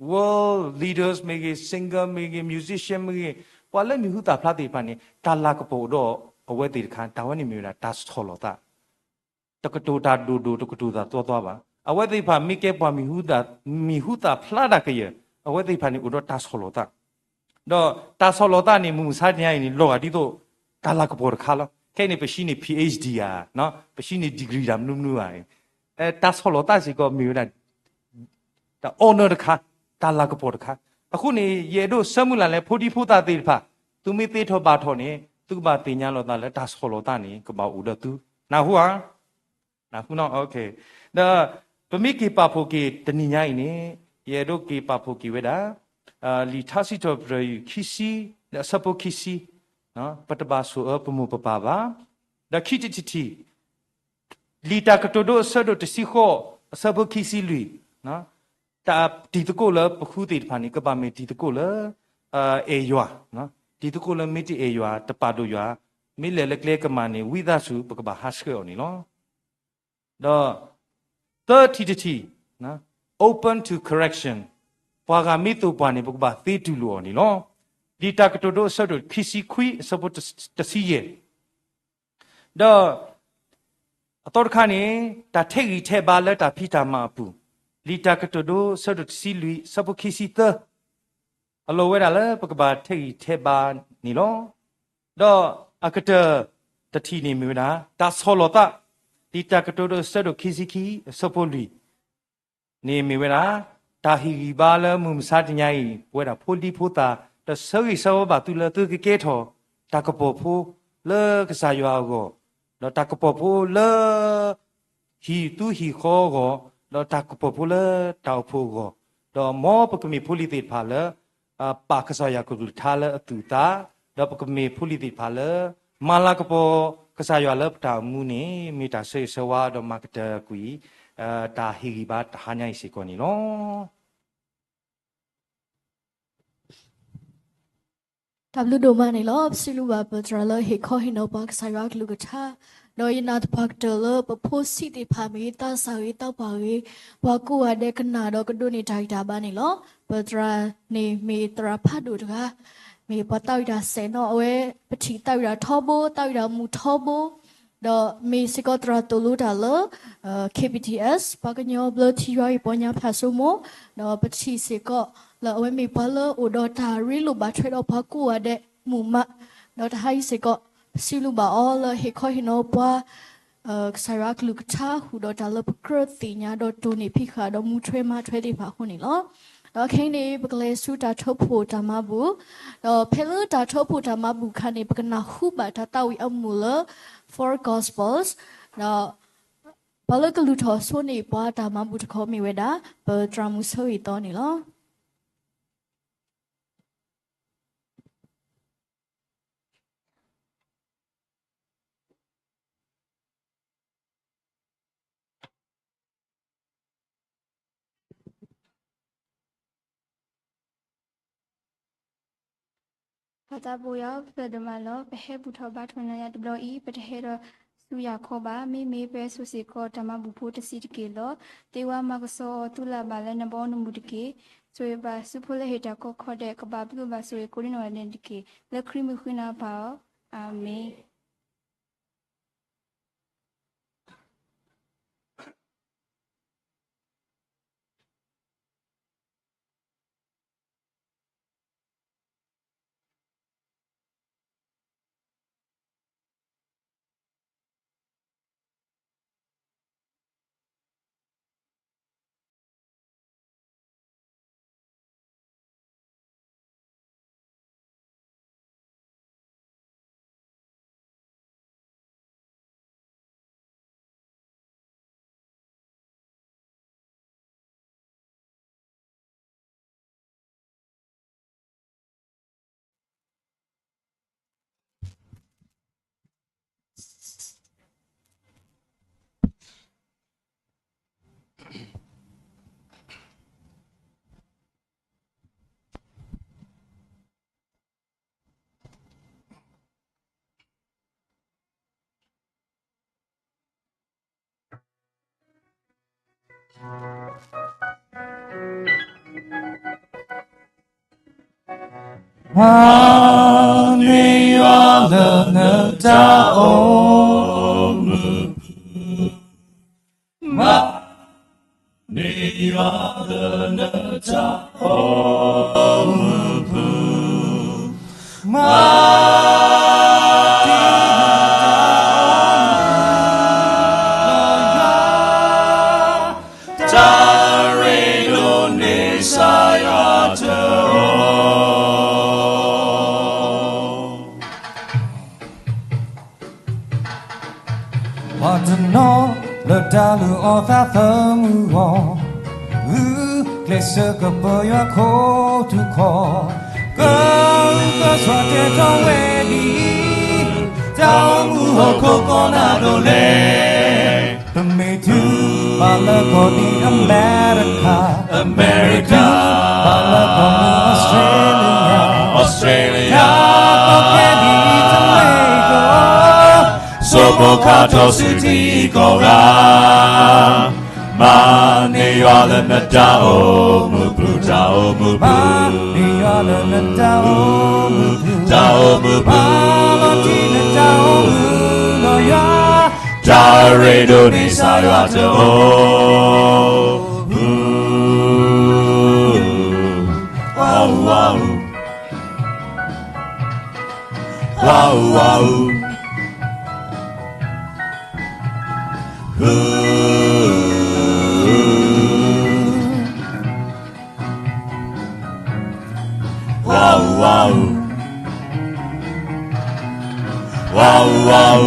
world leaders မ့ၢ်ဂ့ၤ, singer မ့ၢ်ဂ့ၤ, musician မ့ၢ်ဂ့ၤ, ပှၤလၢမံၤဟူသၣ်ဖျါသ့ၣ်တဖၣ်န့ၣ် တၢ်လၤကပီၤအိၣ်ဒီးအဝဲသ့ၣ်တခါ, တၢ်ဝဲန့ၣ်မ့ၢ်ဝဲဒၣ်တၢ်ဆီၣ်လီၤသး, တကတိၤတၢ်ဒိၣ်ဒိၣ် တကတိၤတၢ်သွါသွါဘၣ်. အဝဲသ့ၣ်တဖၣ်မ့ၢ်ကဲပှၤမံၤဟူသၣ်ဖျါတၢ်ကယၢၢ်, အဝဲသ့ၣ်တဖၣ်န့ၣ်အိၣ်ဒီးတၢ်ဆီၣ်လီၤသး ဒီးတၢ်ဆီၣ်လီၤသးန့ၣ် မုၢ်မဆါတနံၤအံၤန့ၣ် လီၤဂာ်ဒ်သိး တၢ်လၤကပီၤတခါလီၤ. ခဲအံၤန့ၣ် ပဆံးန့ၢ် PhD ဧါ, ပဆံးန့ၢ် degree တၢ်မနုၤမနုၤဧါ, တၢ်ဆီၣ်လီၤသးစ့ၢ်ကီးမ့ၢ်ဝဲဒၣ် တၢ် honor တခါ တၢ်လၤကပီၤတခါ. အဃိန့ၣ် ယအဲၣ်ဒိးဆၢမုၢ်လၢ်လၢဖိဒံဖိသၣ်သ့ၣ်တဖၣ် သုမ့ၢ်သ့ထီၣ်ဘၣ်ထီၣ်န့ၣ် သုကဘၣ်သ့ၣ်ညါလီၤသးလၢတၢ်ဆီၣ်လီၤသးန့ၣ် ကဘၣ်အိၣ်ဒီးသု. နၢ်ဟူဧါ. နၢ်ဟူနီၤ. ဒီးပမ့ၢ်က့ၤပာ်ဖှိၣ်က့ၤတနံၤညါအံၤန့ၣ် ယအဲၣ်ဒိးက့ၤပာ်ဖှိၣ်က့ၤဝဲဒၣ် လံာ်ထါစံးထီၣ်ပတြၢၤ ယူၢ်ခံဆံ ဒီးအဆၢဖိခံဆံ, ပတဘၣ်ဆိၣ်အၢပမိၢ်ပပၢ်ဘၣ်. ဒီးခံထံၣ်တထံၣ် လံာ်တၢ်ကတိၤဒိအဆၢဒိၣ်တဆံဃိး အဆၢဖိခံဆံလွံၢ်, တၢ်တံၤသကိးလၢပဃုသ့ၣ်တဖၣ်န့ၣ် ကဘၣ်မ့ၢ်တံၤသကိးလၢ အဲၣ်ယွၤ, တံၤသကိးလၢမ့ၢ်တအဲၣ်ယွၤ တပာ်ဒိၣ်ယွၤ, မ့ၢ်လဲၤလၢကျဲကမၣ်န့ၣ် ဝံသးစူၤ ပကဘၣ်ဟးဆှၢအီၤန့ၣ်လီၤ. ဒီးသၢထံၣ်တထံၣ် open to correction, ပှၤဂၤမ့ၢ်သိၣ်ပှၢ်န့ၣ် ပကဘၣ်သ့တူၢ်လိာ်အီၤန့ၣ်လီၤ. လံာ်တၢ်ကတိၤဒိအဆၢဒိၣ်ခံဆံခွံ အဆၢဖိတဆံယဲၢ်, ဒီးအသီတခါန့ၣ် တၢ်ထဲးဂံၢ်ထဲးဘါလၢတၢ်ဖံးတၢ်မၤအပူၤ, လံာ်တၢ်ကတိၤဒိအဆၢဒိၣ်တဆံလွံၢ် အဆၢဖိခံဆံသၢ အလိၣ်ဝဲဒၣ်လၢပကဘၣ်ထဲးဂံၢ်ထဲးဘါန့ၣ်လီၤ. ဒီးအကတၢၢ်တထံၣ်န့ၣ်မ့ၢ်ဝဲဒၣ် တၢ်ဆီၣ်လီၤသး, လံာ်တၢ်ကတိၤဒိအဆၢဒိၣ်ခံဆံခံ အဆၢဖိလွံၢ် န့ၣ်မ့ၢ်ဝဲဒၣ် တၢ်ဟ့ၣ်ဂံၢ်ဘါလၢမုၢ်မဆါတနံၤအံၤ ပဝဲဒၣ်ဖိဒံဖိသၣ် ဒီးဆၢဂ့ၤဆၢဝါဘၣ်သုလၢသုကကဲထီၣ် တၢ်ကပီၤဖိလၢကစၢ်ယွၤအဂီၢ်, ဒီးတၢ်ကပီၤဖိလၢ ဟံၣ်သူဟံၣ်ဃီအဂီၢ်, ဒီးတၢ်ကပီၤဖိလၢတၢ်အိၣ်ဖှိၣ်အဂီၢ်, ဒီးမ်ပကမ့ၢ်ဖိလံၤသ့ၣ်တဖၣ်လၢ ပာ်ကစၢ်ယွၤကလုၢ်ကထါလၢအသူၣ်အသး, ဒီးပကမ့ၢ်ဖိလံၤသ့ၣ်တဖၣ်လၢ မၤလၤကပီၤကစၢ်ယွၤလၢပတၢ်အိၣ်မူန့ၣ် မ့ၢ်တၢ်ဆၢဂ့ၤဆၢဝါဒီးမၤကတၢၢ်ကွံာ် တၢ်ဟ့ၣ်ဂံၢ်ဘါတဟါညါအံၤစ့ၢ်ကီးန့ၣ်လီၤ. တၢ်ဘျုးဒိၣ်မးန့ၣ်လီၤ. ပစံးဘျုးဘၣ်ပၢ်သရၣ်လၢဟ့ၣ်ခီဟ့ၣ်နီၤပှၤကစၢ်ယွၤကလုၢ်ကထါ, ဒီးယနာ်သပှၢ်ကတၢၢ်လၢပဖိဆံးသ့ၣ်တဖၣ်မ့ၢ်ဂ့ၤ သးစၢ်ဂ့ၤ သးပှၢ်ဂ့ၤ, ပှၤကိးဂၤဒဲးကနၣ်ဒီးကဒိးန့ၢ်တၢ်ဂံၢ်တၢ်ဘါန့ၣ်လီၤ. ပၢ်သရၣ်န့ၣ်မ့ၢ်သရၣ်ဖးဒိၣ်တဂၤ, မ့ၢ်ပှၤသးဝံၣ်တၢ်စဲးနီၤ အဝဲ ပထံၣ်သးဝံၣ်တၢ်ထီဘိ သးဝံၣ်တၢ်မူၤထီဘိ ဒီးမ့ၢ်စ့ၢ်ကီးသရၣ်သိၣ်လိတၢ်လၢ KBTS ပှၤကညီဘျၢထံယွၤအံၤပီညါဖးစိမိၤ, ဒီးပထံၣ်စ့ၢ်ကီးလၢအဝဲမ့ၢ်ပှၤလၢအိၣ်ဒီးတၢ်ရ့လိာ်ဘၣ်ထွဲဒီးပှၤကိးဂၤဒဲးမုာ်မး, ဒီးတဟါအံၤစ့ၢ်ကီး ပစံးဘျုးဘၣ်အီၤလၢဟ့ၣ်ခီဟ့ၣ်နီၤပှၤ ကစၢ်ယွၤအကလုၢ်ကထါဃုာ်ဒီးတၢ်လၢပကြၢးသ့ၣ်ညါဒီးတိၢ်န့ၢ်ဖံးဃာ်ဒီးမူထွဲမၤထွဲသ့ၣ်တဖၣ်အဃိန့ၣ်လီၤ. ဒီးခဲအံၤန့ၣ် ပကလဲၤဆူတၢ်ထၢဖှိၣ်တၢ်မၤဘူၣ်, ဒီးဖဲလၢတၢ်ထၢဖှိၣ်တၢ်မၤဘူၣ်အခါန့ၣ် ပကနၢ်ဟူဘၣ်တၢ်သးဝံၣ်အမုာ်လၢ Four Gospels, ဒီးပှၤလၢကလုၢ်ထီၣ်ဆိန့ၢ်ပှၤတၢ်မၤဘူၣ်တခီမ့ၢ်ဝဲဒၣ် ပၢ်သရၣ်မုၣ်ဆၢဂ့ၤသီန့ၣ်လီၤ. ပၢ်သးဘိယွၤ ပၢၢ်ဒိၣ်မးလီၤ. ပဟဲဘူၣ်ထီၣ်ဘါထီၣ်နၤယၤတဘျီအံၤ ပတဟဲဒီးဆူယၤခီဘၣ်. မ့မ့ၢ်ပဟဲစိာ်စ့ၢ်ကီးတၢ်မၤဘူၣ်ဖိတစဲးတက့ၢ်လီၤ. သ့ဝဲမၤကဆှီအီၤ သူၣ်လၢ်ဘၣ်လၢနဘီနမုၢ်တက့ၢ်. ဆိၣ်ဂ့ၤဘၣ်ဆူဖိလၢဟ့ၣ်တၢ်ကီခီဒဲး ကဘၣ်ဘျုးဘၣ်ဆိၣ်ဂ့ၤကိးဒံနီၢ်ဂၤဒဲးန့ၣ်တက့ၢ်. လၢခရံာ်မုၣ်ဃုနၤပၢ်အီၤ, အၤမ့ၣ်. မၤန့ၢ်ယွၤလၢနတၢ်အိၣ်မူပူၤ, မၤန့ၢ်ယွၤလၢနတၢ်အိၣ်မူပူၤ, မၤတံၤနတၢ်အိၣ်မူပူၤ, တၢ်ရ့ဒိၣ်န့ၢ်ကစၢ်ယွၤ တၢ်လုၢ်အီၣ်သးသမူအဂီၢ်, ဂုာ်ကျဲးစၢးကပၢၤယွၤခိၣ်ထူၣ်ခီၣ်, ကကစၢ်တဲထီၣ်ဝဲဒ်အံၤ, တၢ်အိၣ်မူဟီၣ်ခိၣ်ကီးနၤဒိးလဲၣ်, ပမ့ၢ်တုၤဘၣ်လၢကီၢ်ဒ်အမဲရကၤ, အမဲရကၤ, ဘၣ်လၢကီၢ်မုၢ်အီစထြ့လယါ, အီစထြ့လယါ, တၢ်ကီခဲဒ်အံၤတမ့ၢ်ကီး ဆိကမိၣ်ခါထီၣ်ဆူထံကီၢ်ဂၤ, မၤန့ၢ်ယွၤလၢနတၢ်အိၣ်မူပူၤ, တၢ်အိၣ်မူပူၤ, မၤန့ၢ်ယွၤလၢနတၢ်အိၣ်မူပူၤ, တၢ်အိၣ်မူပူၤ, မၤလီၤတံၢ်နတၢ်အိၣ်မူဒီးယွၤ, တၢ်ရ့ဒိၣ်န့ၢ်ကစၢ်ယွၤတၢ်အိၣ်မူ, ဝါအူ, ဝါအူ, ဝါအူ, ဝါအူ, ဝါအူ, ဝါအူ, ဝါအူ, ဝါအူ,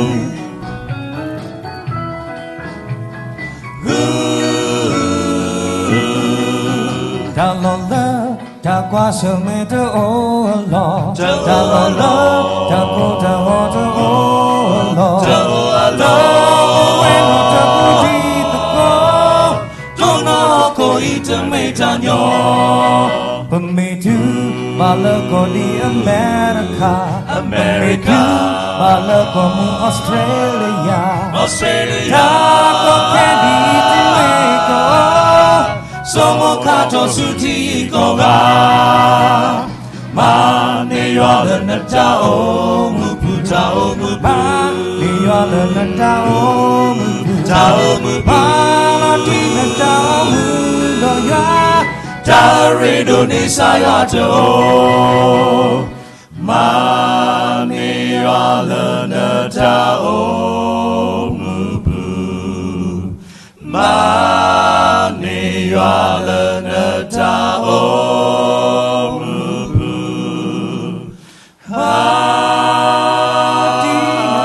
တၢ်လီၢ်လၢတၢ်ကွၢ်ဆၢၣ်မဲာ်တအိၣ်အလီၢ်, တၢ်လီၢ်လၢတၢ်ကိၢ်တၢ်ဂီၤတအိၣ်အလီၢ်, တၢ်အိၣ်အလီၢ်ဝဲလီၤတပူၤဒ်သကိး, တိၢ်နီၣ်ဟီၣ်ခိၣ်အံၤတမ့ၢ်တၢ်ညီ, ပမ့ၢ်တုၤဘၣ်လၢကီၢ်ဒ်အမဲရကၤ, အမဲရကၤ, ဘၣ်လၢကီၢ်မုၢ်အီစထြ့လယါ, အီစထြ့လယါ, တၢ်ကီခဲဒ်အံၤတမ့ၢ်ကီး, ဆိကမိၣ်ခါထီၣ်ဆူထံကီၢ်ဂၤ, မၤန့ၢ်ယွၤလၢနတၢ်အိၣ်မူပူၤ, တၢ်အိၣ်မူပူၤ, မၤန့ၢ်ယွၤလၢနတၢ်အိၣ်မူပူၤ, တၢ်အိၣ်မူပူၤ, မၤလီၤတံၢ်နတၢ်အိၣ်မူဒီးယွၤ, တၢ်ရ့ဒိၣ်န့ၢ်ကစၢ်ယွၤတၢ်အိၣ်, မၤန့ၢ်ယွၤလၢနတၢ်အိၣ်မူပူၤ, မၤန့ၢ်ယွၤလၢနတၢ်အိၣ် တၢ်ရ့ဒိၣ်န့ၢ်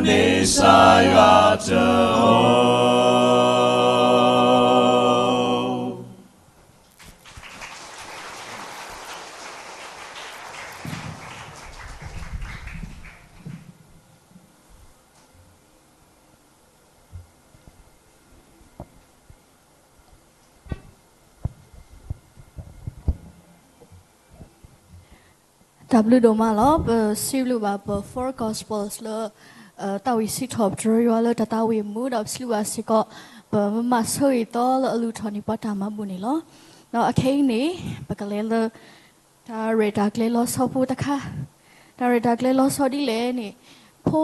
ကစၢ်ယွၤတၢ်အိၣ်. တၢ်ဘျုးဒိၣ်မးလီၤ. ပစံးဘျုးဘၣ်ပ four Gospels လၢ သးဝံၣ်စံးထီၣ်ပတြၢၤယွၤလၢတၢ်သးဝံၣ်အမူ ဒီးပစံးဘျုးဘၣ်စ့ၢ်ကီး ပမၤစၢၤအီၤသီလၢအလုၢ်ထီၣ်န့ၢ်ပှၤတၢ်မၤဘူၣ်န့ၣ်လီၤ. ဒီးအခဲအံၤန့ၣ် ပကလဲၤလၢ တၢ်ရဲၣ်တၢ်ကျဲၤလီၤဆီဖိတခါ, တၢ်ရဲၣ်တၢ်ကျဲၤလီၤဆီဒ်လဲၣ်န့ၣ်, ဖိ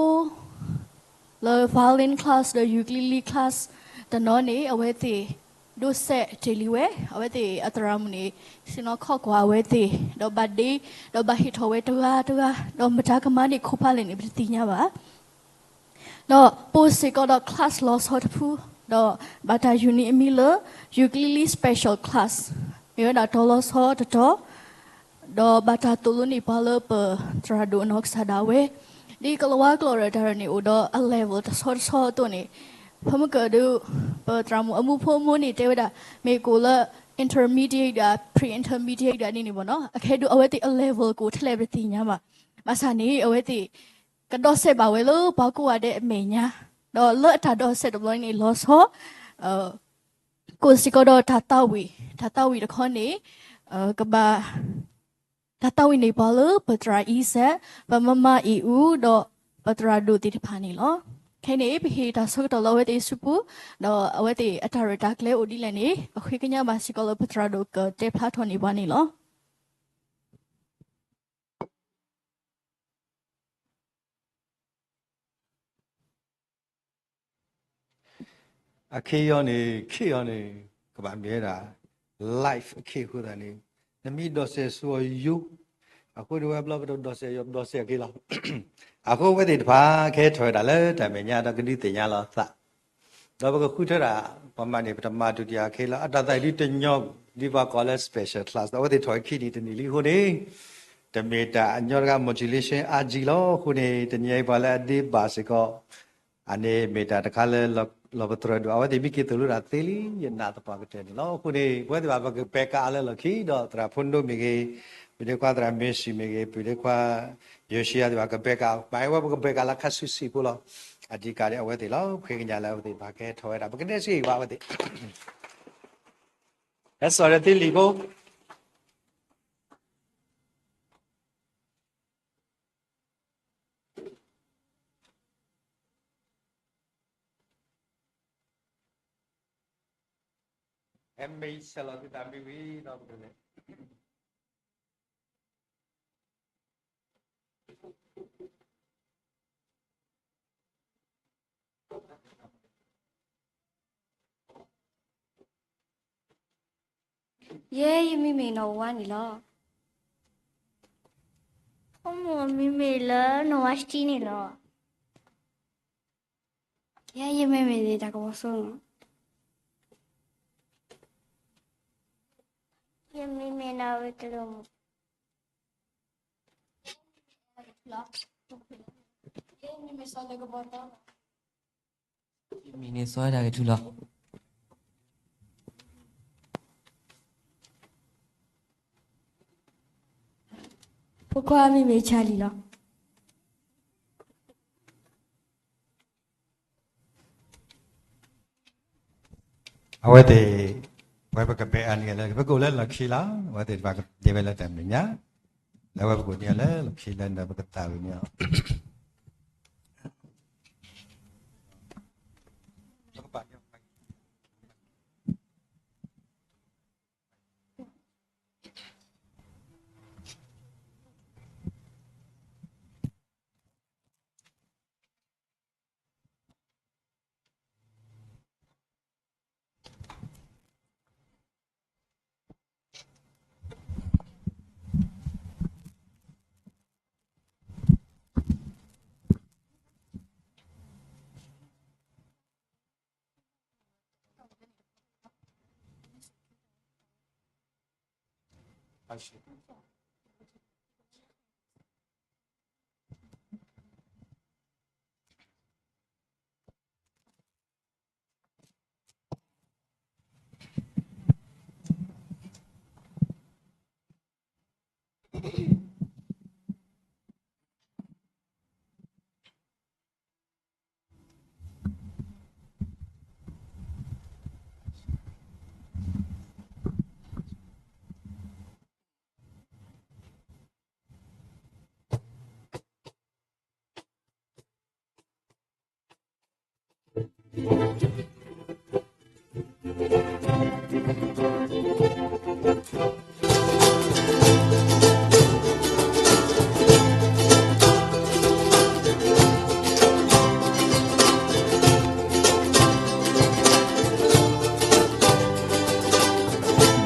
လၢ violin class ဒီး ukulele class တနီၤန့ၣ် အဝဲသ့ၣ် ဒိးစဲးတ့ၢ်လံဝဲ, အဝဲသ့ၣ်အသရၣ်မုၣ်န့ၣ် ဆ့ၣ်နီၤခီၣ်ကွၢ်အဝဲသ့ၣ်, ဒီးဘၣ်ဒ့, ဒီးဘၣ်ဟ့ၣ်ထီၣ်ဝဲတဂၤတဂၤ, ဒီးမတၤကမၤန့ၢ်ခိၣ်ဖးလဲၣ်န့ၣ် ပတသ့ၣ်ညါဘၣ်. ဒီးပအိၣ်စ့ၢ်ကီးဒီး class လီၤဆီတဖု, ဒီးဘၣ်တၢ်ယူၤန့ၢ်အမံၤလၢ ukulele special class, မ့ၢ်ဝဲဒၣ်တီၤလီၤဆီတတီၤ, ဒီးဘၣ်တၢ်သိၣ်လိန့ၢ်ပှၤလၢပသရၣ်ဒိၣ်အနီၢ်ကစၢ်ဒၣ်ဝဲ, ဒ်ကလၤဝါကျိာ်ဒီးတၢ်ရဲၣ်န့ၣ်အိၣ်ဒီးအ level တဆီတဆီအသိးန့ၣ်, ဖဲမုၢ်ကၢၢ်ဒုး ပသရၣ်မုၣ်အမူဖိအမူန့ၣ် တဲဝဲဒၣ် မ့ၢ်ကအိၣ်လၢ intermediate ဒီး pre-intermediate ဒ်န့ၣ်န့ၣ်ဘၣ်နီၤ, အခဲဒုးအဝဲသ့ၣ်အ level ကအိၣ်ထဲလဲၣ်ပတသ့ၣ်ညါဘၣ်. ဘၣ်ဆၣ်န့ၣ် အဝဲသ့ၣ် ကဒီးစဲးဘၣ်ဝဲလၢပှၤကိးဂၤဒဲးအမဲာ်ညါ, ဒီးလၢအတၢ်ဒီးစဲးတဘျီန့ၣ်လီၤဆီ ကအိၣ်စ့ၢ်ကီးဒီးတၢ်သးဝံၣ်, တၢ်သးဝံၣ်တခီန့ၣ် ကဘၣ် တၢ်သးဝံၣ်န့ၢ်ပှၤလၢပသရၣ်အံစဲး, ပမမအံအူ, ဒီးပသရၣ်ဒိၣ်သ့ၣ်တဖၣ်န့ၣ်လီၤ. ခဲအံၤန့ၣ် ပဟ့ၣ်တၢ်ဆၢကတီၢ်လၢအဝဲသ့ၣ်အစုပူၤ, ဒီးအဝဲသ့ၣ်အတၢ်ရဲၣ်တၢ်ကျဲၤအိၣ်ဒ်လဲၣ်န့ၣ် ပဃ့ကညးဘၣ်စ့ၢ်ကီးလၢပသရၣ်ဒိၣ်ကတဲဖျါထီၣ်န့ၢ်ပှၤန့ၣ်လီၤ. အခ့အံၤန့ၣ် ခ့အံၤန့ၣ် ကဘၣ်မ့ၢ်ဝဲဒၣ် live အခ့အဃိသတးန့ၣ် နမ့ၢ်ဒိးစဲးဆူအယိာ်, အဃိန့ၣ်ဝဲဘျီပတဒိးစဲးယိာ် ပဒိးစဲးအက့လီၤ. အဃိဝဲသ့ၣ်တဖၣ် ကဟဲထီၣ်ဝဲဒၣ်လၢတၢ်မဲာ်ညါဒီးကဒုးသ့ၣ်ညါလီၤသး, ဒီးပကဃုထၢဒၣ် ပှၤမၤန့ၣ် ပတမၤဒုးတယၤအခံလီၤ. အတၢ်သးဒုးတညီ ဒ်ပှၤကိးလၢ special class ဒီးအဝဲသ့ၣ်ထီၣ်ဝဲခံနံၣ်တနံၣ်လံအဃိန့ၣ် တမ့ၢ်တၢ်အညီတဂၤ modulation အါကံလီၤ. အဃိန့ၣ် တနံၤအံၤပှၤလၢအဒ့ဘၣ်စ့ၢ်ကီး အန့ၣ်မ့ၢ်တၢ်တခါလၢ လီၤပသြၢၤဒိၣ် အဝဲသ့ၣ်မ့ၢ်က့ၤသိၣ်လိတၢ်သ့လံ ယနာ်သပှၢ်ကတၢၢ်န့ၣ်လီၤ. အဃိန့ၣ် ပဝဲသ့ၣ်ဘၣ်ပကပဲာ်ကးအီၤလၢလီၢ်ခံ ဒီးသရၣ်ဖိဒိၣ်မ့ၢ်ဂ့ၤ, ပဒ့ခွါသရၣ်မ့ၢ်စံၣ်မ့ၢ်ဂ့ၤ, ပဒ့ခွါယိၤၡံယၤသ့ၣ်ဘၣ်ကပဲာ်ကးအီၤ, မ့ၢ်ဝဲပကပဲာ်ကးလၢခါဆူစံာ်ဖိလီၤ. အဓိကန့ၣ်အဝဲသ့ၣ်လီၤ. ပဃ့ကညးလၢအဝဲသ့ၣ်ဘၣ်ကဲထီၣ်ဝဲဒၣ် ပကနဲစ့ၢ်ကီးဘၣ်အဝဲသ့ၣ် ဟဲစိာ်ဒီးသ့လံာ်ဖိ ဟဲမ့ၢ်ဆဲးလီၤသုသးမ့ၢ်ဝံၤဒီးပကလဲၤ ယဲယမံၤမ့ၢ်နီၢ်ဝါန့ၣ်လီၤ. ဖိမုၣ်အမံၤမ့ၢ်လၢနီၢ်ဝါစတံန့ၣ်လီၤ. ယဲယမံၤမ့ၢ်န့ၣ်တၢ်ကဝီၤစိနီၤ. ယမံၤမ့ၢ်နီၢ်ဝ့ကလိာ်မုၣ်. မံၤန့ၣ်စီၤဝဲဒၣ်ကထူလီၤ. ဖိခွါမံၤမ့ၢ်ဆါလံလီၤ. အဝဲသ့ၣ် ပဝဲပကပဲာ်အီၤန့ၣ်လၢ ပကအိၣ်လၢလီၢ်ခံလီၤ. အဝဲသ့ၣ်တဖၣ်ကဒ့ဝဲလၢတၢ်မဲာ်ညါ လၢအဝဲပကအိၣ်န့ၢ်အီၤလၢလီၢ်ခံလၢဒီးပကသးဝံၤန့ၢ်အီၤ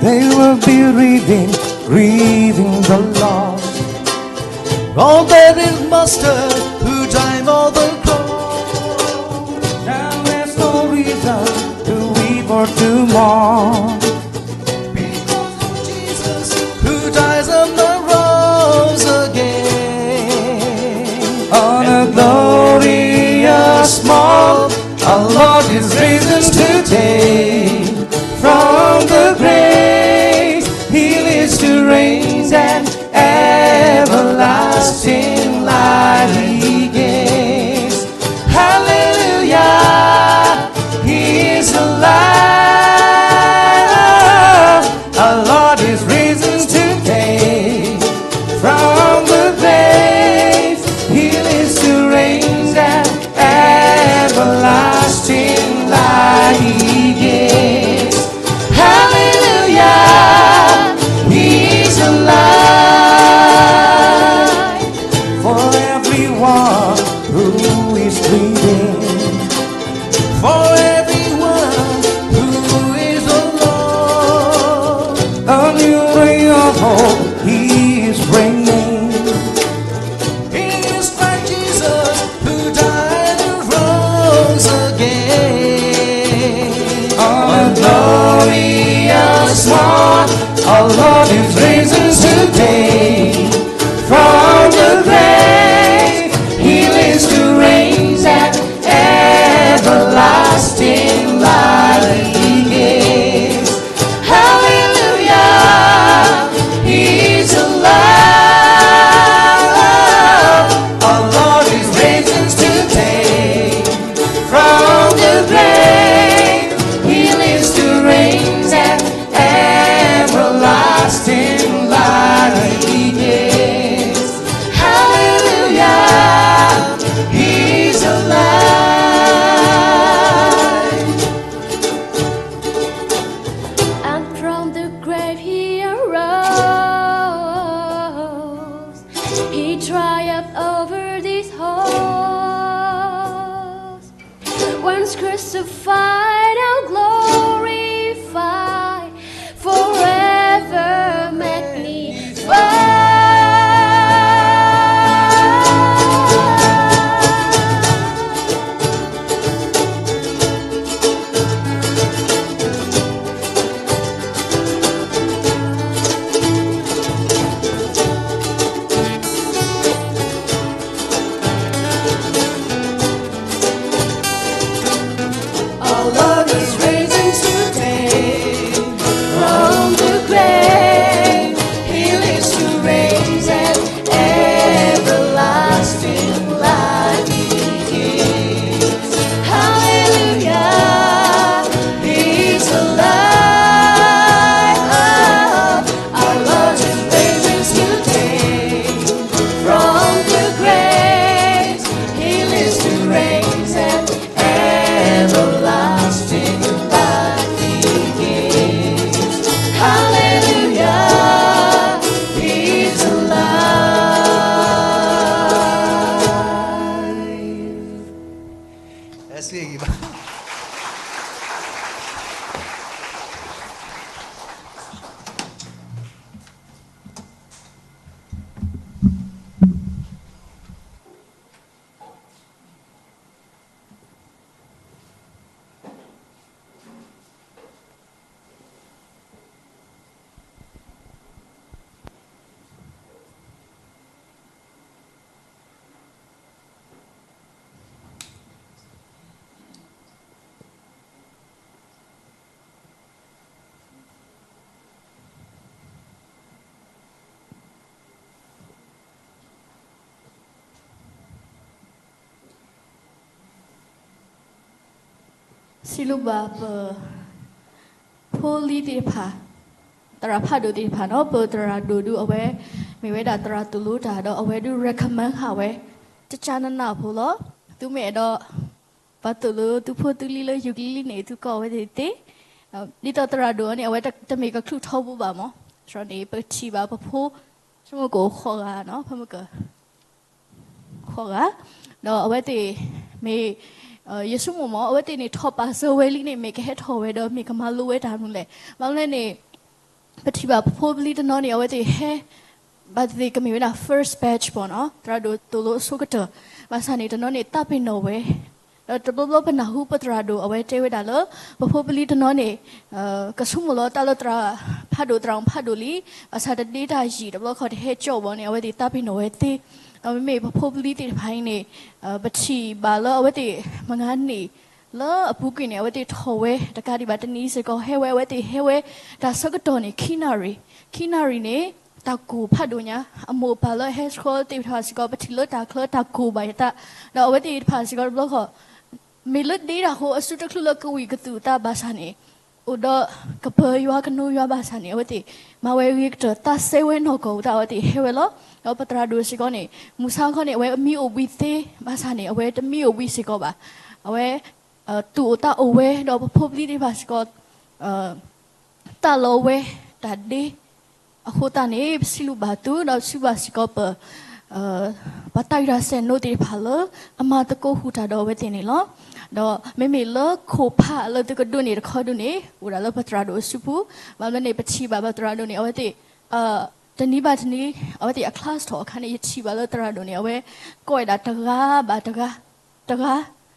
They will be grieving, grieving the loss. All that is master who died on the cross. Now there's no reason to weep or to mourn. Because of Jesus who dies and arose again. On a glorious morn, our Lord is risen today. From the grave, he lives to reign and everlasting life he gives. Hallelujah, he is alive. Our Lord is risen today. From the grave, he lives to reign and everlasting life he gives. Hallelujah, he's alive. For everyone who is grieving, for everyone who is alone, a new ray of hope he is bringing. In Christ Jesus, crucified, now glorified, forever magnified. Our Lord is risen today from the grave. He lives to reign and everlasting life He gives. Hallelujah, He's alive. Our Lord is risen today from the grave. He lives to reign and everlasting life He gives. Hallelujah, He's alive. That's it.စံးဘျုးဘၣ်ပ ဖိလံၤသ့ၣ်တဖၣ်, သရၣ်ဖးဒိၣ်သ့ၣ်တဖၣ်နီၤ, ပသရၣ်ဒိၣ်ဒုးအဝဲ မ့ၢ်ဝဲဒၣ်သရၣ်သိၣ်လိတၢ်ဒီး အဝဲဒုး recommend ဃာ်ဝဲ တကနနၢ်ဖိလီၤ. သုမ့ၢ်အဲၣ်ဒိး ပှၤသိၣ်လိသုဖိသုလံၤလၢယုၢ်ကလံၤလံၤန့ၣ် သုကိးဝဲသ့ၣ်သ့ၣ်, ဒ်သိးသရၣ်ဒိၣ်အီၤန့ၣ် အဝဲတမ့ၢ်ကချုးထီဘိဘၣ်မး, န့ၣ် ပထံၣ်ဘၣ်ပဖိ ဆိကမိၣ်ကအိၣ်ဃိးဂၤနီၤ, ဖဲမ့ၢ်က ဃိးဂၤ, ဒီးအဝဲသ့ၣ်မ့ၢ် ယဆိကမိၣ်မး အဝဲသ့ၣ်န့ၣ် ထီၣ်ပာ်စၢၤဝဲလံန့ၣ် မ့ၢ်ကဟဲထီၣ်ဝဲဒီး မ့ၢ်ကမၤလိဝဲတၢ်မနုၤလဲၣ်. ဘၣ်မနုၤလဲၣ်န့ၣ် ပထံၣ်ဘၣ်ပဖိပလံၤတနီၤန့ၣ် အဝဲသ့ၣ်ဟဲ ဘၣ်သ့ၣ်သ့ၣ်ကမ့ၢ်ဝဲဒၣ် first batch ဘၣ်နီၤ, သရၣ်ဒိၣ်သိၣ်လိအဆိကတၢၢ်, ဘၣ်ဆၣ်န့ၣ် တနီၤန့ၣ် သးပ့ၤနီၣ်ဝဲ, ဒီးတဘျီဘျီပနၢ်ဟူပသရၣ်ဒိၣ်အဝဲတဲဝဲဒၣ်လၢ ပဖိပလံၤတနီၤန့ၣ် ကဆိကမိၣ်လီၤတၢ်လၢသရၣ်ဖးဒိၣ်သရၣ်မုၣ်ဖးဒိၣ်လံ, ဘၣ်ဆၣ်တဒ့တၢ်ယံာ်တဘျီဃီတဟဲကၠီဘၣ်န့ၣ် အဝဲသ့ၣ်သးပ့ၤနီၣ်ဝဲသ့, ဒီးမ့မ့ၢ်ပဖိပလံၤသ့ၣ်တဖၣ်အံၤန့ၣ် ပထံၣ်ဘၣ်လၢအဝဲသ့ၣ်မုၢ်ဂၤန့ၣ် လၢအပူၤကွံာ်န့ၣ် အဝဲသ့ၣ်ထီၣ်ဝဲတကးဒံးဘၣ်တနံၤစ့ၢ်ကီး ဟဲဝဲ အဝဲသ့ၣ်ဟဲဝဲ တၢ်ဆၢကတီၢ်န့ၣ် ခံနၣ်ရံၣ်, ခံနၣ်ရံၣ်န့ၣ် တၢ်ကိၢ်ဖးဒိၣ်ညါ, အမိၢ်အပၢ်လၢအဟဲဆှၢသ့ၣ်တဖၣ်စ့ၢ်ကီး ပထံၣ်လၢတၢ်ချၢတၢ်ကိၢ်ဘၣ်ယသး, ဒီးအဝဲသ့ၣ်တဖၣ်စ့ၢ်ကီးတဘျီဃီ မ့ၢ်လၢဒ့တၢ်ဃိ အစုတချုးလၢကဝံၢ်ကသူၣ်အသးဘၣ်ဆၣ်န့ၣ် အိၣ်ဒီးကပၢၤယွၤကနိယွၤဘၣ်ဆၣ်န့ၣ် အဝဲသ့ၣ်မၤဝဲအဂ့ၤကတၢၢ် သးစဲဝဲနီၢ်ကီၢ်အသး အဝဲသ့ၣ်ဟဲဝဲလီၤ. ဒီးပသရၣ်ဒိၣ်စ့ၢ်ကီးန့ၣ် မုၢ်ဆါခီန့ၣ် အဝဲအမံအိၣ်ဘှံးသ့ဘၣ်ဆၣ်န့ၣ် အဝဲတမံအိၣ်ဘှံးစ့ၢ်ကီးဘၣ်. အဝဲ သူၣ်အိၣ်သးအိၣ်ဝဲ ဒီးပဖိပလံၤသ့ၣ်တဖၣ်စ့ၢ်ကီး သးလီဝဲတၢ်ဒ့ အဃိသတးန့ၣ် ပစံးဘျုးဘၣ်သု ဒီးပစံးဘျုးဘၣ်စ့ၢ်ကီးပ ပှၤတၢ်ဂံၢ်တၢ်စဲးနိသ့ၣ်တဖၣ်လၢ အမၤသကိးဟူးတၢ်ဒီးအဝဲသ့ၣ်န့ၣ်လီၤ. ဒီးမ့မ့ၢ်လၢခိၣ်ဖးလၢသုကဒိးန့ၢ်တခီဒုးန့ၣ် အိၣ်ဒၣ်လၢပသရၣ်ဒိၣ်အစုပူၤ, ဘၣ်မနုၤန့ၣ် ပထံၣ်ဘၣ်ပသရၣ်ဒိၣ်န့ၣ် အဝဲသ့ၣ် တနံၤဘၣ်တနံၤ အဝဲသ့ၣ်အ class ထီၣ်အခါန့ၣ် ယထံၣ်ဘၣ်လၢသရၣ်ဒိၣ်န့ၣ် အဝဲကိးဝဲဒၣ်တဂၤဘၣ်တဂၤ တဂၤ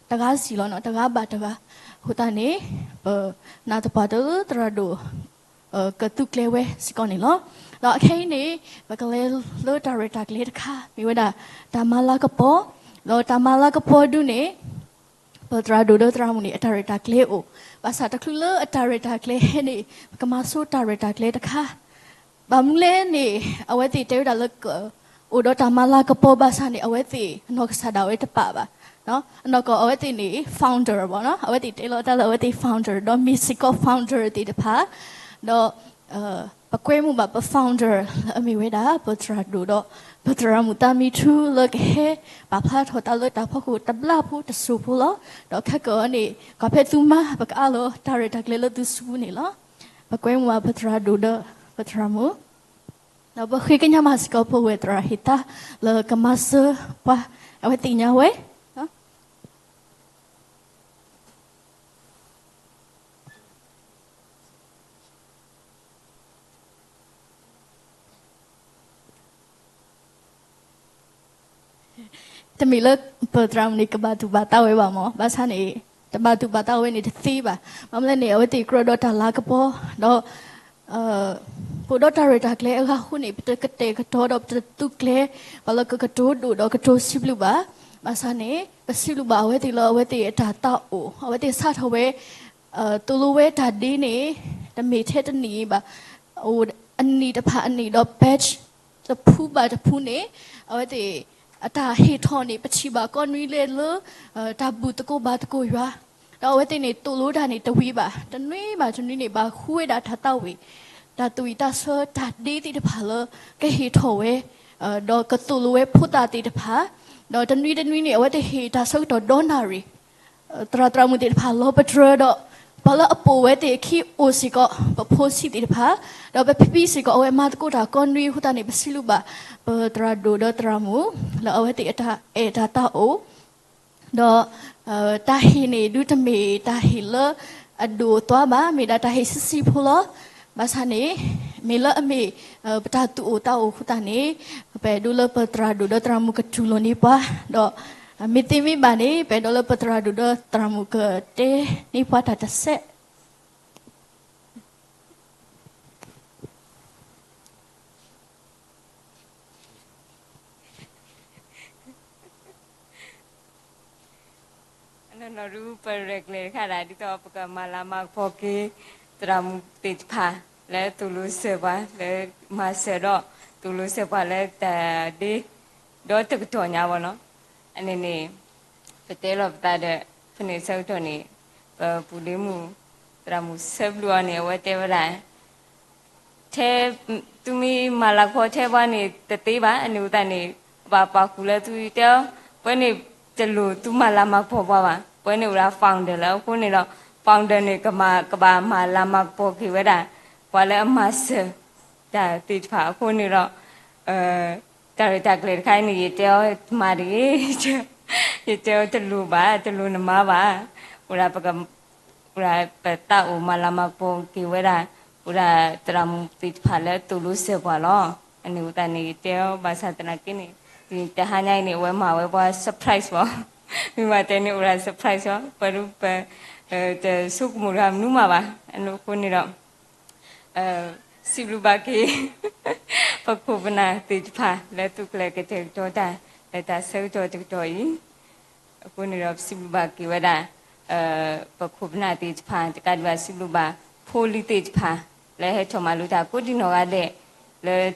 တဂၤစံၣ်လီၤနီၤ တဂၤဘၣ်တဂၤ, အဃိသတးန့ၣ် ပနာ်သပှၢ်တၢၢ်လၢသရၣ်ဒိၣ် ကသုးကျဲၤဝဲစ့ၢ်ကီးန့ၣ်လီၤ.ဒီးအခဲအံၤန့ၣ် ပကလဲၤလၢတၢ်ရဲၣ်တၢ်ကျဲၤတခါ မ့ၢ်ဝဲဒၣ်တၢ်မၤလၤကပီၤ, ဒီးတၢ်မၤလၤကပီၤဒုးန့ၣ် ပသရၣ်ဒိၣ်ဒီးသရၣ်မုၣ်န့ၣ် အတၢ်ရဲၣ်တၢ်ကျဲၤအိၣ်, ဘၣ်ဆၣ်တချုးလၢအတၢ်ရဲၣ်တၢ်ကျဲၤဟဲန့ၣ် ပကမၤဆိတၢ်ရဲၣ်တၢ်ကျဲၤတခါ ဘၣ်မနုၤလဲၣ်န့ၣ် အဝဲသ့ၣ်တဲဝဲဒၣ်လၢ အိၣ်ဒီးတၢ်မၤလၤကပီၤဘၣ်ဆၣ်န့ၣ် အဝဲသ့ၣ်အနီၢ်ကစၢ်ဒၣ်ဝဲတပာ်ဘၣ်. အနီၢ်ကီၢ်အဝဲသ့ၣ်န့ၣ် founder ဘၣ်နီၤ အဝဲသ့ၣ်တဲလီၤတၢ်လၢအဝဲသ့ၣ် founder ဒီးမ့ၢ်စ့ၢ်ကီး founder သ့ၣ်တဖၣ်, ဒီး ပကွဲမုာ်ဘၣ်ပ founder လၢအမ့ၢ်ဝဲဒၣ် ပသရၣ်ဒိၣ်ဒီး ပသရၣ်မုၣ်သးမံထူလၢကဟဲပာ်ဖျါထီၣ်တၢ်လၢတၢ်ဖီခိၣ်တဘျီဖိတစိၢ်ဖိလီၤ. ဒီးခဲကီန့ၣ် ကွၢ်ဖဲသုမၤ ပကအးလီၤတၢ်ရဲၣ်တၢ်ကျဲၤလၢသုစုပူၤန့ၣ်လီၤ. ပကွဲမုာ်ဘၣ်ပသရၣ်ဒိၣ်ဒီးပသရၣ်မုၣ်, ဒီးပဃ့ကညးမးစ့ၢ်ကီးပဝဲၢ်သရၣ်ဟ့ၣ်သါ လၢကမၤစၢၤပှၤ အဝဲသ့ၣ်ညါဝဲ တမ့ၢ်လၢပသရၣ်မုၣ်န့ၣ် ကဘၣ်သူၣ်ဘၣ်သးဝဲဘၣ်မၢ်, ဘၣ်ဆၣ်န့ၣ် တဘၣ်သူၣ်ဘၣ်သးဝဲန့ၣ်တသ့ဘၣ်. ဘၣ်မနုၤလဲၣ်န့ၣ် အဝဲသ့ၣ်ကြၢးဒီးတၢ်လၤကပီၤ ဒီး ပအိၣ်ဒီးတၢ်ရဲၣ်တၢ်ကျဲၤအဂၤအဃိန့ၣ် ပတကတဲာ်ကတီၤဒီးပတသူကျဲၤ ပှၤလၢကကတိၤဒိၣ်ဒီးကတိၤစံးဘျုးဘၣ်. ဘၣ်ဆၣ်န့ၣ် ပစံးဘျုးဘၣ်အဝဲသ့ၣ်လၢအဝဲသ့ၣ်အတၢ်သးအိၣ် အဝဲသ့ၣ်စးထီၣ်ဝဲ သိၣ်လိဝဲတၢ်ဒ့န့ၣ် တမ့ၢ်ထဲတနံၣ်ဘၣ်, အိၣ်အနံၣ်တဖၣ်အနံၣ်ဒီး batch တဖုဘၣ်တဖုန့ၣ် အဝဲသ့ၣ် အတၢ်ဟ့ၣ်ထီၣ်န့ၣ် ပထံၣ်ဘၣ်ကိးနွံလဲၣ်လၢ တၢ်ဘူၣ်သကိးဘါသကိးယွၤ, ဒီးအဝဲသ့ၣ်န့ၣ် သိၣ်လိတၢ်န့ၣ်တဝံၤဘၣ်, တနွံဘၣ်တနွံန့ၣ် ဘၣ်ဃုဝဲဒၣ်တၢ်သးဝံၣ် တၢ်သူၣ်ဝံၣ်သးဆၢ တၢ်ဒ့သ့ၣ်တဖၣ်လၢ ကဟ့ၣ်ထီၣ်ဝဲ ဒီးကသိၣ်လိဝဲဖိသၣ်သ့ၣ်တဖၣ်, ဒီးတနွံတနွံန့ၣ် အဝဲသ့ၣ်ဟ့ၣ်တၢ်ဆၢကတီၢ်ဒီနၣ်ရံၣ် သရၣ်သရၣ်မုၣ်သ့ၣ်တဖၣ်လီၤပတြၢၤဒီး ပှၤလၢအပိာ်ဝဲသ့ၣ်အခံအိၣ်စ့ၢ်ကီး ပဖိဆံးသ့ၣ်တဖၣ်, ဒီးပဖံဖံစ့ၢ်ကီး အဝဲမၤသကိးတၢ်ကိးနွံအဃိသတးန့ၣ် ပစံးဘျုးဘၣ် ပသရၣ်ဒိၣ်ဒီးသရၣ်မုၣ် လၢအဝဲသ့ၣ်အတၢ်အဲၣ်တၢ်သးအိၣ် ဒီး တၢ်ဟ့ၣ်န့ၣ် ဒုးတမ့ၢ်တၢ်ဟ့ၣ်လၢအဒိၣ်အသွါဘၣ်, မ့ၢ်ဒၣ်တၢ်ဟ့ၣ်ဆံးဆံးဖိလီၤ. ဘၣ်ဆၣ်န့ၣ် မ့ၢ်လၢအမ့ၢ် ပတၢ်သူၣ်အိၣ်သးအိၣ်အဃိသတးန့ၣ် ပအဲၣ်ဒိးလၢပသရၣ်ဒိၣ်ဒီးသရၣ်မုၣ်ကတူၢ်လိာ်န့ၢ်ပှၤ, ဒီး မ့ၢ်သ့မ့ၢ်ဘၣ်န့ၣ် ပအဲၣ်ဒိးလၢပသရၣ်ဒိၣ်ဒီးသရၣ်မုၣ်ကတဲန့ၢ်ပှၤတၢ်တစဲး အနီၢ်နီၢ်ဒုး ပရဲၣ်ကျဲၤတခါဒၣ် ဒ်သိးပကမၤလၤမၤကပီၤက့ၤ သရၣ်မုၣ်သ့ၣ်တဖၣ် လၢသိၣ်လိစၢၤပှၤ လၢမၤစၢၤဒီး သိၣ်လိစၢၤပှၤလၢတၢ်ဒ့ ဒီတကတီၢ်ညါဘၣ်နီၤ. အန့ၣ်န့ၣ် ပတဲလီၤပသးဒီး ဖဲန့ၣ်ဆၢကတီၢ်န့ၣ် ပပူၤလ့မုၣ် သရၣ်မုၣ်ဆၢဘျုးအီၤန့ၣ် အဝဲတဲဝဲဒၣ် ထဲ သုမ့ၢ်မၤလၤကပီၤထဲပှၤန့ၣ် တသ့ဘၣ်, အန့ၣ်အဃိသတးန့ၣ် ကဘၣ်ပာ်ဃုာ်လၢသုတဲအီၤ, ပဝဲန့ၣ်တလိၣ်သုမၤလၤမၤကပီၤပှၤဘၣ်, ပဝဲန့ၣ်အိၣ်ဒၣ် founder လၢအဃိန့ၣ်ဒီး founder န့ၣ် ကဘၣ်မၤလၤမၤကပီၤက့ၤဝဲဒၣ် ပှၤလၢအမၤစၢၤ တၢ်သ့ၣ်တဖၣ်အဃိန့ၣ်ဒီး တၢ်ရဲၣ်တၢ်ကျဲၤတခါအံၤန့ၣ် ယတဲအီၤမၤတဂ့ၤ, ယတဲအီၤတလိၣ်ဘၣ်, တလိၣ်နမၤဘၣ်, အိၣ်ဒၣ်ပက အိၣ်ဒၣ်ပသးအိၣ်မၤလၤမၤကပီၤက့ၤဝဲဒၣ် အိၣ်ဒၣ်သရၣ်မုၣ်သ့ၣ်တဖၣ်လၢသိၣ်လိစၢၤပှၤလီၤ. အန့ၣ်အဃိသတးန့ၣ် ယတဲအီၤဘၣ်ဆၣ်သနာ်က့န့ၣ် တဟါညါအံၤန့ၣ် အဝဲမၤဝဲပှၤ surprise ဘၣ်, မ့ၢ်ဘၣ်တဲန့ၣ် အိၣ်ဒၣ် surprise ဘၣ်, ပဒုးပ တဆိကမိၣ်တဂၤမနုၤမးဘၣ်, အန့ၣ်အဃိန့ၣ်ဒီး စံးဘျုးဘၣ်က့ၤ ပခိၣ်ပနၢ်သ့ၣ်တဖၣ် လၢသုးကျဲၤကတဲာ်ကတီၤတၢ် လၢတၢ်ဆၢကတီၢ်တကတီၢ်အံၤ, အဃိန့ၣ်ဒီး ပစံးဘျုးဘၣ်က့ၤဝဲဒၣ် ပခိၣ်ပနၢ်သ့ၣ်တဖၣ် တကးဒံးဘၣ်စံးဘျုးဘၣ် ဖိလံၤသ့ၣ်တဖၣ် လၢဟဲထီၣ်မၤလိတၢ်ကိးဒံနီၢ်ဂၤဒဲး လၢ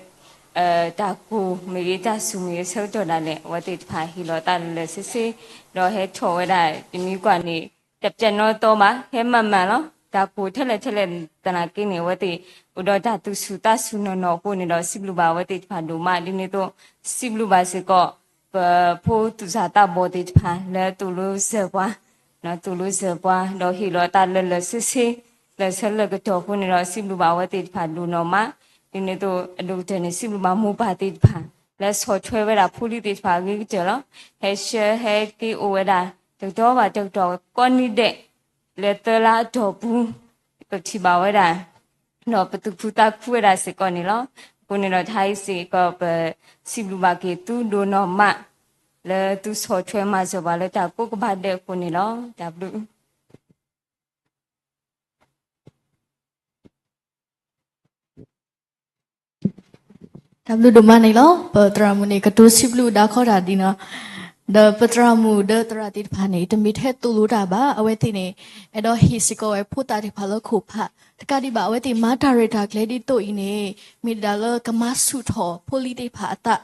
တၢ်ကိၢ်မ့ၢ်ဂ့ၤ တၢ်စူၤမ့ၢ်ဂ့ၤ ဆၢကတီၢ်ဒၣ်လဲာ် အဝဲသ့ၣ်တဖၣ်ဟ့ၣ်လီၤသးလၢာ်လၢာ်ဆ့ဆ့ ဒီးဟဲထီၣ်ဝဲဒၣ် တမံၤကွၢ်န့ၣ် တပျဲၢ်နီတီဘၣ် ဟဲမၤမၤလီၤ. တၢ်ကိၢ်ထဲလဲၣ်ထဲလဲၣ်သနာ်က့န့ၣ် အဝဲသ့ၣ် အိၣ်ဒီးတၢ်သူၣ်ဆူၣ်သးဆူၣ်နီၢ်နီၢ်အဃိန့ၣ်ဒီး စံးဘျုးဘၣ်အဝဲသ့ၣ်တဖၣ်ဒိၣ်မး ဒ်န့ၣ်အသိး စံးဘျုးဘၣ်စ့ၢ်ကီး ပဖိသူၣ်စၢ်သးဘီၣ်သ့ၣ်တဖၣ် လၢသိၣ်လိစၢၤပှၤ သိၣ်လိစၢၤပှၤ ဒီးဟ့ၣ်လီၤသးလၢာ်လၢာ်ဆ့ဆ့ လၢာ်ဆၢလၢာ်ကတီၢ်အဃိန့ၣ်ဒီး စံးဘျုးဘၣ်အဝဲသ့ၣ်တဖၣ်ဒိၣ်နီၢ်မး, ဒ်န့ၣ်အသိး အဒိၣ်ကတၢၢ်န့ၣ် စံးဘျုးဘၣ်မိၢ်ပၢ်သ့ၣ်တဖၣ် လၢဆီၣ်ထွဲဝဲဒၣ်ဖိလံၤသ့ၣ်တဖၣ်အဂ့ၤကတၢၢ်လီၤ. ဟဲဆှၢဟဲက့ၤအိၣ်ဝဲဒၣ် တကတီၢ်ဘၣ်တကတီၢ်ကိးနံၤဒဲး လၢသၢလါအတီၢ်ပူၤ ပထံၣ်ဘၣ်ဝဲဒၣ် ဒီးပသူၣ်ခုသးခုဝဲဒၣ်စ့ၢ်ကီးန့ၣ်လီၤ. အဃိန့ၣ်ဒီး တဟါအံၤစ့ၢ်ကီး ပစံးဘျုးဘၣ်က့ၤသုဒိၣ်နီၢ်မး လၢသုဆီၣ်ထွဲမၤစၢၤပှၤလၢတၢ်ကိးကဘၣ်ဒဲးအဃိန့ၣ်လီၤ. တၢ်ဘျုး တၢ်ဘျုးဒိၣ်မးန့ၣ်လီၤ. ပသရၣ်မုၣ်န့ၣ် ကတိၤစံးဘျုးဒၣ်ခီတၢ်ဒ်နီၤ, ဒီးပသရၣ်မုၣ်ဒီးသရၣ်သ့ၣ်တဖၣ်န့ၣ် တမ့ၢ်ထဲသိၣ်လိတၢ်ဘၣ်, အဝဲသ့ၣ်န့ၣ် အဲၣ်ဒိးဟ့ၣ်စ့ၢ်ကီးဝဲဖိသၣ်သ့ၣ်တဖၣ်လၢခိၣ်ဖး, တကးဒံးဘၣ် အဝဲသ့ၣ်မၤတၢ်ရဲၣ်တၢ်ကျဲၤဒ်သိးအံၤန့ၣ် မ့ၢ်ဒၣ်လၢကမၤဆူၣ်ထီၣ်ဖိလံၤသ့ၣ်တဖၣ်အသး,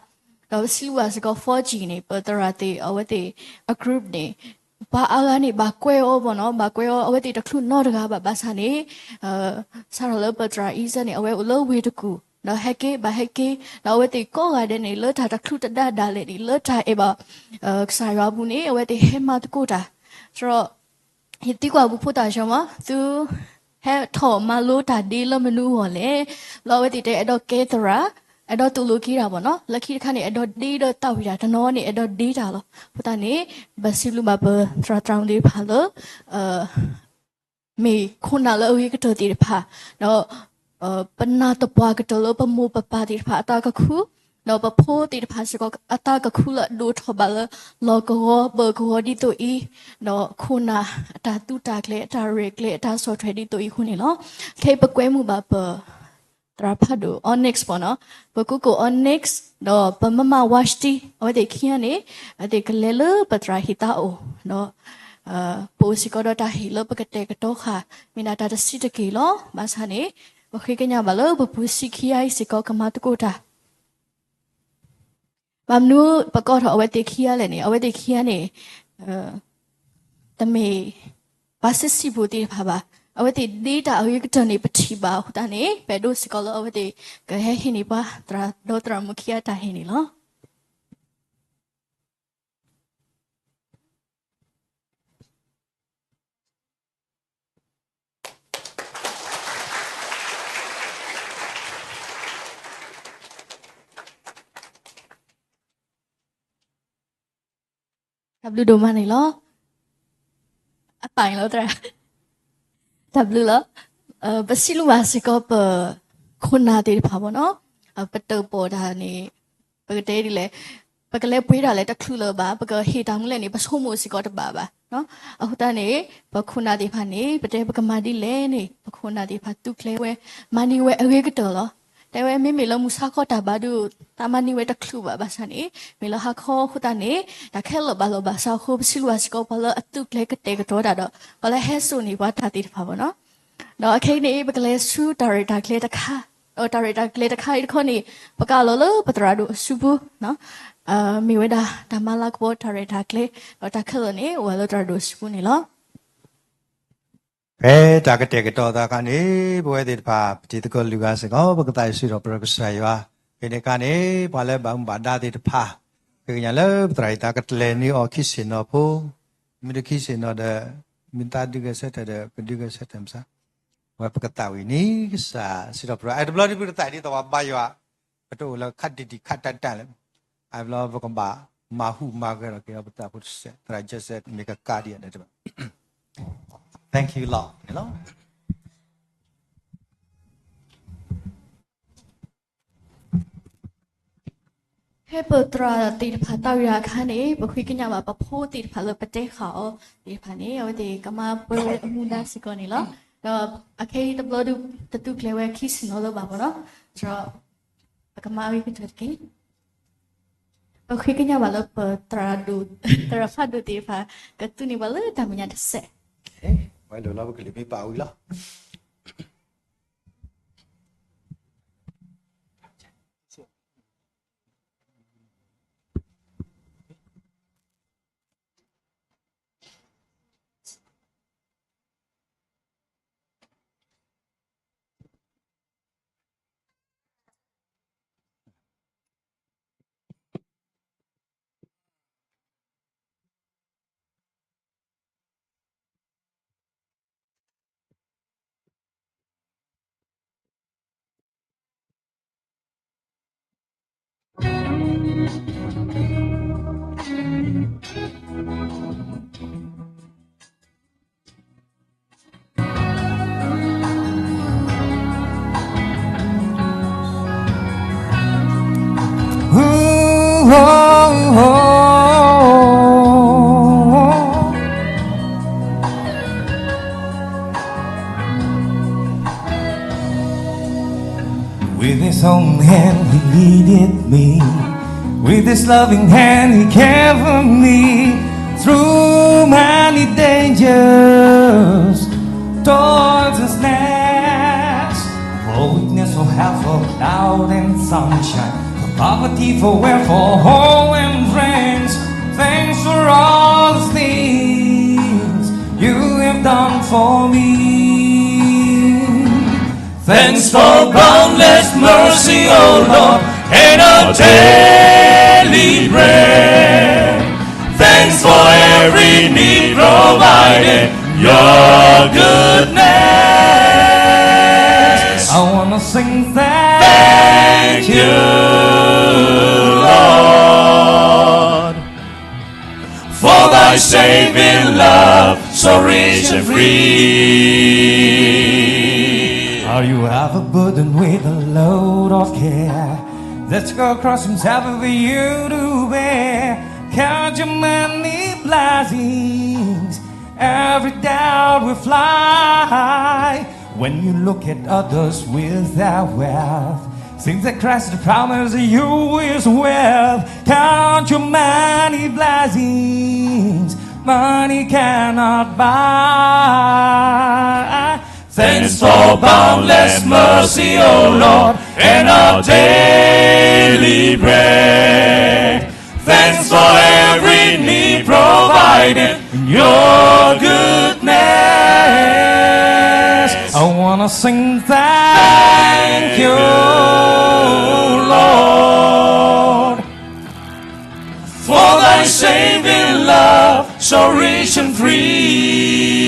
ဒီးပစံးဘျုးဘၣ်စ့ၢ်ကီး four G န့ၣ် ပသရၣ်သ့ၣ်အဝဲသ့ၣ်အ group န့ၣ် ပှၤအါဂၤန့ၣ် ဘၣ်ကွဲအီၤဘၣ်နီၤ, ဘၣ်ကွဲအီၤ အဝဲသ့ၣ်တချုးနီတဂၤဘၣ်, ဘၣ်ဆၣ်န့ၣ် စးထီၣ်လၢပသရၣ်အံၤစဲန့ၣ် အဝဲအိၣ်လၢဝ့ၢ်တကူၣ် ဒီးဟဲက့ၤဘၣ်ဟဲက့ၤ, ဒီးအဝဲသ့ၣ်ကိးဂၤဒဲးန့ၣ် လၢတၢ်တချုးတဒါဒၣ်လဲာ်န့ၣ် လၢတၢ်အဲၣ်ဘၣ် ကစၢ်ယွၤအပူၤန့ၣ် အဝဲသ့ၣ်ဟဲမၤသကိးတၢ်, ဒီး ယသံကွၢ်ပူဖိသၣ်ယီၤမး သု ဟဲထီၣ်မၤလိတၢ်ဒ့လၢမနုၤအဂီၢ်လဲၣ်, လၢအဝဲသ့ၣ်တဲအဲၣ်ဒိးကဲသရၣ်, အဲၣ်ဒိးသိၣ်လိက့ၤတၢ်ဘၣ်နီၤ, လၢခံတခါန့ၣ် အဲၣ်ဒိးဒ့ဒီးသးဝံၣ်တၢ်, တနီၤန့ၣ် အဲၣ်ဒိးဒ့တၢ်လီၤ. အဃိသတးန့ၣ် ပစံးဘျုးဘၣ်ပသရၣ်သရၣ်မုၣ်သ့ၣ်တဖၣ်လၢ မ့ၢ်ခိၣ်နၢ်လၢအဂ့ၤကတၢၢ်သ့ၣ်တဖၣ်, ဒီး ပနာ်သပှၢ်ကတၢၢ်လၢပမိၢ်ပပၢ်သ့ၣ်တဖၣ်အသးကခုၣ်, ဒီးပဖိသ့ၣ်တဖၣ်စ့ၢ်ကီး အသးကခူၣ်လၢအဒိၣ်ထီၣ်ဘၣ်လၢ လီၢ်ကဝီၤဘၢၣ်ကဝီၤဒ်သိးအံၤ, ဒီးခိၣ်နၢ်အတၢ်သူတၢ်ကျဲၤ အတၢ်ရဲၣ်ကျဲၤ အတၢ်ဆီၣ်ထွဲဒ်သိးအံၤအဃိန့ၣ်လီၤ. ခဲအံၤပကွဲမုာ်ဘၣ်ပ သရၣ်ဖးဒိၣ် Onyx ပေါ့နော်, ပကူကိၣ် Onyx ဒီးပမမ Vashti အဝဲသ့ၣ်ခံဂၤန့ၣ် အဝဲသ့ၣ်ကလဲၤလၢပသရၣ်ဟံၣ်သးအိၣ်, ဒီး ပအိၣ်စ့ၢ်ကီးဒီးတၢ်ဟ့ၣ်လၢပကတဲာ်ကတီၤဃာ် မ့ၢ်ဒၣ်တၢ်တဆံးတက့ၢ်လီၤ. ဘၣ်ဆၣ်န့ၣ် ပဃ့ကညးဘၣ်လၢပပူၤဆံခံဂၤအံၤစ့ၢ်ကီးကမၤသကိးတၢ် ဘၣ်မနုၤပကိးထီၣ်အဝဲသ့ၣ်ခံဂၤလဲၣ်န့ၣ်, အဝဲသ့ၣ်ခံဂၤန့ၣ် တမ့ၢ် ပှၤဆံးဆံးဖိသ့ၣ်တဖၣ်ဘၣ်. အဝဲသ့ၣ်ဒ့တၢ်အဂ့ၤကတၢၢ်န့ၣ် ပထံၣ်ဘၣ်အဃိသတးန့ၣ် ပအဲၣ်ဒိးစ့ၢ်ကီးလၢအဝဲသ့ၣ် ကဟဲဟ့ၣ်န့ၢ်ပှၤသရၣ်ဒီသရၣ်မုၣ်ခံဂၤအတၢ်ဟ့ၣ်န့ၣ်လီၤ. တၢ်ဘျုးဒိၣ်မးန့ၣ်လီၤ. အပၢ်န့ၣ်လီၤသရၣ်, တၢ်ဘျုးလီၤ. ပစံးဘျုးဘၣ်စ့ၢ်ကီးပခိၣ်နၢ်သ့ၣ်တဖၣ်ပေါ့နော်, ပတၢၣ်ပီၣ်တၢ်န့ၣ် ပကတဲဒ်လဲၣ်, ပကလဲၤပှ့ၤတၢ်လဲၣ်တချုးလၢၤဘၣ်, ပကဟ့ၣ်တၢ်မနုၤလဲၣ်န့ၣ် ပဆိကမိၣ်စ့ၢ်ကီးတဘၣ်ဘၣ်. အဃိသတးန့ၣ် ပခိၣ်နၢ်သ့ၣ်တဖၣ်န့ၣ် ပတဲပကမၤဒ်လဲၣ်န့ၣ် ပခိၣ်နၢ်သ့ၣ်တဖၣ်သူကျဲၤဝဲ မၤန့ၢ်ဝဲအဂ့ၤကတၢၢ်လီၤ. တဲဝဲမ့မ့ၢ်လၢမုၢ်ဆါခီတၢ်ဘါဒုး သးမၤန့ၢ်ဝဲတချုးဘၣ်ဘၣ်ဆၣ်န့ၣ် မ့ၢ်လၢဟါခီအဃိသတးန့ၣ် တၢ်ခဲလၢာ်ဘၣ်လီၤဘၣ်စးအဃိ ပစံးဘျုးဘၣ်စ့ၢ်ကီးပှၤလၢအသူကျဲၤကတဲာ်ကတီၤတၢ်ဒီး ပှၤလၢဟဲစိာ်န့ၢ်ပှၤတၢ်သ့ၣ်တဖၣ်ပေါ့နော်. ဒီးအခဲအံၤန့ၣ် ပကလဲၤဆူတၢ်ရဲၣ်တၢ်ကျဲၤတခါ, ဒီးတၢ်ရဲၣ်တၢ်ကျဲၤတခါအံၤတခီန့ၣ် ပကးလီၤလၢပသရၣ်ဒိၣ်အစုပူၤ, မ့ၢ်ဝဲဒၣ်တၢ်မၤလၤကပီၤတၢ်ရဲၣ်တၢ်ကျဲၤ, ဒီးတၢ်ခဲလၢာ်န့ၣ် အိၣ်ဝဲလၢသရၣ်ဒိၣ်အစုပူၤန့ၣ်လီၤ. ဖဲတၢ်ကတဲာ်ကတီၤသးအခါန့ၣ် ပဝဲသ့ၣ်တဖၣ် ပတံၤသကိးလုၢ်ဂၤစ့ၢ်ကီး ပကသးဆူၣ်ထီၣ်ပတြၢၤကစၢ်ယွၤ, ဖဲန့ၣ်အခါန့ၣ် ပှၤလၢဘၣ်မူဘၣ်ဒါသ့ၣ်တဖၣ် ဃ့ကညးလၢပသရၣ်အံၤသးကတလဲၤန့ၢ်အီၤခံဆ့ၣ်နီၤဖိ, မ့ၢ်တခံဆ့ၣ်နီၤဒီး မ့ၢ်သးဒုးဂဲၤဆၢထၢၣ်ဒီး ပဒုးဂဲၤဆၢထၢၣ်မစါ, ဝဲပကသးဝံၣ်န့ၣ် ကစၢ်စံးထီၣ်ပတြၢၤ, အတဘျီဒ်ပကသးဒ်သိးပှၤဘါယွၤ, ပတအိၣ်လၢခးတံၢ်တံၢ်ခးတၢ်တၢ်လၢ အဘျီပကဘၣ်မၤဟူးမၤဂဲၤလီၤက့ၤအီၤ ပသးဖိတစဲး, သရၣ် Joseph မ့ၢ်ကကါဒံးအီၤန့ၣ်တဘၣ်. Thank you Lord န့ၣ်လီၤ. ဖဲပသရၣ်သ့ၣ်တဖၣ်သးဝံၣ်အခါန့ၣ် ပဃ့ကညးဘၣ်ပဖိသ့ၣ်တဖၣ်လၢပတဲဃာ်အီၤသ့ၣ်တဖၣ်န့ၣ် အဝဲသ့ၣ်ကမၤပှဲၤဝဲအမူဒါစ့ၢ်ကီးန့ၣ်လီၤ. ဒီးအခဲအံၤတဘျီဒုး တသူကျဲၤဝဲခံဆ့ၣ်နီၤလၢၤဘၣ်ပေါ့နော်, ဒီး ပကမၤအဂ့ၤကတၢၢ်တက့ၢ်. ပဃ့ကညးဘၣ်လၢပသရၣ်ဒိၣ်, သရၣ်ဖးဒိၣ်သ့ၣ်တဖၣ် ကသူန့ၢ်ပှၤလၢတၢ်မဲာ်ညါတစဲး. ဝဲဒိၣ်လီၤ ပကလုၢ်မ့ၢ်ပာ်ဝံၤလီၤ. With his own hand he leadeth me. With his loving hand he carried me through many dangers, toils and snares. For weakness, for health, for cloud and sunshine, for poverty, for wealth, for home and friends. Thanks for all the things you have done for me. Thanks for boundless mercy, O Lord, and our daily bread. Thanks for every need provided, your goodness. I wanna sing thank you, Lord. For thy saving love, so rich and free. Are you ever burdened with a load of care? That scarecrow himself for you to bear. Count your many blessings. Every doubt will fly when you look at others with their wealth. Things that Christ promised you is wealth. Count your many blessings. Money cannot buy. Thanks for boundless mercy, O Lord, and our daily bread. Thanks for every need provided in your goodness. I wanna sing thank you, Lord, for thy saving love, so rich and free.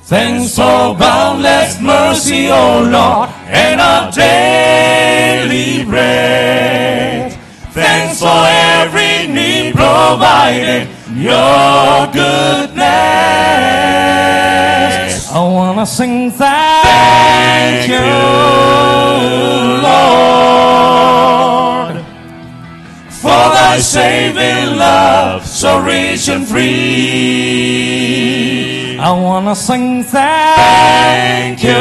Thanks for boundless mercy, O Lord, and our daily bread. Thanks for every need provided, your goodness. I wanna sing thank you, Lord, for thy saving love, so rich and free. I wanna sing thank you,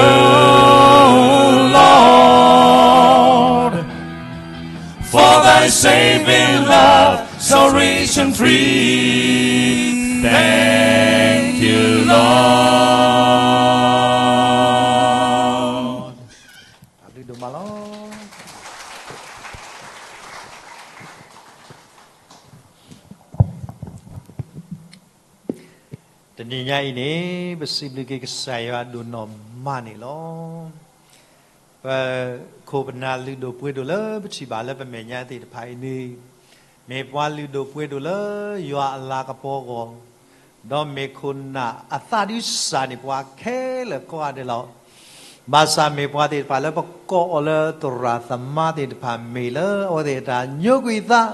Lord, for thy saving love, so rich and free. Thank you, Lord. တၢ်ဘျုးဒိၣ်မးလီၤ. တနံၤညါအံၤန့ၣ် ပစံးဘျုးက့ၤကစၢ်ယွၤဒိၣ်နီၢ်မးန့ၣ်လီၤ. ပခိၣ်ပနၢ်လုၢ်ဒိၣ်ပှ့ၤဒိၣ်လၢပထံၣ်ဘၣ်လၢပမဲာ်ညါသ့ၣ်တဖၣ်အံၤန့ၣ်, မ့ၢ်ပှၤလုၢ်ဒိၣ်ပှ့ၤဒိၣ်လၢယွၤအလၤကပီၤအဂီၢ်, ဒီးမ့ၢ်ခိၣ်နၢ်အသးဒုးစၢ်န့ၢ်ပှၤခဲလၢာ်ကိးဂၤဒဲးလီၤ. ဘၣ်ဆၣ်မ့ၢ်ပှၤသ့ၣ်တဖၣ်လၢပကိးအီၤလၢသရၣ်သမါသ့ၣ်တဖၣ် မ့ၢ်လၢအဝဲသ့ၣ်အတၢ်ညိကွံာ်အသး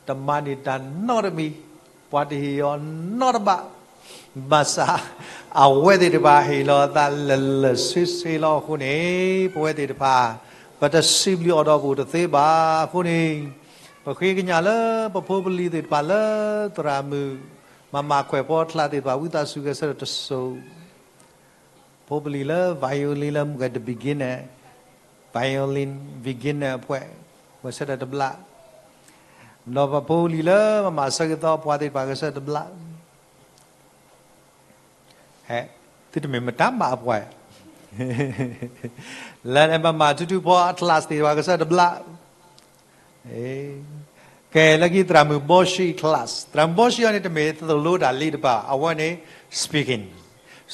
တမၤန့ၢ်တၢ်နီတမံၤ, ပှၤတဟ့ၣ်အီၤနီတဘၣ်, ဘၣ်ဆၣ် အဝဲသ့ၣ်တဖၣ်ဟ့ၣ်လီၤအသးလၢာ်လၢာ်ဆ့ဆ့လီၤအဃိန့ၣ်, ပဝဲသ့ၣ်တဖၣ် ပတစံးဘျုးအီၤဒီးပအိၣ်တသ့ဘၣ်အဃိန့ၣ်, ပဃ့ကညးလၢပဖိပလံၤသ့ၣ်တဖၣ်လၢသရၣ်မုၣ် မၤမၤခွဲးဖီအချါသ့ၣ်တဖၣ် ဝံသးစူၤဂဲၤဆၢထၢၣ်တစိၢ် ဖိပလံၤလၢ violin လၢမူကဲတ beginner, violin beginner အဖှဲၣ် ဂဲၤဆၢထၢၣ်တဘျီ, ဒီးပဖိပလံၤလၢမၤမၤဆၢကတီၢ်အပှၤသ့ၣ်တဖၣ် ဂဲၤဆၢထၢၣ်တဘျီ, သုတမ့ၢ်မတၤမးအပှၤ, လၢမၤမၤထူထူဖီအ class သ့ၣ်တဖၣ် ဂဲၤဆၢထၢၣ်တဘျီ ကဲ လၢခံသရၣ်မုၣ်ဘီၡံ class, သရၣ်မုၣ်ဘီၡံအံၤန့ၣ် တမ့ၢ်သိၣ်လိတၢ်လံတဖၣ်, အဝဲန့ၣ် speaking,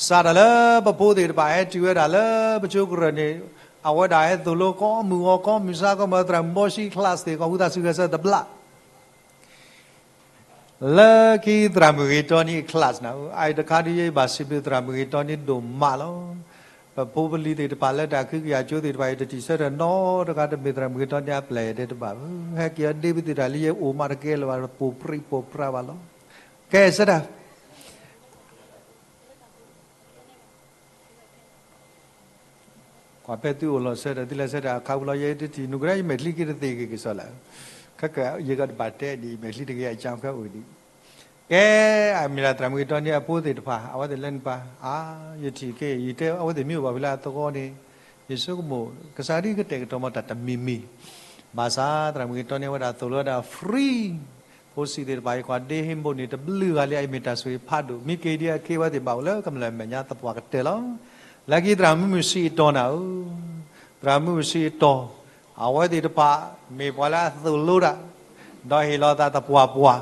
စးထီၣ်လၢပဖိသ့ၣ်တဖၣ်ဟဲတုၤဝဲဒၣ်လၢပကၠိကရၢၢ်န့ၣ်, အဝဲဒၣ်ဟဲသိၣ်လိကိးမုၢ်ဂီၤကိးမုၢ်ဆါ ကိးမုၢ်သရၣ်မုၣ်ဘီၡံ class သ့ၣ်တဖၣ် ဝံသးစူၤဂဲၤဆၢထၢၣ်တဘျီ လၢခံသရၣ်မုၣ်ဂ့ၤတီနံ အ class န့ၣ်, အအံၤတခါဒုးယဘၣ်စံးဘျုးသရၣ်မုၣ်ဂ့ၤတီနံဒိၣ်မးလီၤ. ပဖိပလံၤသ့ၣ်တဖၣ်လၢတၢ်ခုကယၤကၠိသ့ၣ်တဖၣ်အံၤ တထံၣ်ဆၢထၢၣ်နီတဂၤ တမ့ၢ်သရၣ်မုၣ်ဂ့ၤတီနံအပျဲၢ်ဒဲးတဘၣ်ဘၣ်, ဟဲက့ၤအီၤဒ့ပသ့ၣ်တဖၣ်လၢယအိၣ်မးတကဲလၢၤဘၣ် ပိာ်ပြံးပိာ်ပြါဘၣ်လီၤ. ကဲဆၢတၢ် ကွၢ်ဖဲသုအိၣ်လီၤဆၢထၢၣ် သုလဲၤဆၢထၢၣ်အခါပူၤလီၤ ယဲတထံၣ်နုာ်ကရၢ ယမဲာ်ချံက့ၤတသ့ၣ်ဂ့ၤကစီလၢ, ခဲကယကဘၣ်တဲဒ်အံၤ မဲာ်ချံတဂ့ၤအကၠါခဲအိၣ်ဒံး, ကဲ အမ့ၢ်ဒၣ်သရၣ်မုၣ်ဂ့ၤတီနံအဖိသ့ၣ်တဖၣ် အဝဲသ့ၣ်လၢနပၢ်, အါ ယထံၣ်က့ၤ ယတဲအဝဲသ့ၣ်မ့ၢ်အိၣ်ဘၣ်ဖဲလၢအသဝီန့ၣ်, ယဆိကမိၣ် ကစၢ်ဒ်ကတဲာ်ကတီၤမီၤတၢ်တမံၤမံၤ, ဘၣ်ဆၣ်သရၣ်မုၣ်ဂ့ၤတီနံအဝဲဒၣ်သိၣ်လိဝဲဒၣ် free ဖိဆံးသ့ၣ်တဖၣ်အံၤ ကွၢ်ဒ့ဟ့ၣ်ဘိၣ်န့ၣ် တဘျုးဂၤလံ အအံၤမ့ၢ်တၢ်ဆိၣ်ဂ့ၤဖးဒိၣ် မ့ၢ်က့ၤဒ်အခဲအံၤ အဝဲသ့ၣ်ဘၣ်အိၣ်လၢကမျၢၢ်မဲာ်ညါသပှၢ်ကတၢၢ်လီၤ. လၢခံသရၣ်မုၣ်မုၢ်ဆံးအတီၢ်နၤဧၢ, သရၣ်မုၣ်မုၢ်ဆံးအတီၢ်, အဝဲသ့ၣ်တဖၣ် မ့ၢ်ပှၤလၢအသိၣ်လိတၢ်, ဒီးဟ့ၣ်လီၤသးသပှၢ်ပှၢ်,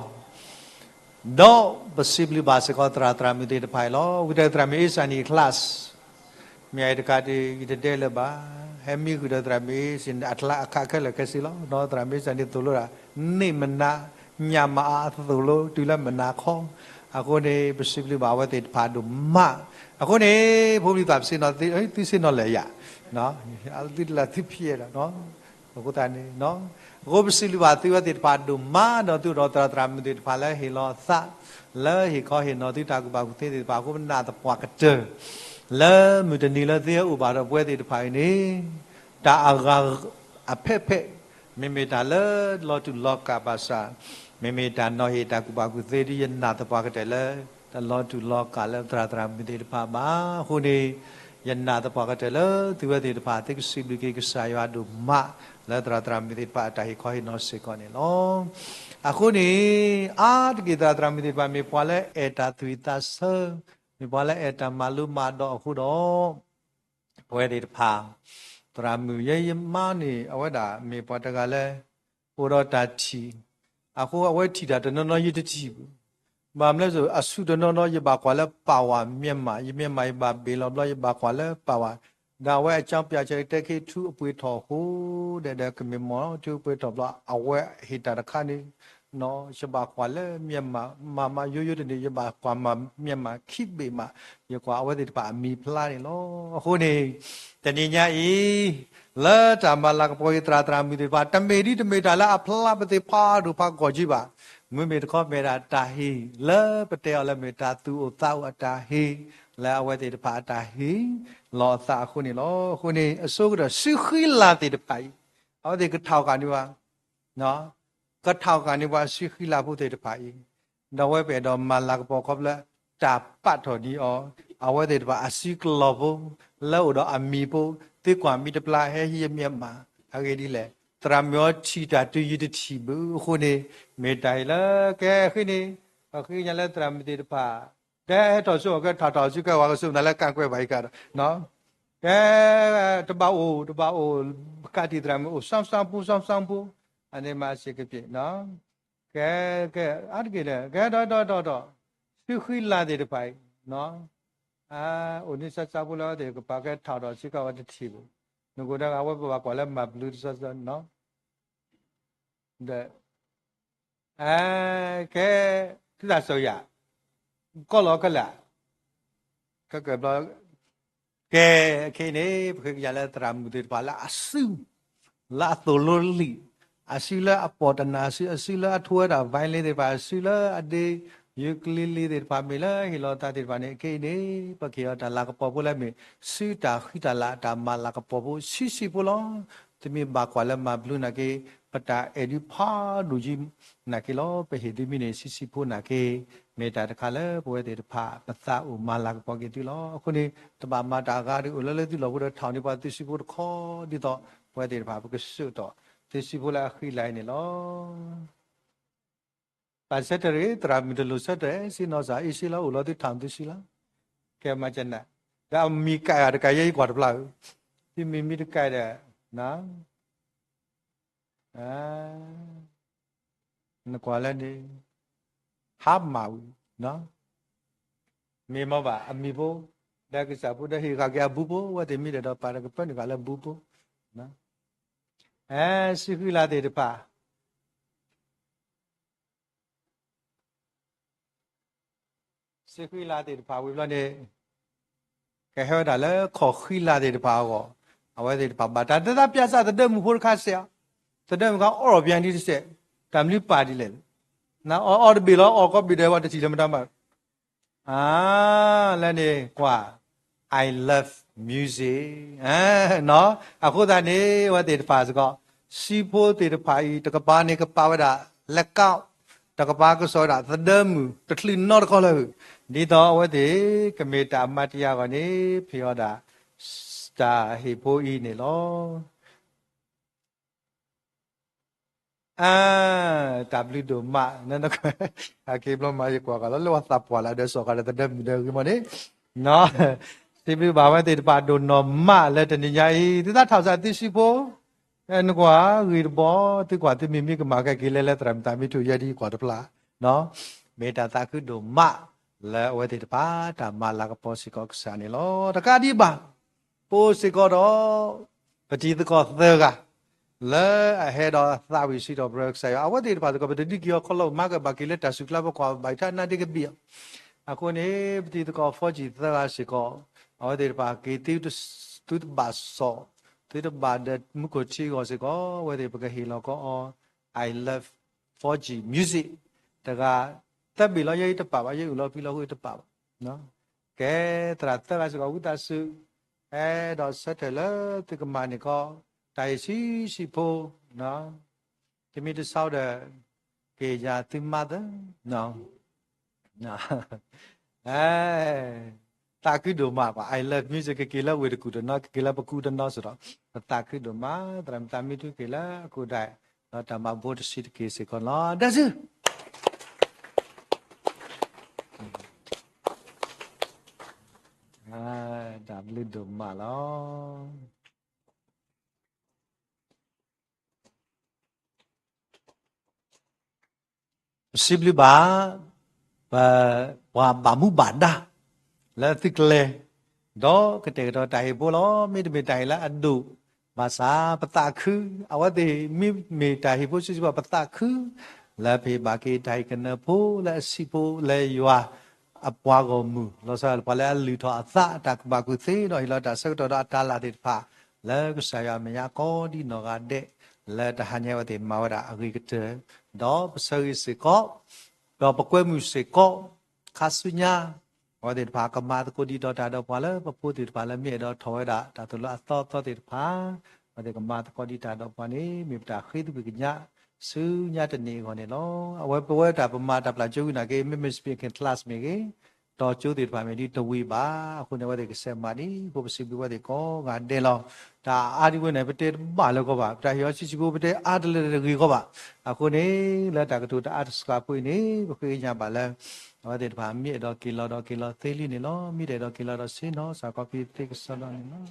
ဒီးပစံးဘျုးဘၣ်စ့ၢ်ကီးသရၣ်သရၣ်မုၣ်သ့ၣ်တဖၣ်အံၤလီၤ. ဝံသးစူၤသရၣ်မုၣ်အ့စၢ်နံၣ် class မ့ၢ်အံၤတခါဒ် ယတဒဲလၢၤဘၣ်, ဟဲမံဃုာ်ဒီးသရၣ်မုၣ်စ့ၢ်န့ၣ် အချါအခါခဲလၢာ်ခဲဆ့လီၤ. သရၣ်မုၣ်စ့ၢ်န့ၣ်သိၣ်လိဒၣ် န့ၢ်မနၤ ညၣ်မၤအါအသိၣ်လိ တုၤလၢမနၤခီ, အဃိန့ၣ် ပစံးဘျုးဘၣ်အဝဲသ့ၣ်တဖၣ်ဒိၣ်မး, အဃိန့ၣ် ဖိပျံၤသးပဆ့ၣ်နီၤ သုဆ့ၣ်နီၤလၢာ်ယၤ, သုတလၢသုဖံးအဲၣ်ဒီး အဃိသတးန့ၣ် အဃိပစံးဘျုးဘၣ်သုဝဲသ့ၣ်တဖၣ်ဒိၣ်မး ဒီးသုအိၣ်ဒီးသရၣ်သရၣ်မုၣ်သ့ၣ်တဖၣ်လၢဟ့ၣ်လီၤအသး လၢဟ့ၣ်ခီဟ့ၣ်နီၤသုတၢ်ကူၣ်ဘၣ်ကူၣ်သ့သ့ၣ်တဖၣ် အဃိပနာ်သပှၢ်ကတၢၢ် လၢမုၢ်တနံၤလၢသုဟဲအိၣ်ဘၣ်ဒီးပဝဲသ့ၣ်တဖၣ်အံၤန့ၣ် တၢ်အဂၤအဖဲဖဲ မ့မ့ၢ်တၢ်လၢလီၤတူာ်လီၤကာ်ဘၣ်ဆၣ် မ့မ့ၢ်တၢ်နီၤဟ့ၣ်တၢ်ကူၣ်ဘၣ်ကူၣ်သ့ဒ်ယနာ်သပှၢ်ကတၢၢ်လၢ တလီၤတူာ်လီၤကာ်လၢသရၣ်သရၣ်မုၣ်သ့ၣ်တဖၣ်ဘၣ်. အဃိန့ၣ် ယနာ်သပှၢ်ကတၢၢ်လၢသုဝဲသ့ၣ်တဖၣ် သုကစံးဘျုးက့ၤကစၢ်ယွၤဒိၣ်မး လၢသရၣ်သရၣ်မုၣ်သ့ၣ်တဖၣ်အတၢ်ဟ့ၣ်ခီဟ့ၣ်နီၤစ့ၢ်ကီးန့ၣ်လီၤ. အဃိန့ၣ် အါတက့ၢ်သရၣ်သရၣ်မုၣ်သ့ၣ်တဖၣ် မ့ၢ်ပှၤလၢအဲၣ်တၢ်သွံၣ်သးဆၢ, မ့ၢ်ပှၤလၢအဲၣ်တၢ်မၤလိမၤဒိးအဃိဒီး ပဝဲသ့ၣ်တဖၣ် သရၣ်မုၣ်ယဲယမါန့ၣ် အဝဲဒၣ်မ့ၢ်ပှၤတဂၤလၢ အိၣ်ဒီးတၢ်ထံၣ်, အဃိအဝဲထံၣ်တၢ်တနီၤနီၤယတထံၣ်ဘၣ်. ဘၣ်မနုၤလဲၣ်, အဆူၣ်တနီၤနီၤ ယဘၣ်ကွၢ်လၢ ပၢ်ဝၤ မျက်မှန်, ယမျက်မှန် ယဘၣ်ဘ့ၣ်လီၤဘျီ ယဘၣ်ကွၢ်လၢ ပၢ်ဝၤ, ဒီးအဝဲအကြောင်းပြချက် တဲက့ၤထူအပှ့ၤထီၣ်အဃိ ဒီး ဒီးကမ့ၢ်မီၢ်ထူအပှ့ၤထီၣ်ဘျီ အဝဲဟ့ၣ်တၢ်တခါန့ၣ် ယဘၣ်ကွၢ်လၢ မျက်မှန်, မၤမၤယိယိတန့ၣ် ယဘၣ်ကွၢ် မျက်မှန် ခံဘ့ၣ်မး, ယကွၢ်အဝဲသ့ၣ်တဖၣ်အမံၤဖျါန့ၣ်လီၤ. အဃိန့ၣ် တနံၤညါအံၤ လၢတၢ်မၤလၤကပီၤက့ၤသရၣ်သရၣ်မုၣ်သ့ၣ်တဖၣ် တမ့ၢ်ဒ်တမ့ၢ်တၢ်လၢအဖျါပသ့ၣ်ဖးဒိၣ်ဖးကီၢ်က့ဘၣ်. မ့မ့ၢ်တခီမ့ၢ်ဒၣ်တၢ်ဟ့ၣ် လၢပတဲအီၤလၢမ့ၢ်တၢ်သူၣ်အိၣ်သးအိၣ်အတၢ်ဟ့ၣ် လၢအဝဲသ့ၣ်တဖၣ်အတၢ်ဟ့ၣ်လီၤအသးအဃိန့ၣ်လီၤ. အဃိန့ၣ် အဆိကတၢၢ် စုဃံလၤသ့ၣ်တဖၣ်အံၤ အဝဲသ့ၣ်ကထီၣ်ကၣ်န့ၢ်ပှၤ ကထီၣ်ကၣ်န့ၢ်ပှၤစုဃံလၤဖိသ့ၣ်တဖၣ်အံၤ, ဒီးအဝဲပအဲၣ်ဒိးမၤလၤကပီၤခီဖျိ တၢ်ပာ်ထီၣ်ဒံးအီၤ, အဝဲသ့ၣ်တဖၣ်အစုကလီၢ်ဖိ လၢအိၣ်ဒီးအမံၤဖိ, သုကွၢ်မံၤတပျၢ် ဟဲဟံးအမျက်မှန်, အဂ့ၢ်ဒ်လဲၣ်, သရၣ်မုၣ်အီၤထံၣ်တၢ်တုၤယတထံၣ်ဘၣ်အဃိန့ၣ်, မ့ၢ်တၢ်အံၤလၢကဲဃ့န့ၣ်, ပဃ့ကညးလၢသရၣ်မုၣ်သ့ၣ်တဖၣ် ကဲဟဲထီၣ်ဆူအီၤ ကဲထီၣ်ထီၣ်ဆူကဲဝဲကဆူးနၤလၢကၣ်ကွဲၢ်ဘၣ်အံၤကဒီး ကဲ တဘၣ်အိၣ် တဘၣ်အိၣ် ကးတံာ်သရၣ်မုၣ်အိၣ် စၢ်စၢ်ဖိ စၢ်စၢ်ဖိ အန့ၣ်မၤစ့ၢ်ကပ့ၤ ကဲ ကဲ အါတက့ၢ်ဒီး ကဲ ဒီး ဒီး ဒီး ဒီး စုဃံလၤသ့ၣ်တဖၣ်အံၤ အိၣ်န့ၣ်စၢ်စၢ်ဖိလၢအဝဲသ့ၣ်ကပာ်ကဲထီၣ်ထီၣ်ဆူကဲဝဲတထံၣ်ဘၣ် နကိးဒၣ်အဝဲပဘၣ်ကွၢ်လၢမၤဘျုးတစၢ်စၢ် ဒီး ကဲ သုတၢ်စိၤယၤ ကီၢ်လီၤကလၢာ် ကကဘျီ ကဲ ခဲအံၤန့ၣ် ပဃ့ကညးလၢသရၣ်မုၣ်သ့ၣ်တဖၣ်လၢအစု လၢအသိၣ်လိလံာ် အစုလၢအပိာ်တနၢ်စု အစုလၢအထိဝဲဒၣ် violin သ့ၣ်တဖၣ် အစုလၢအဒ့ ukulele သ့ၣ်တဖၣ် မ့ၢ်လၢဟ့ၣ်လီၤသးသ့ၣ်တဖၣ်န့ၣ် ခဲအံၤန့ၣ် ပကဟ့ၣ်အီၤတၢ်လၤကပီၤဖိလၢမ့ၢ် စုတၢ်ဃံတၢ်လၤအတၢ်မၤလၤကပီၤဖိဆံးဆံးဖိလီၤ. သုမ့ၢ်ဘၣ်ကွၢ်လၢမၤဘျုးနာ်က့ ပတၢ်အဲၣ်ဒုးဖးဒိၣ်ယံၤနာ်က့လီၤ. ပဟ့ၣ်သုမ့ၢ်န့ၣ်ဆံးဆံးဖိနာ်က့ မ့ၢ်တၢ်တခါလၢပဝဲသ့ၣ်တဖၣ် ပသးအိၣ်မၤလၤကပီၤက့ၤသုလီၤ. အဃိန့ၣ် တဘၣ်မၤတၢ်အဂၤဒ်အိၣ်လၢလၢသုလီၢ်ဖိဒီးထီၣ်န့ၢ်ပှၤသုစုဖိတခီ ဒ်သိးပဝဲသ့ၣ်တဖၣ် ပကဆှၢထီၣ် သုစုဖိလၢအဃံလၤအံၤန့ၣ်လီၤ. ပာ်ဆၢထၢၣ်တဂ့ၤ သရၣ်မုၣ်တလိၣ်ဆၢထၢၣ် ဆ့ၣ်နီၤစ့ၢ် အ့ၣ်စ့လီၤ အိၣ်လီၤသုထီၣ်သုစုလီၤ. ကဲမၤကနၣ် ဒီးအမံၤကဲအီၤတကးယဲယကွၢ်တဖျါဧိၤ သုမ့ၢ်မံတကးဒီး နကွၢ်လၢန့ၣ် ဟါမၢ်ဝံၤ မ့ၢ်မ့ၢ်ဘၣ် အမံၤဖိ ဒီးကစၢ်ဖိဒီးဟ့ၣ်ဃာ်က့ၤအဘူးဖိ အဝဲသ့ၣ်မံဒီးဒီးပာ်တကပၢနုာ်ဃာ်လၢဘူးဖိ စုဃံလၤသ့ၣ်တဖၣ် စုဃံလၤသ့ၣ်တဖၣ်ဝံၤဘျီန့ၣ် ကဟဲဝဲဒၣ်လၢခီၣ်ဃံလၤသ့ၣ်တဖၣ်အဂီၢ် အဝဲသ့ၣ်တဖၣ်ဘၣ်တၢ်သဒၣ်ပၠးစၢ်သဒၢမုၣ်ဖိတခါစဲး သဒၢမုၣ်ခါအီၣ်ဘျၢဒ်တစဲး တၢ်မနုၤပာ်ဒ်လဲၣ် နအီၣ်အီတဘ့ၣ်လီၤ အီၣ်ကီဘ့ၣ်ဒီးဝဲတထံၣ်လၢမတၤမး လၢန့ၣ်ကွၢ် I love music အဃိသတးန့ၣ် အဝဲသ့ၣ်တဖၣ်စ့ၢ်ကီး စုဖိသ့ၣ်တဖၣ်အံၤ တကပၤန့ၣ်ကပာ်ဝဲဒၣ် လၢကီၢ် တကပၤကစီၣ်ဝဲဒၣ် သဒၢမုၣ်တချုးနီတခီလၢာ် ဒ်သိးအဝဲသ့ၣ် ကမ့ၢ်တၢ်အမၤတယၤအဂီၢ်န့ၣ် ဖံးအီၤဒၣ် တၢ်ဟ့ၣ်ဖိအံၤန့ၣ်လီၤ. တၢ်ဘျုးဒိၣ်မး အက့ဘျီမၤယကွၢ်ဃာ်လီၤ လၢပှၤသးပှၢ်လၢအဒၢးစီၤဃာ်ဒီးသဒၢမုၣ်ဒီးဂ့ၤမီၢ်န့ၣ် စံးဘျုးဘၣ်ဝဲသ့ၣ်တဖၣ်ဒိၣ်နီၢ်မးလၢတနံၤညါအံၤ သုသးထီၣ်စၢ်သုစုဖိ နကွၢ်ဂ့ၤတဘီ သုကွၢ်သုမံၤမံၤကမၣ်ခဲက့ၤလဲၤလၢသရၣ်မုၣ်သးမံထူၣ်ယဲဒ်ယကွၢ်တဖျါ မ့ၢ်တၢ်သးခုဒိၣ်မး လၢအဝဲသ့ၣ်တဖၣ်တၢ်မၤလၤကပီၤစ့ၢ်ကီးကစၢ်န့ၣ်လီၤ. တကးဒံးဘၣ် ပအိၣ်စ့ၢ်ကီးဒီး ပတံၤသကိးသၢဂၤ လၢအဟဲဒီးသးဝံၣ်စံးထီၣ်ပတြၢၤကစၢ်ယွၤ အဝဲသ့ၣ်တဖၣ်စ့ၢ်ကီး ပတဒုးက့ၤအီၤခီလီၤ မၤကဘၣ်က့ၤလၢတၢ်စုၣ်ကျါ ပကွၢ်ဘၣ်တၢ်နါဒ့ကဘံၣ်အီၤ. အဃိန့ၣ် ပတံၤသကိး Forgy သၢဂၤစ့ၢ်ကီး အဝဲသ့ၣ်တဖၣ်က့ၤသုတဘၣ်စီၣ် သုတဘၣ်ဒီးမူခိၣ်ထံအဂီၢ်စ့ၢ်ကီး အဝဲသ့ၣ်ပကဟ့ၣ်လီၤကီးအီၤ I love Forgy music တဂၤ သၢဘ့ၣ်လီၤ ယဲအံၤတပာ်ဘၣ် ယအုၣ်လီၤဖံးလီၤဃုာ်တပာ်ဘၣ်. ကဲ သရၣ်သၢဂၤစ့ၢ်ကီး ဝံသးစူၤ အဲၣ်ဒိးဆၢထၢၣ်လၢသုကမၤန့ၢ်ကီး တၢ်ဟ့ၣ်ဆံးဆံးဖိ တမံၤတဆီဒီး က့ၤယၤသုမါသၢ သးခုဒိၣ်မးပှၤ I love music ကက့ၤလၢဝ့ၢ်တကူၣ်တနီၤ ကက့ၤလၢပကူတနီၤစ့ၢ်ဒီး ပသးခုဒိၣ်မး သရၣ်မုၣ်သးမံထူက့ၤလၢအကူၣ်ဒၣ် ဒီးတၢ်မၤဘိတဆံးတက့ၢ်စ့ၢ်ကီးလီၤ ဒၢစု တၢ်ဘျုးဒိၣ်မးလီၤ. ပစံးဘျုးဘၣ် ပ ပှၤဘၣ်မူဘၣ်ဒါ လၢသုကျဲ ဒီးကတဲာ်ကတီၤတၢ်ဟ့ၣ်ဖိလီၤ. မ့တမ့ၢ်တၢ်ဟ့ၣ်လၢအဒိၣ် ဘၣ်ဆၣ်ပသးခု အဝဲသ့ၣ်မ့မ့ၢ်တၢ်ဟ့ၣ်ဖိဆံးဆံးဖိ ပသးခု လၢပဟ့ၣ်ဘၣ်က့ၤတၢ်ဟ့ၣ်ကနၢဖိလၢအဆံးဖိလၢယွၤ အပှၤဂီၢ်မုၢ် လီၤဆီဒၣ်ပှၤလၢအလုၢ်ထီၣ်အသး တၢ်ကူၣ်ဘၣ်ကူၣ်သ့ဒီးဟ့ၣ်လီၤတၢ်ဆၢကတီၢ်ဒီးအတၢ်လၢ်သ့ၣ်တဖၣ် လၢကစၢ်ယွၤအမဲာ်ညါကိးဒံနီၢ်ဂၤဒဲး လၢတဟါညါအဝဲသ့ၣ်မၤဝဲဒၣ်အဂ့ၤကတၢၢ် ဒီးပဆၢဂ့ၤစ့ၢ်ကီး ဒီးပကွဲမုာ်စ့ၢ်ကီး ခါဆူညါ အဝဲသ့ၣ်တဖၣ်ကမၤသကိးဒံးဒီးတၢ်ဒီးပှၤလၢပဖိသ့ၣ်တဖၣ်လၢမ့ၢ်အဲၣ်ဒိးထီၣ်ဝဲဒၣ်တၢ်သိၣ်လိအသီသီသ့ၣ်တဖၣ် အဝဲသ့ၣ်ကမၤသကိးဒံးတၢ်ဒီးပှၤန့ၣ် မ့ၢ်ပတၢ်ဃ့သကွံၢ်ကညး ဆူညါတနံၤအဂီၢ်န့ၣ်လီၤ. အဝဲပဝဲတၢ်ပမၤတၢ်ပျၢ်ကၠိဝံၤနာ်က့ မ့မ့ၢ် speaking class မ့ၢ်ဂ့ၤ တီၤကၠိသ့ၣ်တဖၣ်မ့ၢ်ဒ်တဝံၤဘၣ် အဃိန့ၣ် အဝဲသ့ၣ်ကဆဲးမၤဒံး အဃိပစံးဘျုးဝဲသ့ၣ်ကိးဂၤဒဲးလီၤ. တၢ်အါဒံးဝဲန့ၣ် ပတဲတဘၣ်လၢၤကီးဘၣ် ပတၢ်ဟ့ၣ်အီၤဆံးဆံးဖိ ပတဲအါတလၢတဂ့ၤကီးဘၣ်. အဃိန့ၣ် လၢတၢ်ကတိၤတအါတစှၤဖိအံၤန့ၣ် ပဃ့ကညးဘၣ်လၢ အဝဲသ့ၣ်တဖၣ်မ့ၢ်အဲၣ်ဒိးက့ၤလီၤဒီးက့ၤလီၤသ့လံန့ၣ်လီၤ. မ့ၢ်တအဲၣ်ဒိးက့ၤလီၤဒီးဆ့ၣ်နီၤ စှၤကီးဖံးသ့ကစီဒီန့ၣ်လီၤ.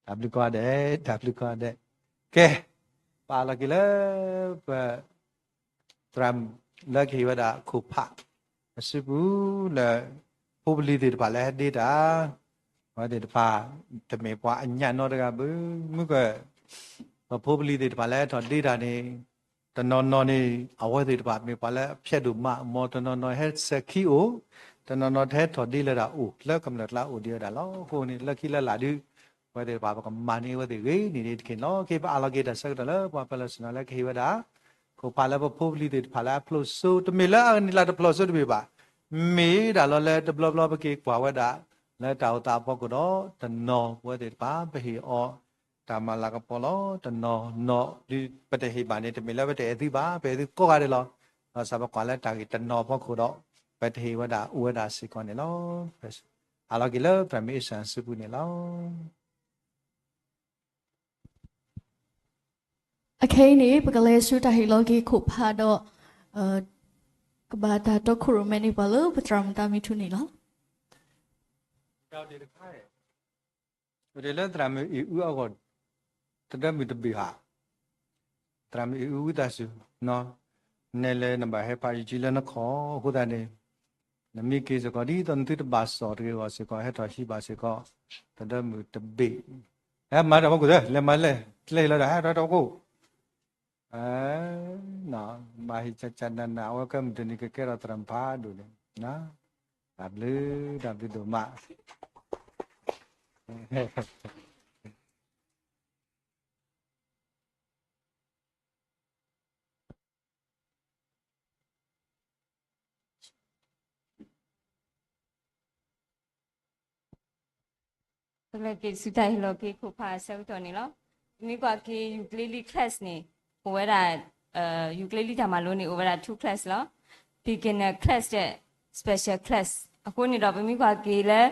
တၢ်ဘျုးကိးဂၤဒဲး တၢ်ဘျုးကိးဂၤဒဲး. ကဲ ပအးလီၤက့ၤလၢ ပ သရၣ်မုၣ်လၢကဟ့ၣ်ဝဲဒၣ်ခိၣ်ဖး အစုပူၤလၢ ဖိပလံၤသ့ၣ်တဖၣ်လၢဟဲဒ့တၢ် အဝဲသ့ၣ်တဖၣ် တမ့ၢ်ပှၤအညၣ်နီတဂၤဘၣ် မုၢ်က ပဖိပလံၤသ့ၣ်တဖၣ်လၢဟဲထီၣ်ဒ့တၢ်န့ၣ် တနီၤနီၤန့ၣ် အဝဲသ့ၣ်တဖၣ်မ့ၢ်ပှၤလၢအဖျဲးဒိၣ်မး မ်တနီၤနီၤဟဲစဲၤခံအိၣ် တနီၤနီၤတဟဲထီၣ်ဒ့လၢဒၣ်အိၣ် လၢကမျၢၢ်ကျါအိၣ်ဒံးဝဲဒၣ်လီၤ. အဃိန့ၣ် လၢခံလၢလာ်ဒုး အဝဲသ့ၣ်တဖၣ်ပကမၤန့ၢ်အဝဲသ့ၣ်ဂ့ၤန့ၣ်န့ၣ်တက့ၢ်န့ၣ်လီၤ. က့ၤပအးလီၤက့ၤတၢ်ဆၢကတီၢ်လၢပှၤပၢၤလီၢ်ဆ့ၣ်နီၤလၢကဟ့ၣ်ဝဲဒၣ် ခိၣ်ဖးလၢပဖိပလံၤသ့ၣ်တဖၣ်လၢအဖျိးစိ တမ့ၢ်လၢအဂၤန့ၣ်လၢတဖျိးစိတမ့ၢ်ဘၣ်. မ့ၢ်ဒၣ်လီၤလၢတဘျီဘျီပက့ၤကွၢ်ဝဲဒၣ် လၢတၢ်အိၣ်သးအဖီခိၣ်ဒီး တနီၤပဝဲသ့ၣ်တဖၣ် ပဟ့ၣ်အီၤ တၢ်မၤလၤကပီၤလီၤ. တနီၤနီၤဒုးပတဟ့ၣ်ဘၣ်န့ၣ် တမ့ၢ်လၢပတအဲၣ်သုဘၣ် ပအဲၣ်သုကိးဂၤဒဲးလီၤ. ဒီးစးပကွၢ်လၢတၢ်ဂ့ၢ်တနီၤအဖီခိၣ်ဒီး ပတဟ့ၣ်ဝဲဒၣ်အိၣ်ဝဲဒၣ်စ့ၢ်ကီးန့ၣ်လီၤ. အးလီၤက့ၤလၢ ပမ့ၢ်အ့ၣ်စၢၣ်စုပူၤန့ၣ်လီၤ. အခဲအံၤန့ၣ် ပကလဲၤဆူတၢ်ဟ့ၣ်လီၤက့ၤခိၣ်ဖးဒီး ကဘၣ်တၢ်တီခိၣ်ရိၣ်မဲန့ၢ်ပှၤလၢပသရၣ်မုၣ်သးမံထူန့ၣ်လီၤ. ပတဲလၢသရၣ်မုၣ်အ့ၣ်အူအဂီၢ် သဒၢမုၢ်တဘ့ၣ်ဧါ, သရၣ်မုၣ်အ့ၣ်အူဝံသးစူၤ, နဲလဲၣ်နဘၣ်ဟဲဖးယုၢ်ကံလၢနခီၣ်အဃိသတးန့ၣ်, နမ့ၢ်က့ၤစ့ၢ်ကီးဒ်သိးနသုတဘၣ်စီၣ်တဂ့ၤအဂီၢ်စ့ၢ်ကီး ဟဲထီၣ်ဟံးဘၣ်စ့ၢ်ကီး သဒၢမုၢ်တဘ့ၣ်, ဟဲမၤတၢ်ဖီခိၣ်သၢ လဲၤမၤလဲၣ် ကျဲဟ့ၣ်လီၤတၢ်ဟဲထီၣ်တၢ်ဖီခိၣ် ဘၣ်ဟ့ၣ်ကကနန အဝဲကဲမုၢ်တနံၤကကဲထီၣ်သရၣ်မုၣ်ဖးဒိၣ်န့ၣ်, တၢ်ဘျုး တၢ်ဘျုးဒိၣ်မး. ပကလဲၤက့ၤဆူတၢ်ဟ့ၣ်လီၤက့ၤခိၣ်ဖးအဆၢကတီၢ်န့ၣ်လီၤ. ပမ့ၢ်ကွၢ်က့ၤ ukulele class န့ၣ် အိၣ်ဝဲဒၣ်, ukulele တၢ်မၤလိန့ၣ် အိၣ်ဝဲဒၣ် two class လီၤ. Beginner class ဒီး special class. အဃိန့ၣ်ဒီး ပမ့ၢ်ကွၢ်က့ၤလၢ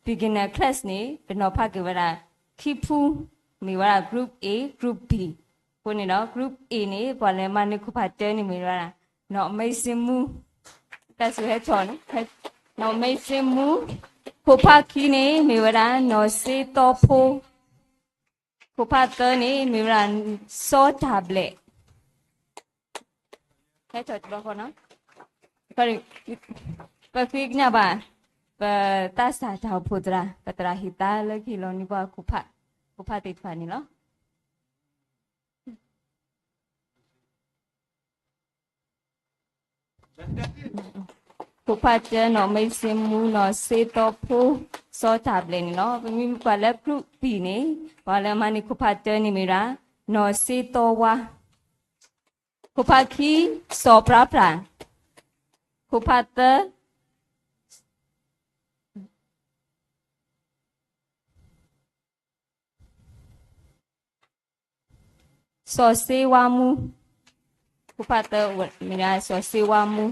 beginner class န့ၣ် ပနီၤဖးက့ၤဝဲဒၣ် ခံဖု, မ့ၢ်ဝဲဒၣ် group A, group B. အဃိန့ၣ်ဒီး group A န့ၣ် ပှၤလဲၤမၤန့ၢ်ခိၣ်ဖးတၢန့ၣ်မ့ၢ်ဝဲဒၣ် နီၢ် Amazing Moon, တၢ်စူၤဟဲထီၣ်န့ၣ်, နီၢ် Amazing Moon. ခိၣ်ဖးခံန့ၣ် မ့ၢ်ဝဲဒၣ် နီၢ်စ့သီဖိ. ခိၣ်ဖးသၢန့ၣ် မ့ၢ်ဝဲဒၣ် စီၤတၢ်ဘျဲး. ဟဲထီၣ်တဘျီဃီနီၤ, ပဃ့ကညးဘၣ် ပသးစၢ်တၢ်အိၣ်ဖှိၣ်သရၣ် ပသရၣ်ဟ့ၣ်သါလၢကဟ့ၣ်လီၤန့ၢ်ပှၤခိၣ်ဖး ခိၣ်ဖးသ့ၣ်တဖၣ်န့ၣ်လီၤ. ခိၣ်ဖးတၢ နီၢ်မ့စ့မူ နီၢ်စ့သီဖိ စီၤတၢ်ဘျဲၣ်န့ၣ်လီၤ. ပမ့ၢ်ကွၢ်လၢ group B န့ၣ် ပှၤလၢမၤန့ၢ်ခိၣ်ဖးတၢန့ၣ်မ့ၢ်ဝဲဒၣ် နီၢ်စ့သီဝါ, ခိၣ်ဖးခံ စီၤပြၢပြၢ, ခိၣ်ဖးသၢ စီၤစ့ဝါမူ, ခိၣ်ဖးသၢမ့ၢ်ဒၣ် စီၤစ့ဝါမူ.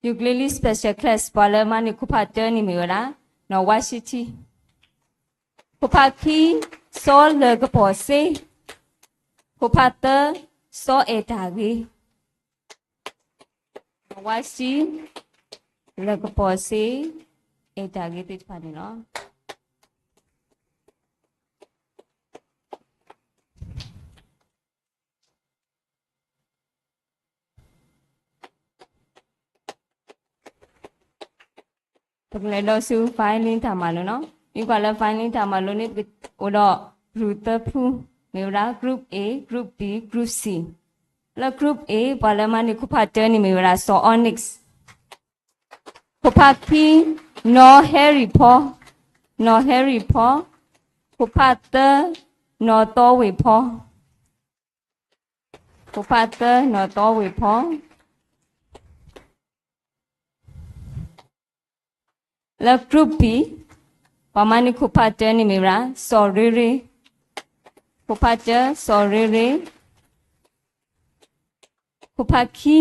Ukulele special class ပှၤလၢမၤန့ၢ်ခိၣ်ဖးတၢန့ၣ်မ့ၢ်ဝဲဒၣ် နီၢ်ဝါရှံထံ, ခိၣ်ဖးခံ စီၤလၢၢ်ကပီၤစ့, ခိၣ်ဖးသၢ စီၤအဲၣ်တၢ်ဂ့ၤ, နီၢ်ဝါရှံ, လၢၢ်ကပီၤစ့, အဲၣ်တၢ်ဂ့ၤသ့ၣ်တဖၣ်န့ၣ်လီၤ. ပကလဲၤဒီးဆူ violin တၢ်မၤလိနီၤ. မ့ၢ်ကွၢ်လၢ violin တၢ်မၤလိန့ၣ် အိၣ်ဒီး group သၢဖု, မ့ၢ်ဝဲဒၣ် group A, group B, group C. လၢ group A ပှၤလၢမၤန့ၢ်ခိၣ်ဖးတၢန့ၣ်မ့ၢ်ဝဲဒၣ် စီၤ Onyx, ခိၣ်ဖးခံ နီၢ်ဟဲရံၣ်ဖီ, နီၢ်ဟဲရံၣ်ဖီ, ခိၣ်ဖးသၢ နီၢ်သီဝ့ၢ်ဖီ, ခိၣ်ဖးသၢ နီၢ်သီဝ့ၢ်ဖီ. လၢ group B ပှၤမၤန့ၢ်ခိၣ်ဖးတၢန့ၣ်မ့ၢ်ဝဲဒၣ် စီၤရ့ရ့, ခိၣ်ဖးတၢ စီၤရ့ရ့, ခိၣ်ဖးခံ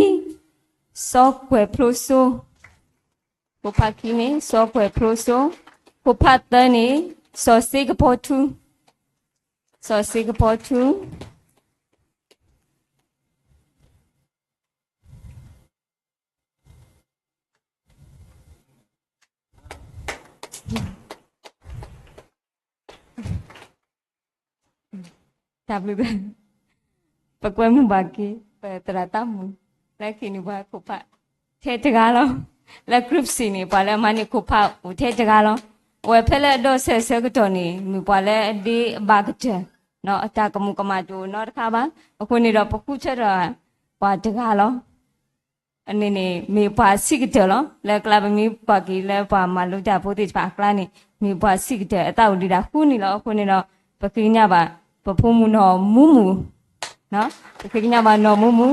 စီၤကွဲၤဖျိစိ, ခိၣ်ဖးခံန့ၣ် စီၤကွဲၤဖျိစိ, ခိၣ်ဖးသၢန့ၣ် စီၤစ့ကဖီထူ, စီၤစ့ကဖီထူ. တၢ်ဘျုး, ပကွဲမုာ်ဘၣ်က့ၤ ပသရၣ်သးမုာ် လၢကဟ့ၣ်န့ၢ်ပှၤခိၣ်ဖး ထဲတဂၤလီၤ. လၢ group C န့ၣ် ပှၤလၢမၤန့ၢ်ခိၣ်ဖးအိၣ်ထဲတဂၤလီၤ. အဝဲဖဲလၢအဒီးဆၢဆၢကတီၢ်န့ၣ် မ့ၢ်ပှၤလၢအဒ့အဘၣ်ကတၢၢ်, အတၢ်ကမူးကမၣ်တအိၣ်နီတခါဘၣ်. အဃိန့ၣ်ဒီး ပဃုထၢထီၣ်ပှၤတဂၤလီၤ. အန့ၣ်န့ၣ် မ့ၢ်ပှၤဆံးကတၢၢ်လီၤ. လၢကျါပမ့ၢ်ကွၢ်က့ၤလၢပှၤမၤလိတၢ်ဖိသ့ၣ်တဖၣ်အကျါန့ၣ် မ့ၢ်ပှၤဆံးကတၢၢ် အသးအိၣ်ဒံးဒၣ်ဃုနံၣ်လီၤ. အဃိန့ၣ်ဒီး ပဃ့ကညးဘၣ် ပဖိမုၣ်နီၢ်မူမူ, ပဃ့ကညးဘၣ်နီၢ်မူမူ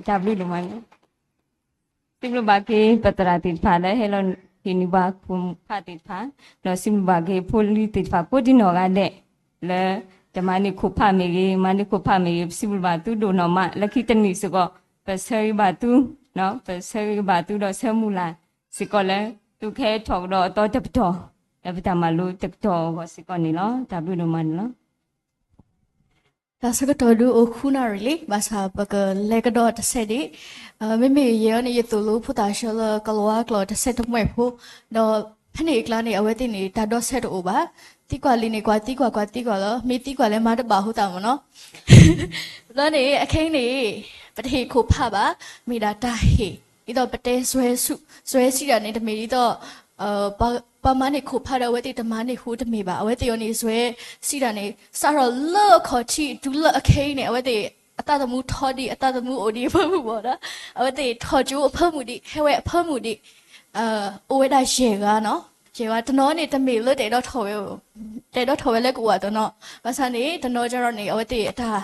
တၢ်ဘျုးဒိၣ်မးန့ၣ်, စံးဘျုးဘၣ်က့ၤ ပသရၣ်သ့ၣ်တဖၣ်လၢဟဲလီၤဟ့ၣ်န့ၢ်ပှၤခိၣ်ဖးသ့ၣ်တဖၣ်, ဒီးစံးဘျုးဘၣ်က့ၤဖိလံၤသ့ၣ်တဖၣ်ကိးဒံနီၢ်ဂၤဒဲး, လၢတမၤန့ၢ်ခိၣ်ဖးမ့ၢ်ဂ့ၤ, မၤန့ၢ်ခိၣ်ဖးမ့ၢ်ဂ့ၤ, ပစံးဘျုးဘၣ်သုဒိၣ်နီၢ်မး. လၢခံတနံၤစ့ၢ်ကီး ပဆၢဂ့ၤဘၣ်သု, ပဆၢဂ့ၤဘၣ်သုဒီးဆၢမုၢ်လၢ်စ့ၢ်ကီးလၢ သုကဟဲထီၣ်ကဒီးအသီတပတီၢ် လၢပတၢ်မၤလိတကတီၢ်အဂီၢ်စ့ၢ်ကီးန့ၣ်လီၤ. တၢ်ဘျုးဒိၣ်မးန့ၣ်လီၤ. တၢ်ဆၢကတီၢ်ဒုးအိၣ်ဃုနၣ်ရံၣ်လံ, ဘၣ်ဆၣ်ပကလဲၤကဒီးတစဲးဒံး. မ့မ့ၢ်ယဲအံၤန့ၣ် ယသိၣ်လိဖိသၣ်ဆှၢလၢကလီၤဝါကျိာ်တစဲးတမှဲၣ်ဖိ, ဒီးဖဲန့ၣ်အကျါန့ၣ် အဝဲသ့ၣ်န့ၣ် တၢ်ဒီဆၢတအိၣ်ဘၣ်. သံကွၢ်လံန့ၣ် ကွၢ်သံကွၢ် ကွၢ်သံကွၢ်လီၤ, မ့ၢ်သံကွၢ်လၢမၤတဘၣ်အဃိသတးမ့ၢ်နီၤ. ဘျီန့ၣ် အခဲအံၤန့ၣ် ပတဟ့ၣ်ခိၣ်ဖးဘၣ်, မ့ၢ်ဒၣ်တၢ်ဟ့ၣ်, ဒ်သိးပတဲစွဲစူၢ်, စွဲစံးတၢ်န့ၣ် တမ့ၢ်ဒ်သိး ပှၤမၤန့ၢ်ခိၣ်ဖးဒီး အဝဲသ့ၣ်တမၤန့ၢ်ဃုတမ့ၢ်ဘၣ်. အဝဲသ့ၣ်အံၤန့ၣ် စွဲစံးတၢ်န့ၣ် စးထီၣ်လၢအခီၣ်ထံးတုၤလၢအခဲအံၤန့ၣ် အဝဲသ့ၣ်အသးသမူထီဒံး အသးသမူအိၣ်ဒံးအဖၢမုၢ်ဘၣ်ဒီး အဝဲသ့ၣ်ထီၣ်ကၠိအဖၢမုၢ်ဒံး ဟဲဝဲအဖၢမုၢ်ဒံး အိၣ်ဝဲဒၣ်ယဲၢ်ဂၤနီၤ. ယဲၢ်ဂၤ တနီၤန့ၣ် တမ့ၢ်လၢတအဲၣ်ဒိးထီၣ်ဝဲ, တအဲၣ်ဒိးထီၣ်ဝဲလၢကအိၣ်အသိးနီၤ. ဘၣ်ဆၣ်န့ၣ် တနီၤကဒီးန့ၣ် အဝဲသ့ၣ်အတၢ်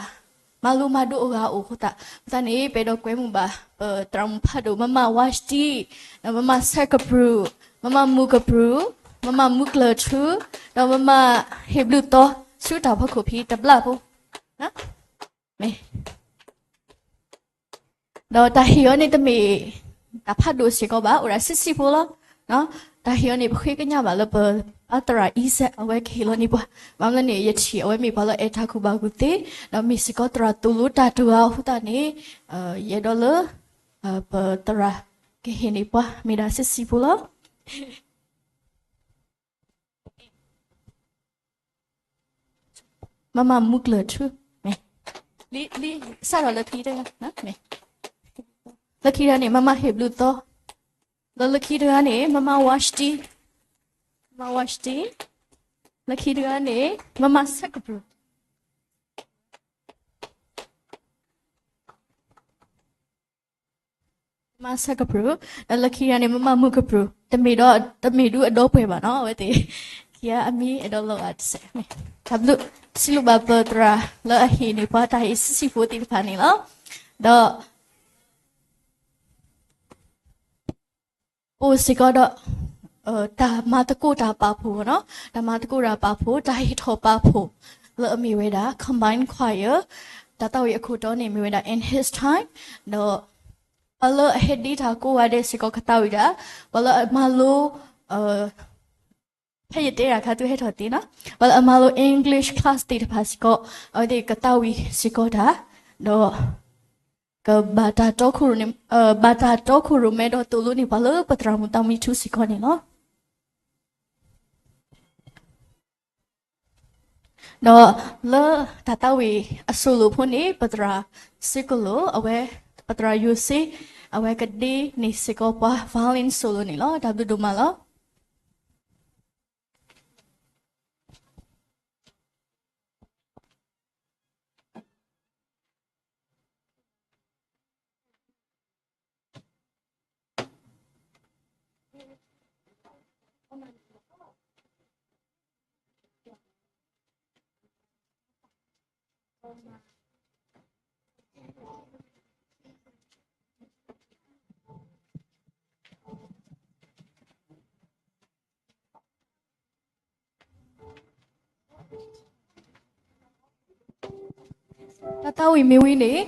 မၤလိမၤဒိးအဂၤအိၣ်အဃိသတး ပသးန့ၣ် ပအဲၣ်ဒိးကွဲမုာ်ဘၣ် ပသရၣ်မုၣ်ဖးဒိၣ် မမဝါစတံ, ဒီးမမဆၢကပြုၢ်, မမမူကပြုၢ်, မမမူကျၢၢ်ထူ, ဒီးမမဟ့ၣ်ဘျုးသီ ဆူတၢ်ဖီခိၣ်ဖံးတဘျီဖိ မ့ၢ် ဒီးတၢ်ဟ့ၣ်အီၤန့ၣ်တမ့ၢ် တၢ်ဖးဒိၣ်စ့ၢ်ကီးဘၣ်, အိၣ်ဒၣ်ဆံးဆံးဖိလီၤ. တၢ်ဟ့ၣ်အီၤန့ၣ် ပဃ့ကညးဘၣ်လၢပပၢ်သရၣ်အံစဲး အဝဲကဟ့ၣ်လီၤန့ၢ်ပှၤ, ဘၣ်မနုၤလဲၣ်န့ၣ် ယထံၣ်အဝဲမ့ၢ်ပှၤလၢအအဲၣ်တၢ်ကူၣ်ဘၣ်ကူၣ်သ့, ဒီးမ့ၢ်စ့ၢ်ကီးသရၣ်သိၣ်လိတၢ်တဂၤအဃိသတးန့ၣ်, ယအဲၣ်ဒိးလၢ ပသရၣ်ကဟ့ၣ်န့ၢ်ပှၤ မ့ၢ်ဒၣ်ဆံးဆံးဖိလီၤ. မမမူကျၢၢ်ထူ, မ့ၢ်, လံ, လံ, စးထီၣ်လၢခံတဂၤ, မ့ၢ်, လၢခံတဂၤန့ၣ် မမဟ့ၣ်ဘျုးသီ, လၢလၢခံတဂၤန့ၣ် မမဝါရှတံ, မမဝါရှတံ, လၢခံတဂၤန့ၣ် မမဆၢကပူၤ မဆၢကပူၤ, လၢခံဂၤန့ၣ် မမမူကပူၤ, တမ့ၢ်ဒီး, တမ့ၢ်ဒုးအဒီပုၢ်ဝဲၢ်ဘၣ်နီၤ, အဝဲသ့ၣ်ခံဂၤအမံၤအဲၣ်ဒိးလီၤဂာ်တစဲး, တၢ်ဘျုး, စံးဘျုးဘၣ်ပသရၣ်လၢအဟ့ၣ်န့ၢ်ပှၤတၢ်ဟ့ၣ်ဆံးဆံးဖိသ့ၣ်တဖၣ်န့ၣ်လီၤ. ဒီး အိၣ်စ့ၢ်ကီးဒီး တၢ်မၤသကိးတၢ်ပာ်ဖှိၣ်နီၤ, တၢ်မၤသကိးတၢ်ပာ်ဖှိၣ်, တၢ်ဟ့ၣ်ထီၣ်ပာ်ဖှိၣ် လၢအမ့ၢ်ဝဲဒၣ် combined choir, တၢ်သးဝံၣ်အခိၣ်တီန့ၣ်မ့ၢ်ဝဲဒၣ် In His Time, ဒီး ပှၤလၢအဟဲဒ့တၢ်ကိးဂၤဒဲးစ့ၢ်ကီးကသးဝံၣ်တၢ်, ပှၤလၢအမၤလိ ဖဲယတဲတၢ်ခါသုဟဲထီၣ်သ့နီၤ, ပှၤလၢအမၤလိ English class သ့ၣ်တဖၣ်စ့ၢ်ကီး, အဝဲသ့ၣ်ကသးဝံၣ်စ့ၢ်ကီးတၢ်, ဒီး ကဘၣ်တၢ်တီခိၣ်ရိၣ်, ဘၣ်တၢ်တီခိၣ်ရိၣ်မဲဒီးသိၣ်လိန့ၢ်ပှၤလၢပသရၣ်မုၣ်သးဝံၣ်ထူစ့ၢ်ကီးန့ၣ်လီၤ. ဒီးလၢတၢ်သးဝံၣ်အစိၤလိာ်ဖိန့ၣ် ပသရၣ်စ့ကလိာ်, အဝဲ ပသရၣ်ယိၤစ့, အဝဲကဒ့န့ၢ်စ့ၢ်ကီးပှၤ violin solo န့ၣ်လီၤ. တၢ်ဘျုးဒိၣ်မးလီၤ. တၢ်သးဝံၣ်မ့ၢ်ဝံၤန့ၣ်,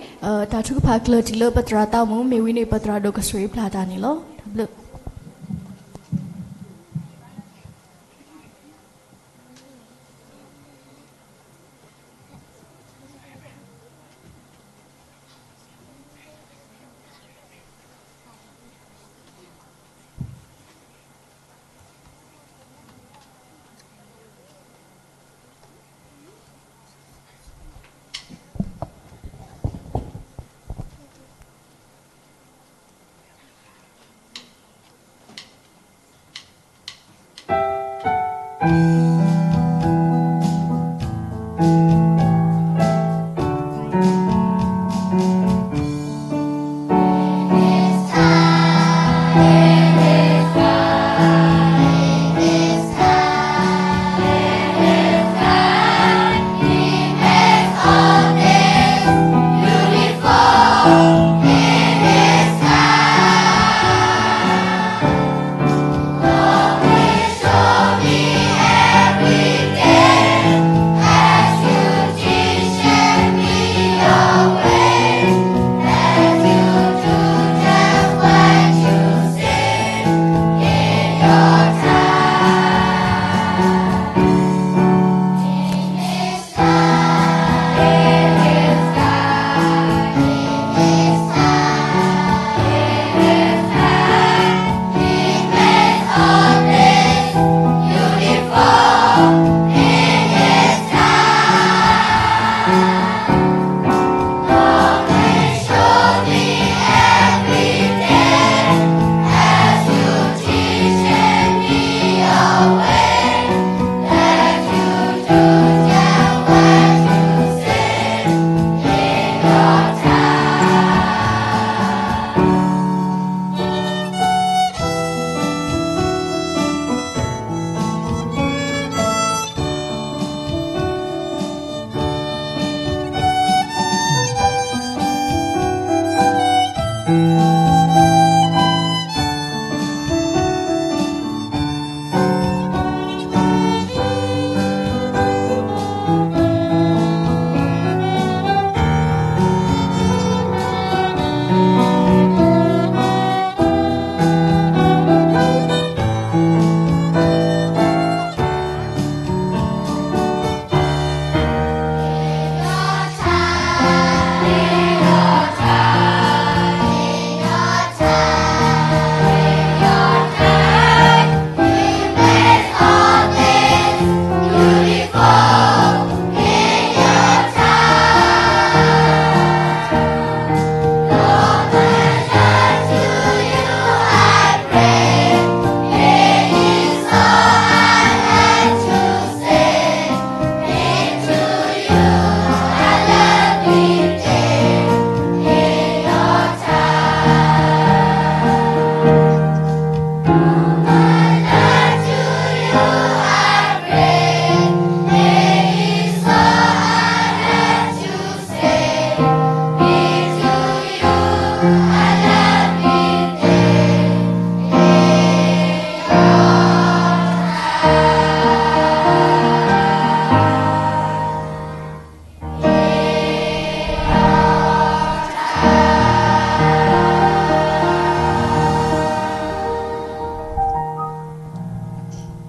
တၢ်ထုကဖၣ်ကျၢၢ်တံၢ်လၢပသရၣ်သးမူ မ့ၢ်ဝံၤန့ၣ် ပသရၣ်ဒိၣ်ကစၢ်အံၤပျၢ်တၢ်န့ၣ်လီၤ. တၢ်ဘျုး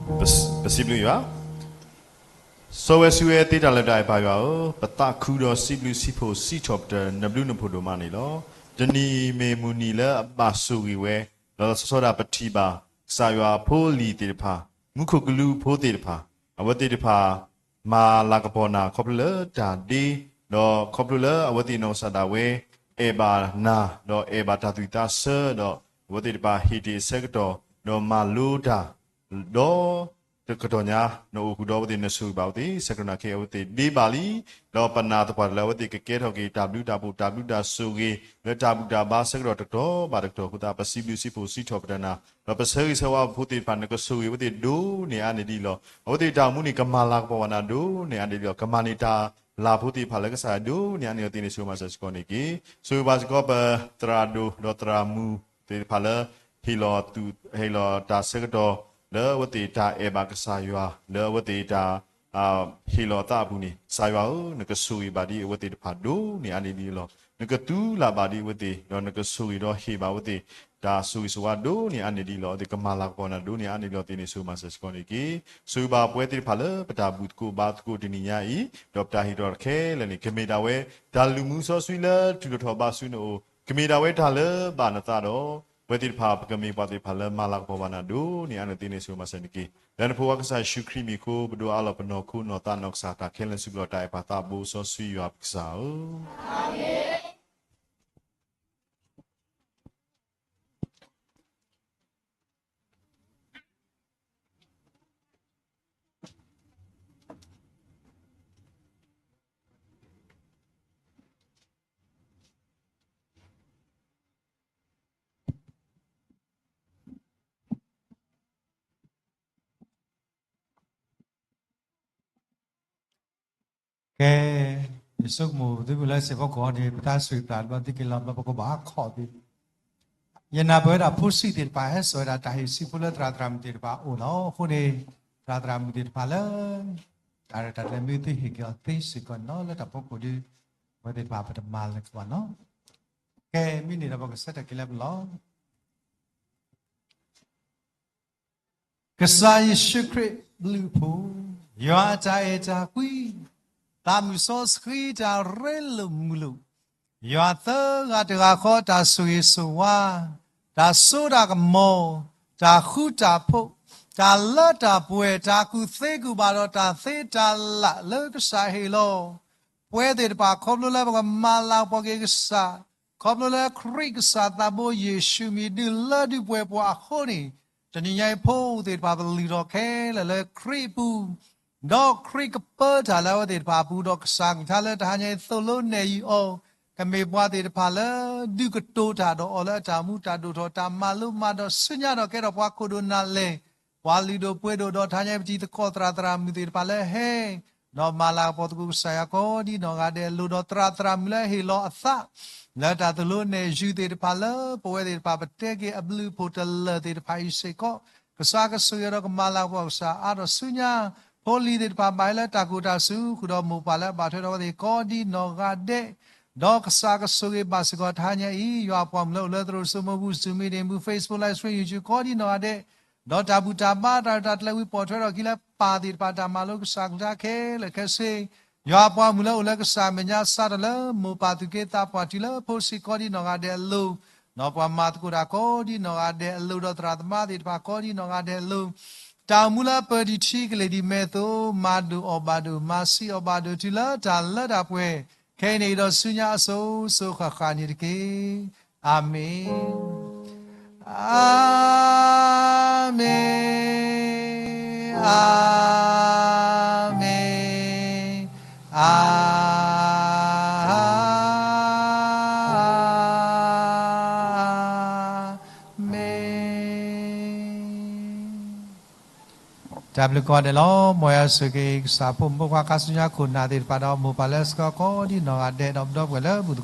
ပစံးဘျုးယွၤ. စီဝဲဆူဝဲသ့တၢ်လၢတၢ်အဲၣ်ပၢ်ယွၤဧၢ, ပသးခုဒီးစံးဘျုးစံးဖှိၣ်စံးထီၣ်ပတြၢၤ နဘျုးနဖှိၣ်ဒိၣ်မးန့ၣ်လီၤ. တနံၤအံၤမ့ၢ်မုၢ်နံၤလၢအဘၣ်ဆိၣ်ဂ့ၤဝဲ, ဒီးလီၤဆီဒၣ်တၢ်ပထံၣ်ဘၣ် ကစၢ်ယွၤအဖိအလံၤသ့ၣ်တဖၣ်, မူခိၣ်ကလူးဖိသ့ၣ်တဖၣ်, အဝဲသ့ၣ်တဖၣ် မၤလၤကပီၤနၤခီဖျိလၢတၢ်ဒ့, ဒီးခီဖျိလၢအဝဲသ့ၣ်နီၢ်ကစၢ်ဒၣ်ဝဲ အဲၣ်ဘၣ်နၤ, ဒီးအဲၣ်ဘၣ်တၢ်သူၣ်သးဆၢ, ဒီးအဝဲသ့ၣ်တဖၣ်ဟ့ၣ်တ့ၢ်အဆၢကတီၢ်, ဒီးမၤလိတၢ်, ဒီးတကတီၢ်ညါ နအိၣ်ဃုာ်ဒီးအဝဲသ့ၣ် နဆိၣ်ဂ့ၤဘၣ်အဝဲသ့ၣ် ဆၢကတီၢ်နၤခဲအံၤ အဝဲသ့ၣ်ဒ့ဘၣ်လံ, ဒီးပနာ်သပှၢ်တၢၢ်လၢအဝဲသ့ၣ်ကကဲထီၣ်က့ၤ တၢ်ဘျုးတၢ်ဖှိၣ် တၢ်ဘျုးတၢ်ဆိၣ်ဂ့ၤ လၢတၢ်ဘူၣ်တၢ်ဘါဆၢကတီၢ်တကတီၢ်ဘၣ်တကတီၢ်အဃိသတး ပစံးဘျုးစံးဖှိၣ်စံးထီၣ်ပတြၢၤနၤ, ဒီးပဆၢဂ့ၤဆၢဝါပဖိသ့ၣ်တဖၣ် နကဆိၣ်ဂ့ၤအဝဲသ့ၣ်ဒိၣ်န့ၢ်အါန့ၢ်ဒ်အံၤလီၤ. အဝဲသ့ၣ်တၢ်အိၣ်မူန့ၣ် ကမၤလၤကပီၤဘၣ်နၤဒိၣ်န့ၢ်အါန့ၢ်ဒ်အံၤလီၤ. ကမၤန့ၢ်တၢ်လၤဖိသ့ၣ်တဖၣ်လၢကစၢ်ယွၤဒိၣ်န့ၢ်အါန့ၢ်လီၤသ့န့ၣ် ဆိၣ်ဂ့ၤမၤစၢၤစ့ၢ်ကီးန့ၣ်တက့ၢ်. ဆိၣ်ဂ့ၤဘၣ်စ့ၢ်ကီးပသရၣ်ဒိၣ်ဒီးသရၣ်မုၣ်သ့ၣ်တဖၣ်လၢ ဟ့ၣ်လီၤသူၣ် ဟ့ၣ်လီၤတၢ်ဆၢကတီၢ် လၢအဝဲသ့ၣ်တၢ်အဲၣ်ဘၣ်ကစၢ်ယွၤ လၢအဝဲသ့ၣ်တၢ် ဟ့ၣ်လီၤသးအပူၤန့ၣ် ကစၢ်ယွၤဧၢ, နကဆိၣ်ဂ့ၤဘၣ်ဒ်အဝဲသ့ၣ်တဖၣ်ဒိၣ်န့ၢ်အါန့ၢ်ဒ်အံၤလီၤ. နကသူလၢ်ဘၣ်ဒ်အဝဲသ့ၣ် ဒီးနကဆိၣ်ဂ့ၤဒီးဟ့ၣ်ဘၣ်အဝဲသ့ၣ် တၢ်ဆိၣ်ဂ့ၤဆိၣ်ဝါဒိၣ်န့ၢ်အါန့ၢ်ဒ်အံၤလီၤ. အဝဲသ့ၣ်ကမၤလၤကပီၤနၤဒိၣ်န့ၢ်အါန့ၢ်လီၤသ့န့ၣ် ဆိၣ်ဂ့ၤမၤစၢၤစ့ၢ်ကီးန့ၣ်တက့ၢ်. ဆိၣ်ဂ့ၤဘၣ်ပဝဲသ့ၣ်တဖၣ်လၢပတၢ်ဘူၣ်သကိးဘါသကိးတနံၤညါအံၤ ဒီးပတၢ်ဟ့ၣ်ထီၣ်တၢ်ခဲလၢာ်န့ၣ် ကမ့ၢ်ဒၣ်ဝဲ တၢ်လုၢ်မူစီဆှံလၢထူးလီၤထီၣ်ဘၣ်ဆူနအိၣ်, ကမ့ၢ်ဒၣ်ဝဲတၢ်လၢဘၣ်နသးဒီး ပဝဲသ့ၣ်တဖၣ် ပကမ့ၢ်ပှၤသ့ၣ်တဖၣ်လၢမၤလၤကပီၤဘၣ်နၤဒိၣ်န့ၢ်အါန့ၢ်သ့န့ၣ် ဆိၣ်ဂ့ၤမၤစၢၤန့ၣ်တက့ၢ်. လၢနဖိခွါကစၢ်ယ့ၣ်ၡူးခရံာ်မံၤအဃိ ပဒိးအးလီၤပနီၢ်ခိနီၢ်သးနီၢ်ကစၢ်တၢ်ခဲလၢာ်ဆူပလီၢ် တၢ်အဲၣ်ပၢ်သးဘိစီဆှံယွၤပကစၢ်ဧၢ. ကဲ, ယဆိကမိၣ်သုကလၢစ့ၢ်ကီးန့ၣ် ပတၢ်ဆိၣ်ဂ့ၤသးလၢဘၣ်သုက့ၤလီၤ ဘၣ်ပကဘၣ်ခီၣ်သ့ၣ် ယနၢ်ပၢၢ်ဝဲဒၣ်ဖိဆံးသ့ၣ်တဖၣ် ဟဲစိာ်ဝဲဒၣ်တၢ်ဟ့ၣ်ဆံးဖိလၢသရၣ်သရၣ်မုၣ်သ့ၣ်တဖၣ်အအိၣ်လီၤ. အဃိန့ၣ် သရၣ်သရၣ်မုၣ်သ့ၣ်တဖၣ်လၢ တၢ်ရဲၣ်တၢ်ကျဲၤမ့ၢ်သုဟ့ၣ်က့ၤအီၤသ့စ့ၢ်ကီးန့ၣ်လီၤ. လၢတၢ်ဖီခိၣ်ဒီး အဝဲသ့ၣ်တဖၣ်ပတမၤလၢၤကဘၣ်နီၤ. ကဲ, မ့ၢ်န့ၣ်ဒီးပကဆၢထၢၣ်က့ၤလၢပလီၢ် ကစၢ်ယ့ၣ်ၡူးခရံာ်ဘျုးအဖှိၣ်, ယွၤအတၢ်အဲၣ်တၢ်ကွံ, သးမုၢ်စီဆှံတၢ်ရ့လိာ်မုာ်လိာ်, ယွၤသၢဂၤတဂၤဃီတၢ်ဆိၣ်ဂ့ၤဆိၣ်ဝါ, တၢ်စိတၢ်ကမီၤ, တၢ်ဃူတၢ်ဖိး, တၢ်လၢတၢ်ပှဲၤ, တၢ်ကူၣ်သ့ကူၣ်ဘၣ်ဒီးတၢ်သ့တၢ်လၣ်လၢကစၢ်ဟ့ၣ်လီၤ ပဝဲသ့ၣ်တဖၣ် ခီဖျိလၢပကမၤလၤကပီၤက့ၤကစၢ်, ခီဖျိလၢခရံာ်ကစၢ်သးဘိယ့ၣ်ၡူးမံၤဒုးလၢဒုးပှဲၤပှၤအဃိန့ၣ်, တနံၤညါအံၤ ဖိသ့ၣ်တဖၣ် ပလုၢ်ထီၣ်ခဲလၢာ်လၢခရံာ်အပူၤ, ဒီးခရံာ်ကပၢတၢ်လၢအဝဲသ့ၣ်တဖၣ်အပူၤ, ဒီးကစၢ်ကလုၢ်လၢတဟါညါအံၤ သိၣ်လိနဲၣ်ယုာ်အီၤ, ကမ့ၢ်ပှၤသ့ၣ်တဖၣ်လၢဒုးကတိၤတၢ်ဒီးအီၤလၢအတၢ်မူတၢ်ဒိၣ်ထီၣ် တၢ်မၤလိမၤဒိးဆူညါဒီးကဲထီၣ်ပှၤခိၣ်ဒိၣ်နၢ်လဲၢ် ပှၤလုၢ်ဒိၣ်ပှ့ၤဒိၣ်ဒီး တဟါညါအံၤ ပတံၤသကိးသရၣ်သရၣ်မုၣ်သ့ၣ်တဖၣ်လၢဟဲ ဒီးမၤလၤကပီၤသကိးကစၢ်ယွၤကိးဒ်နီၢ်ဂၤဒဲးအလိၤ, ဒီးသရၣ်သရၣ်မုၣ်လၢဟ့ၣ်လီၤအသး လၢတၢ်သိၣ်လိနဲၣ်ယုာ်သ့ၣ်တဖၣ်လၢ ပဝဲသ့ၣ်တဖၣ်ပတဲက့ၤအဘျုးအဖှိၣ်တလၢာ်သ့ၣ်တဖၣ်အံၤစ့ၢ်ကီး, ကစၢ်ကဆိၣ်ဂ့ၤဒီးကမၤလၤကပီၤကစၢ်အါထီၣ်ဆူညါ ဖိလံၤသ့ၣ်တဖၣ်ဘၣ်လၢတၢ်ကူၣ်တၢ်ဆူ ဃုာ်ဒီးမိၢ်ပၢ်လၢအဘၣ်ထွဲဒီးအဝဲသ့ၣ်ကိးဒ်နီၢ်ဂၤဒဲး, ဒီးကစၢ်ကဆိၣ်ဂ့ၤဘၣ်စ့ၢ်ကီးတဟါညါအံၤ ယွၤအပှၤမုၣ်လၢအိၣ်လၢသရိာ်စိမိၢ်ပူၤ Zoom meeting ပူၤ Facebook Live Stream YouTube ကိးဒ်နီၢ်ဂၤဒဲး, ဒီးတၢ်ဘူၣ်တၢ်ဘါတၢ်ရဲၣ်တၢ်ကျဲၤဝံၤပိာ်ထွဲထီၣ်အခံလၢပၢ်သ့ၣ်တဖၣ်တၢ်မၤလိကစၢ်အကလုၢ်ခဲလၢာ်ခဲဆ့, ယွၤအပှၤမုၣ်လၢအိၣ်လၢကစၢ်အမဲာ်ညါစးထီၣ်လၢမိၢ်ပၢ်သူၣ်က့သးပှၢ်တုၤလၢဖိဆံးကိးဒ်နီၢ်ဂၤဒဲးအလိၤ, ဒီးပှၤမၤသကိးတၢ်ကိးဒ်နီၢ်ဂၤဒဲးအလိၤ ဒီးသရၣ်သမါသ့ၣ်တဖၣ်ကိးဒ်နီၢ်ဂၤဒဲးအလိၤ, တၢ်အိၣ်မူလၢအပၢၢ်ဒံးထံကလဲၤဒံးမဲာ်သိး မၤဒိၣ်အီၣ်ဘၣ်ဒိၣ် မၤဆံးအီၣ်ဘၣ်ဒိၣ်တုၤလၢတၢ်လၢတၢ်ပှဲၤ ခဲအံၤန့ၣ်ဒီးဆူညါအစိၤစိၤဃၣ်ဃၣ်န့ၣ်တက့ၢ်. အၤမ့ၣ်, အၤမ့ၣ်, အၤမ့ၣ်, အၤမ့ၣ်. တၢ်ဘျုးကိးဂၤဒဲးလီၤ. မ်ယွၤဆိၣ်ဂ့ၤက့ၤ ကစၢ်ဖိမုၣ်ဖိခွါခါဆူညါခိၣ်နၢ်သ့ၣ်တဖၣ်ဒီးမိၢ်ပၢ်လၢအဆှၢကိးဒ်နီၢ်ဂၤဒဲး ဒီးပဒီပုၢ်ဝဲၢ်လၢဘူၣ်သကိး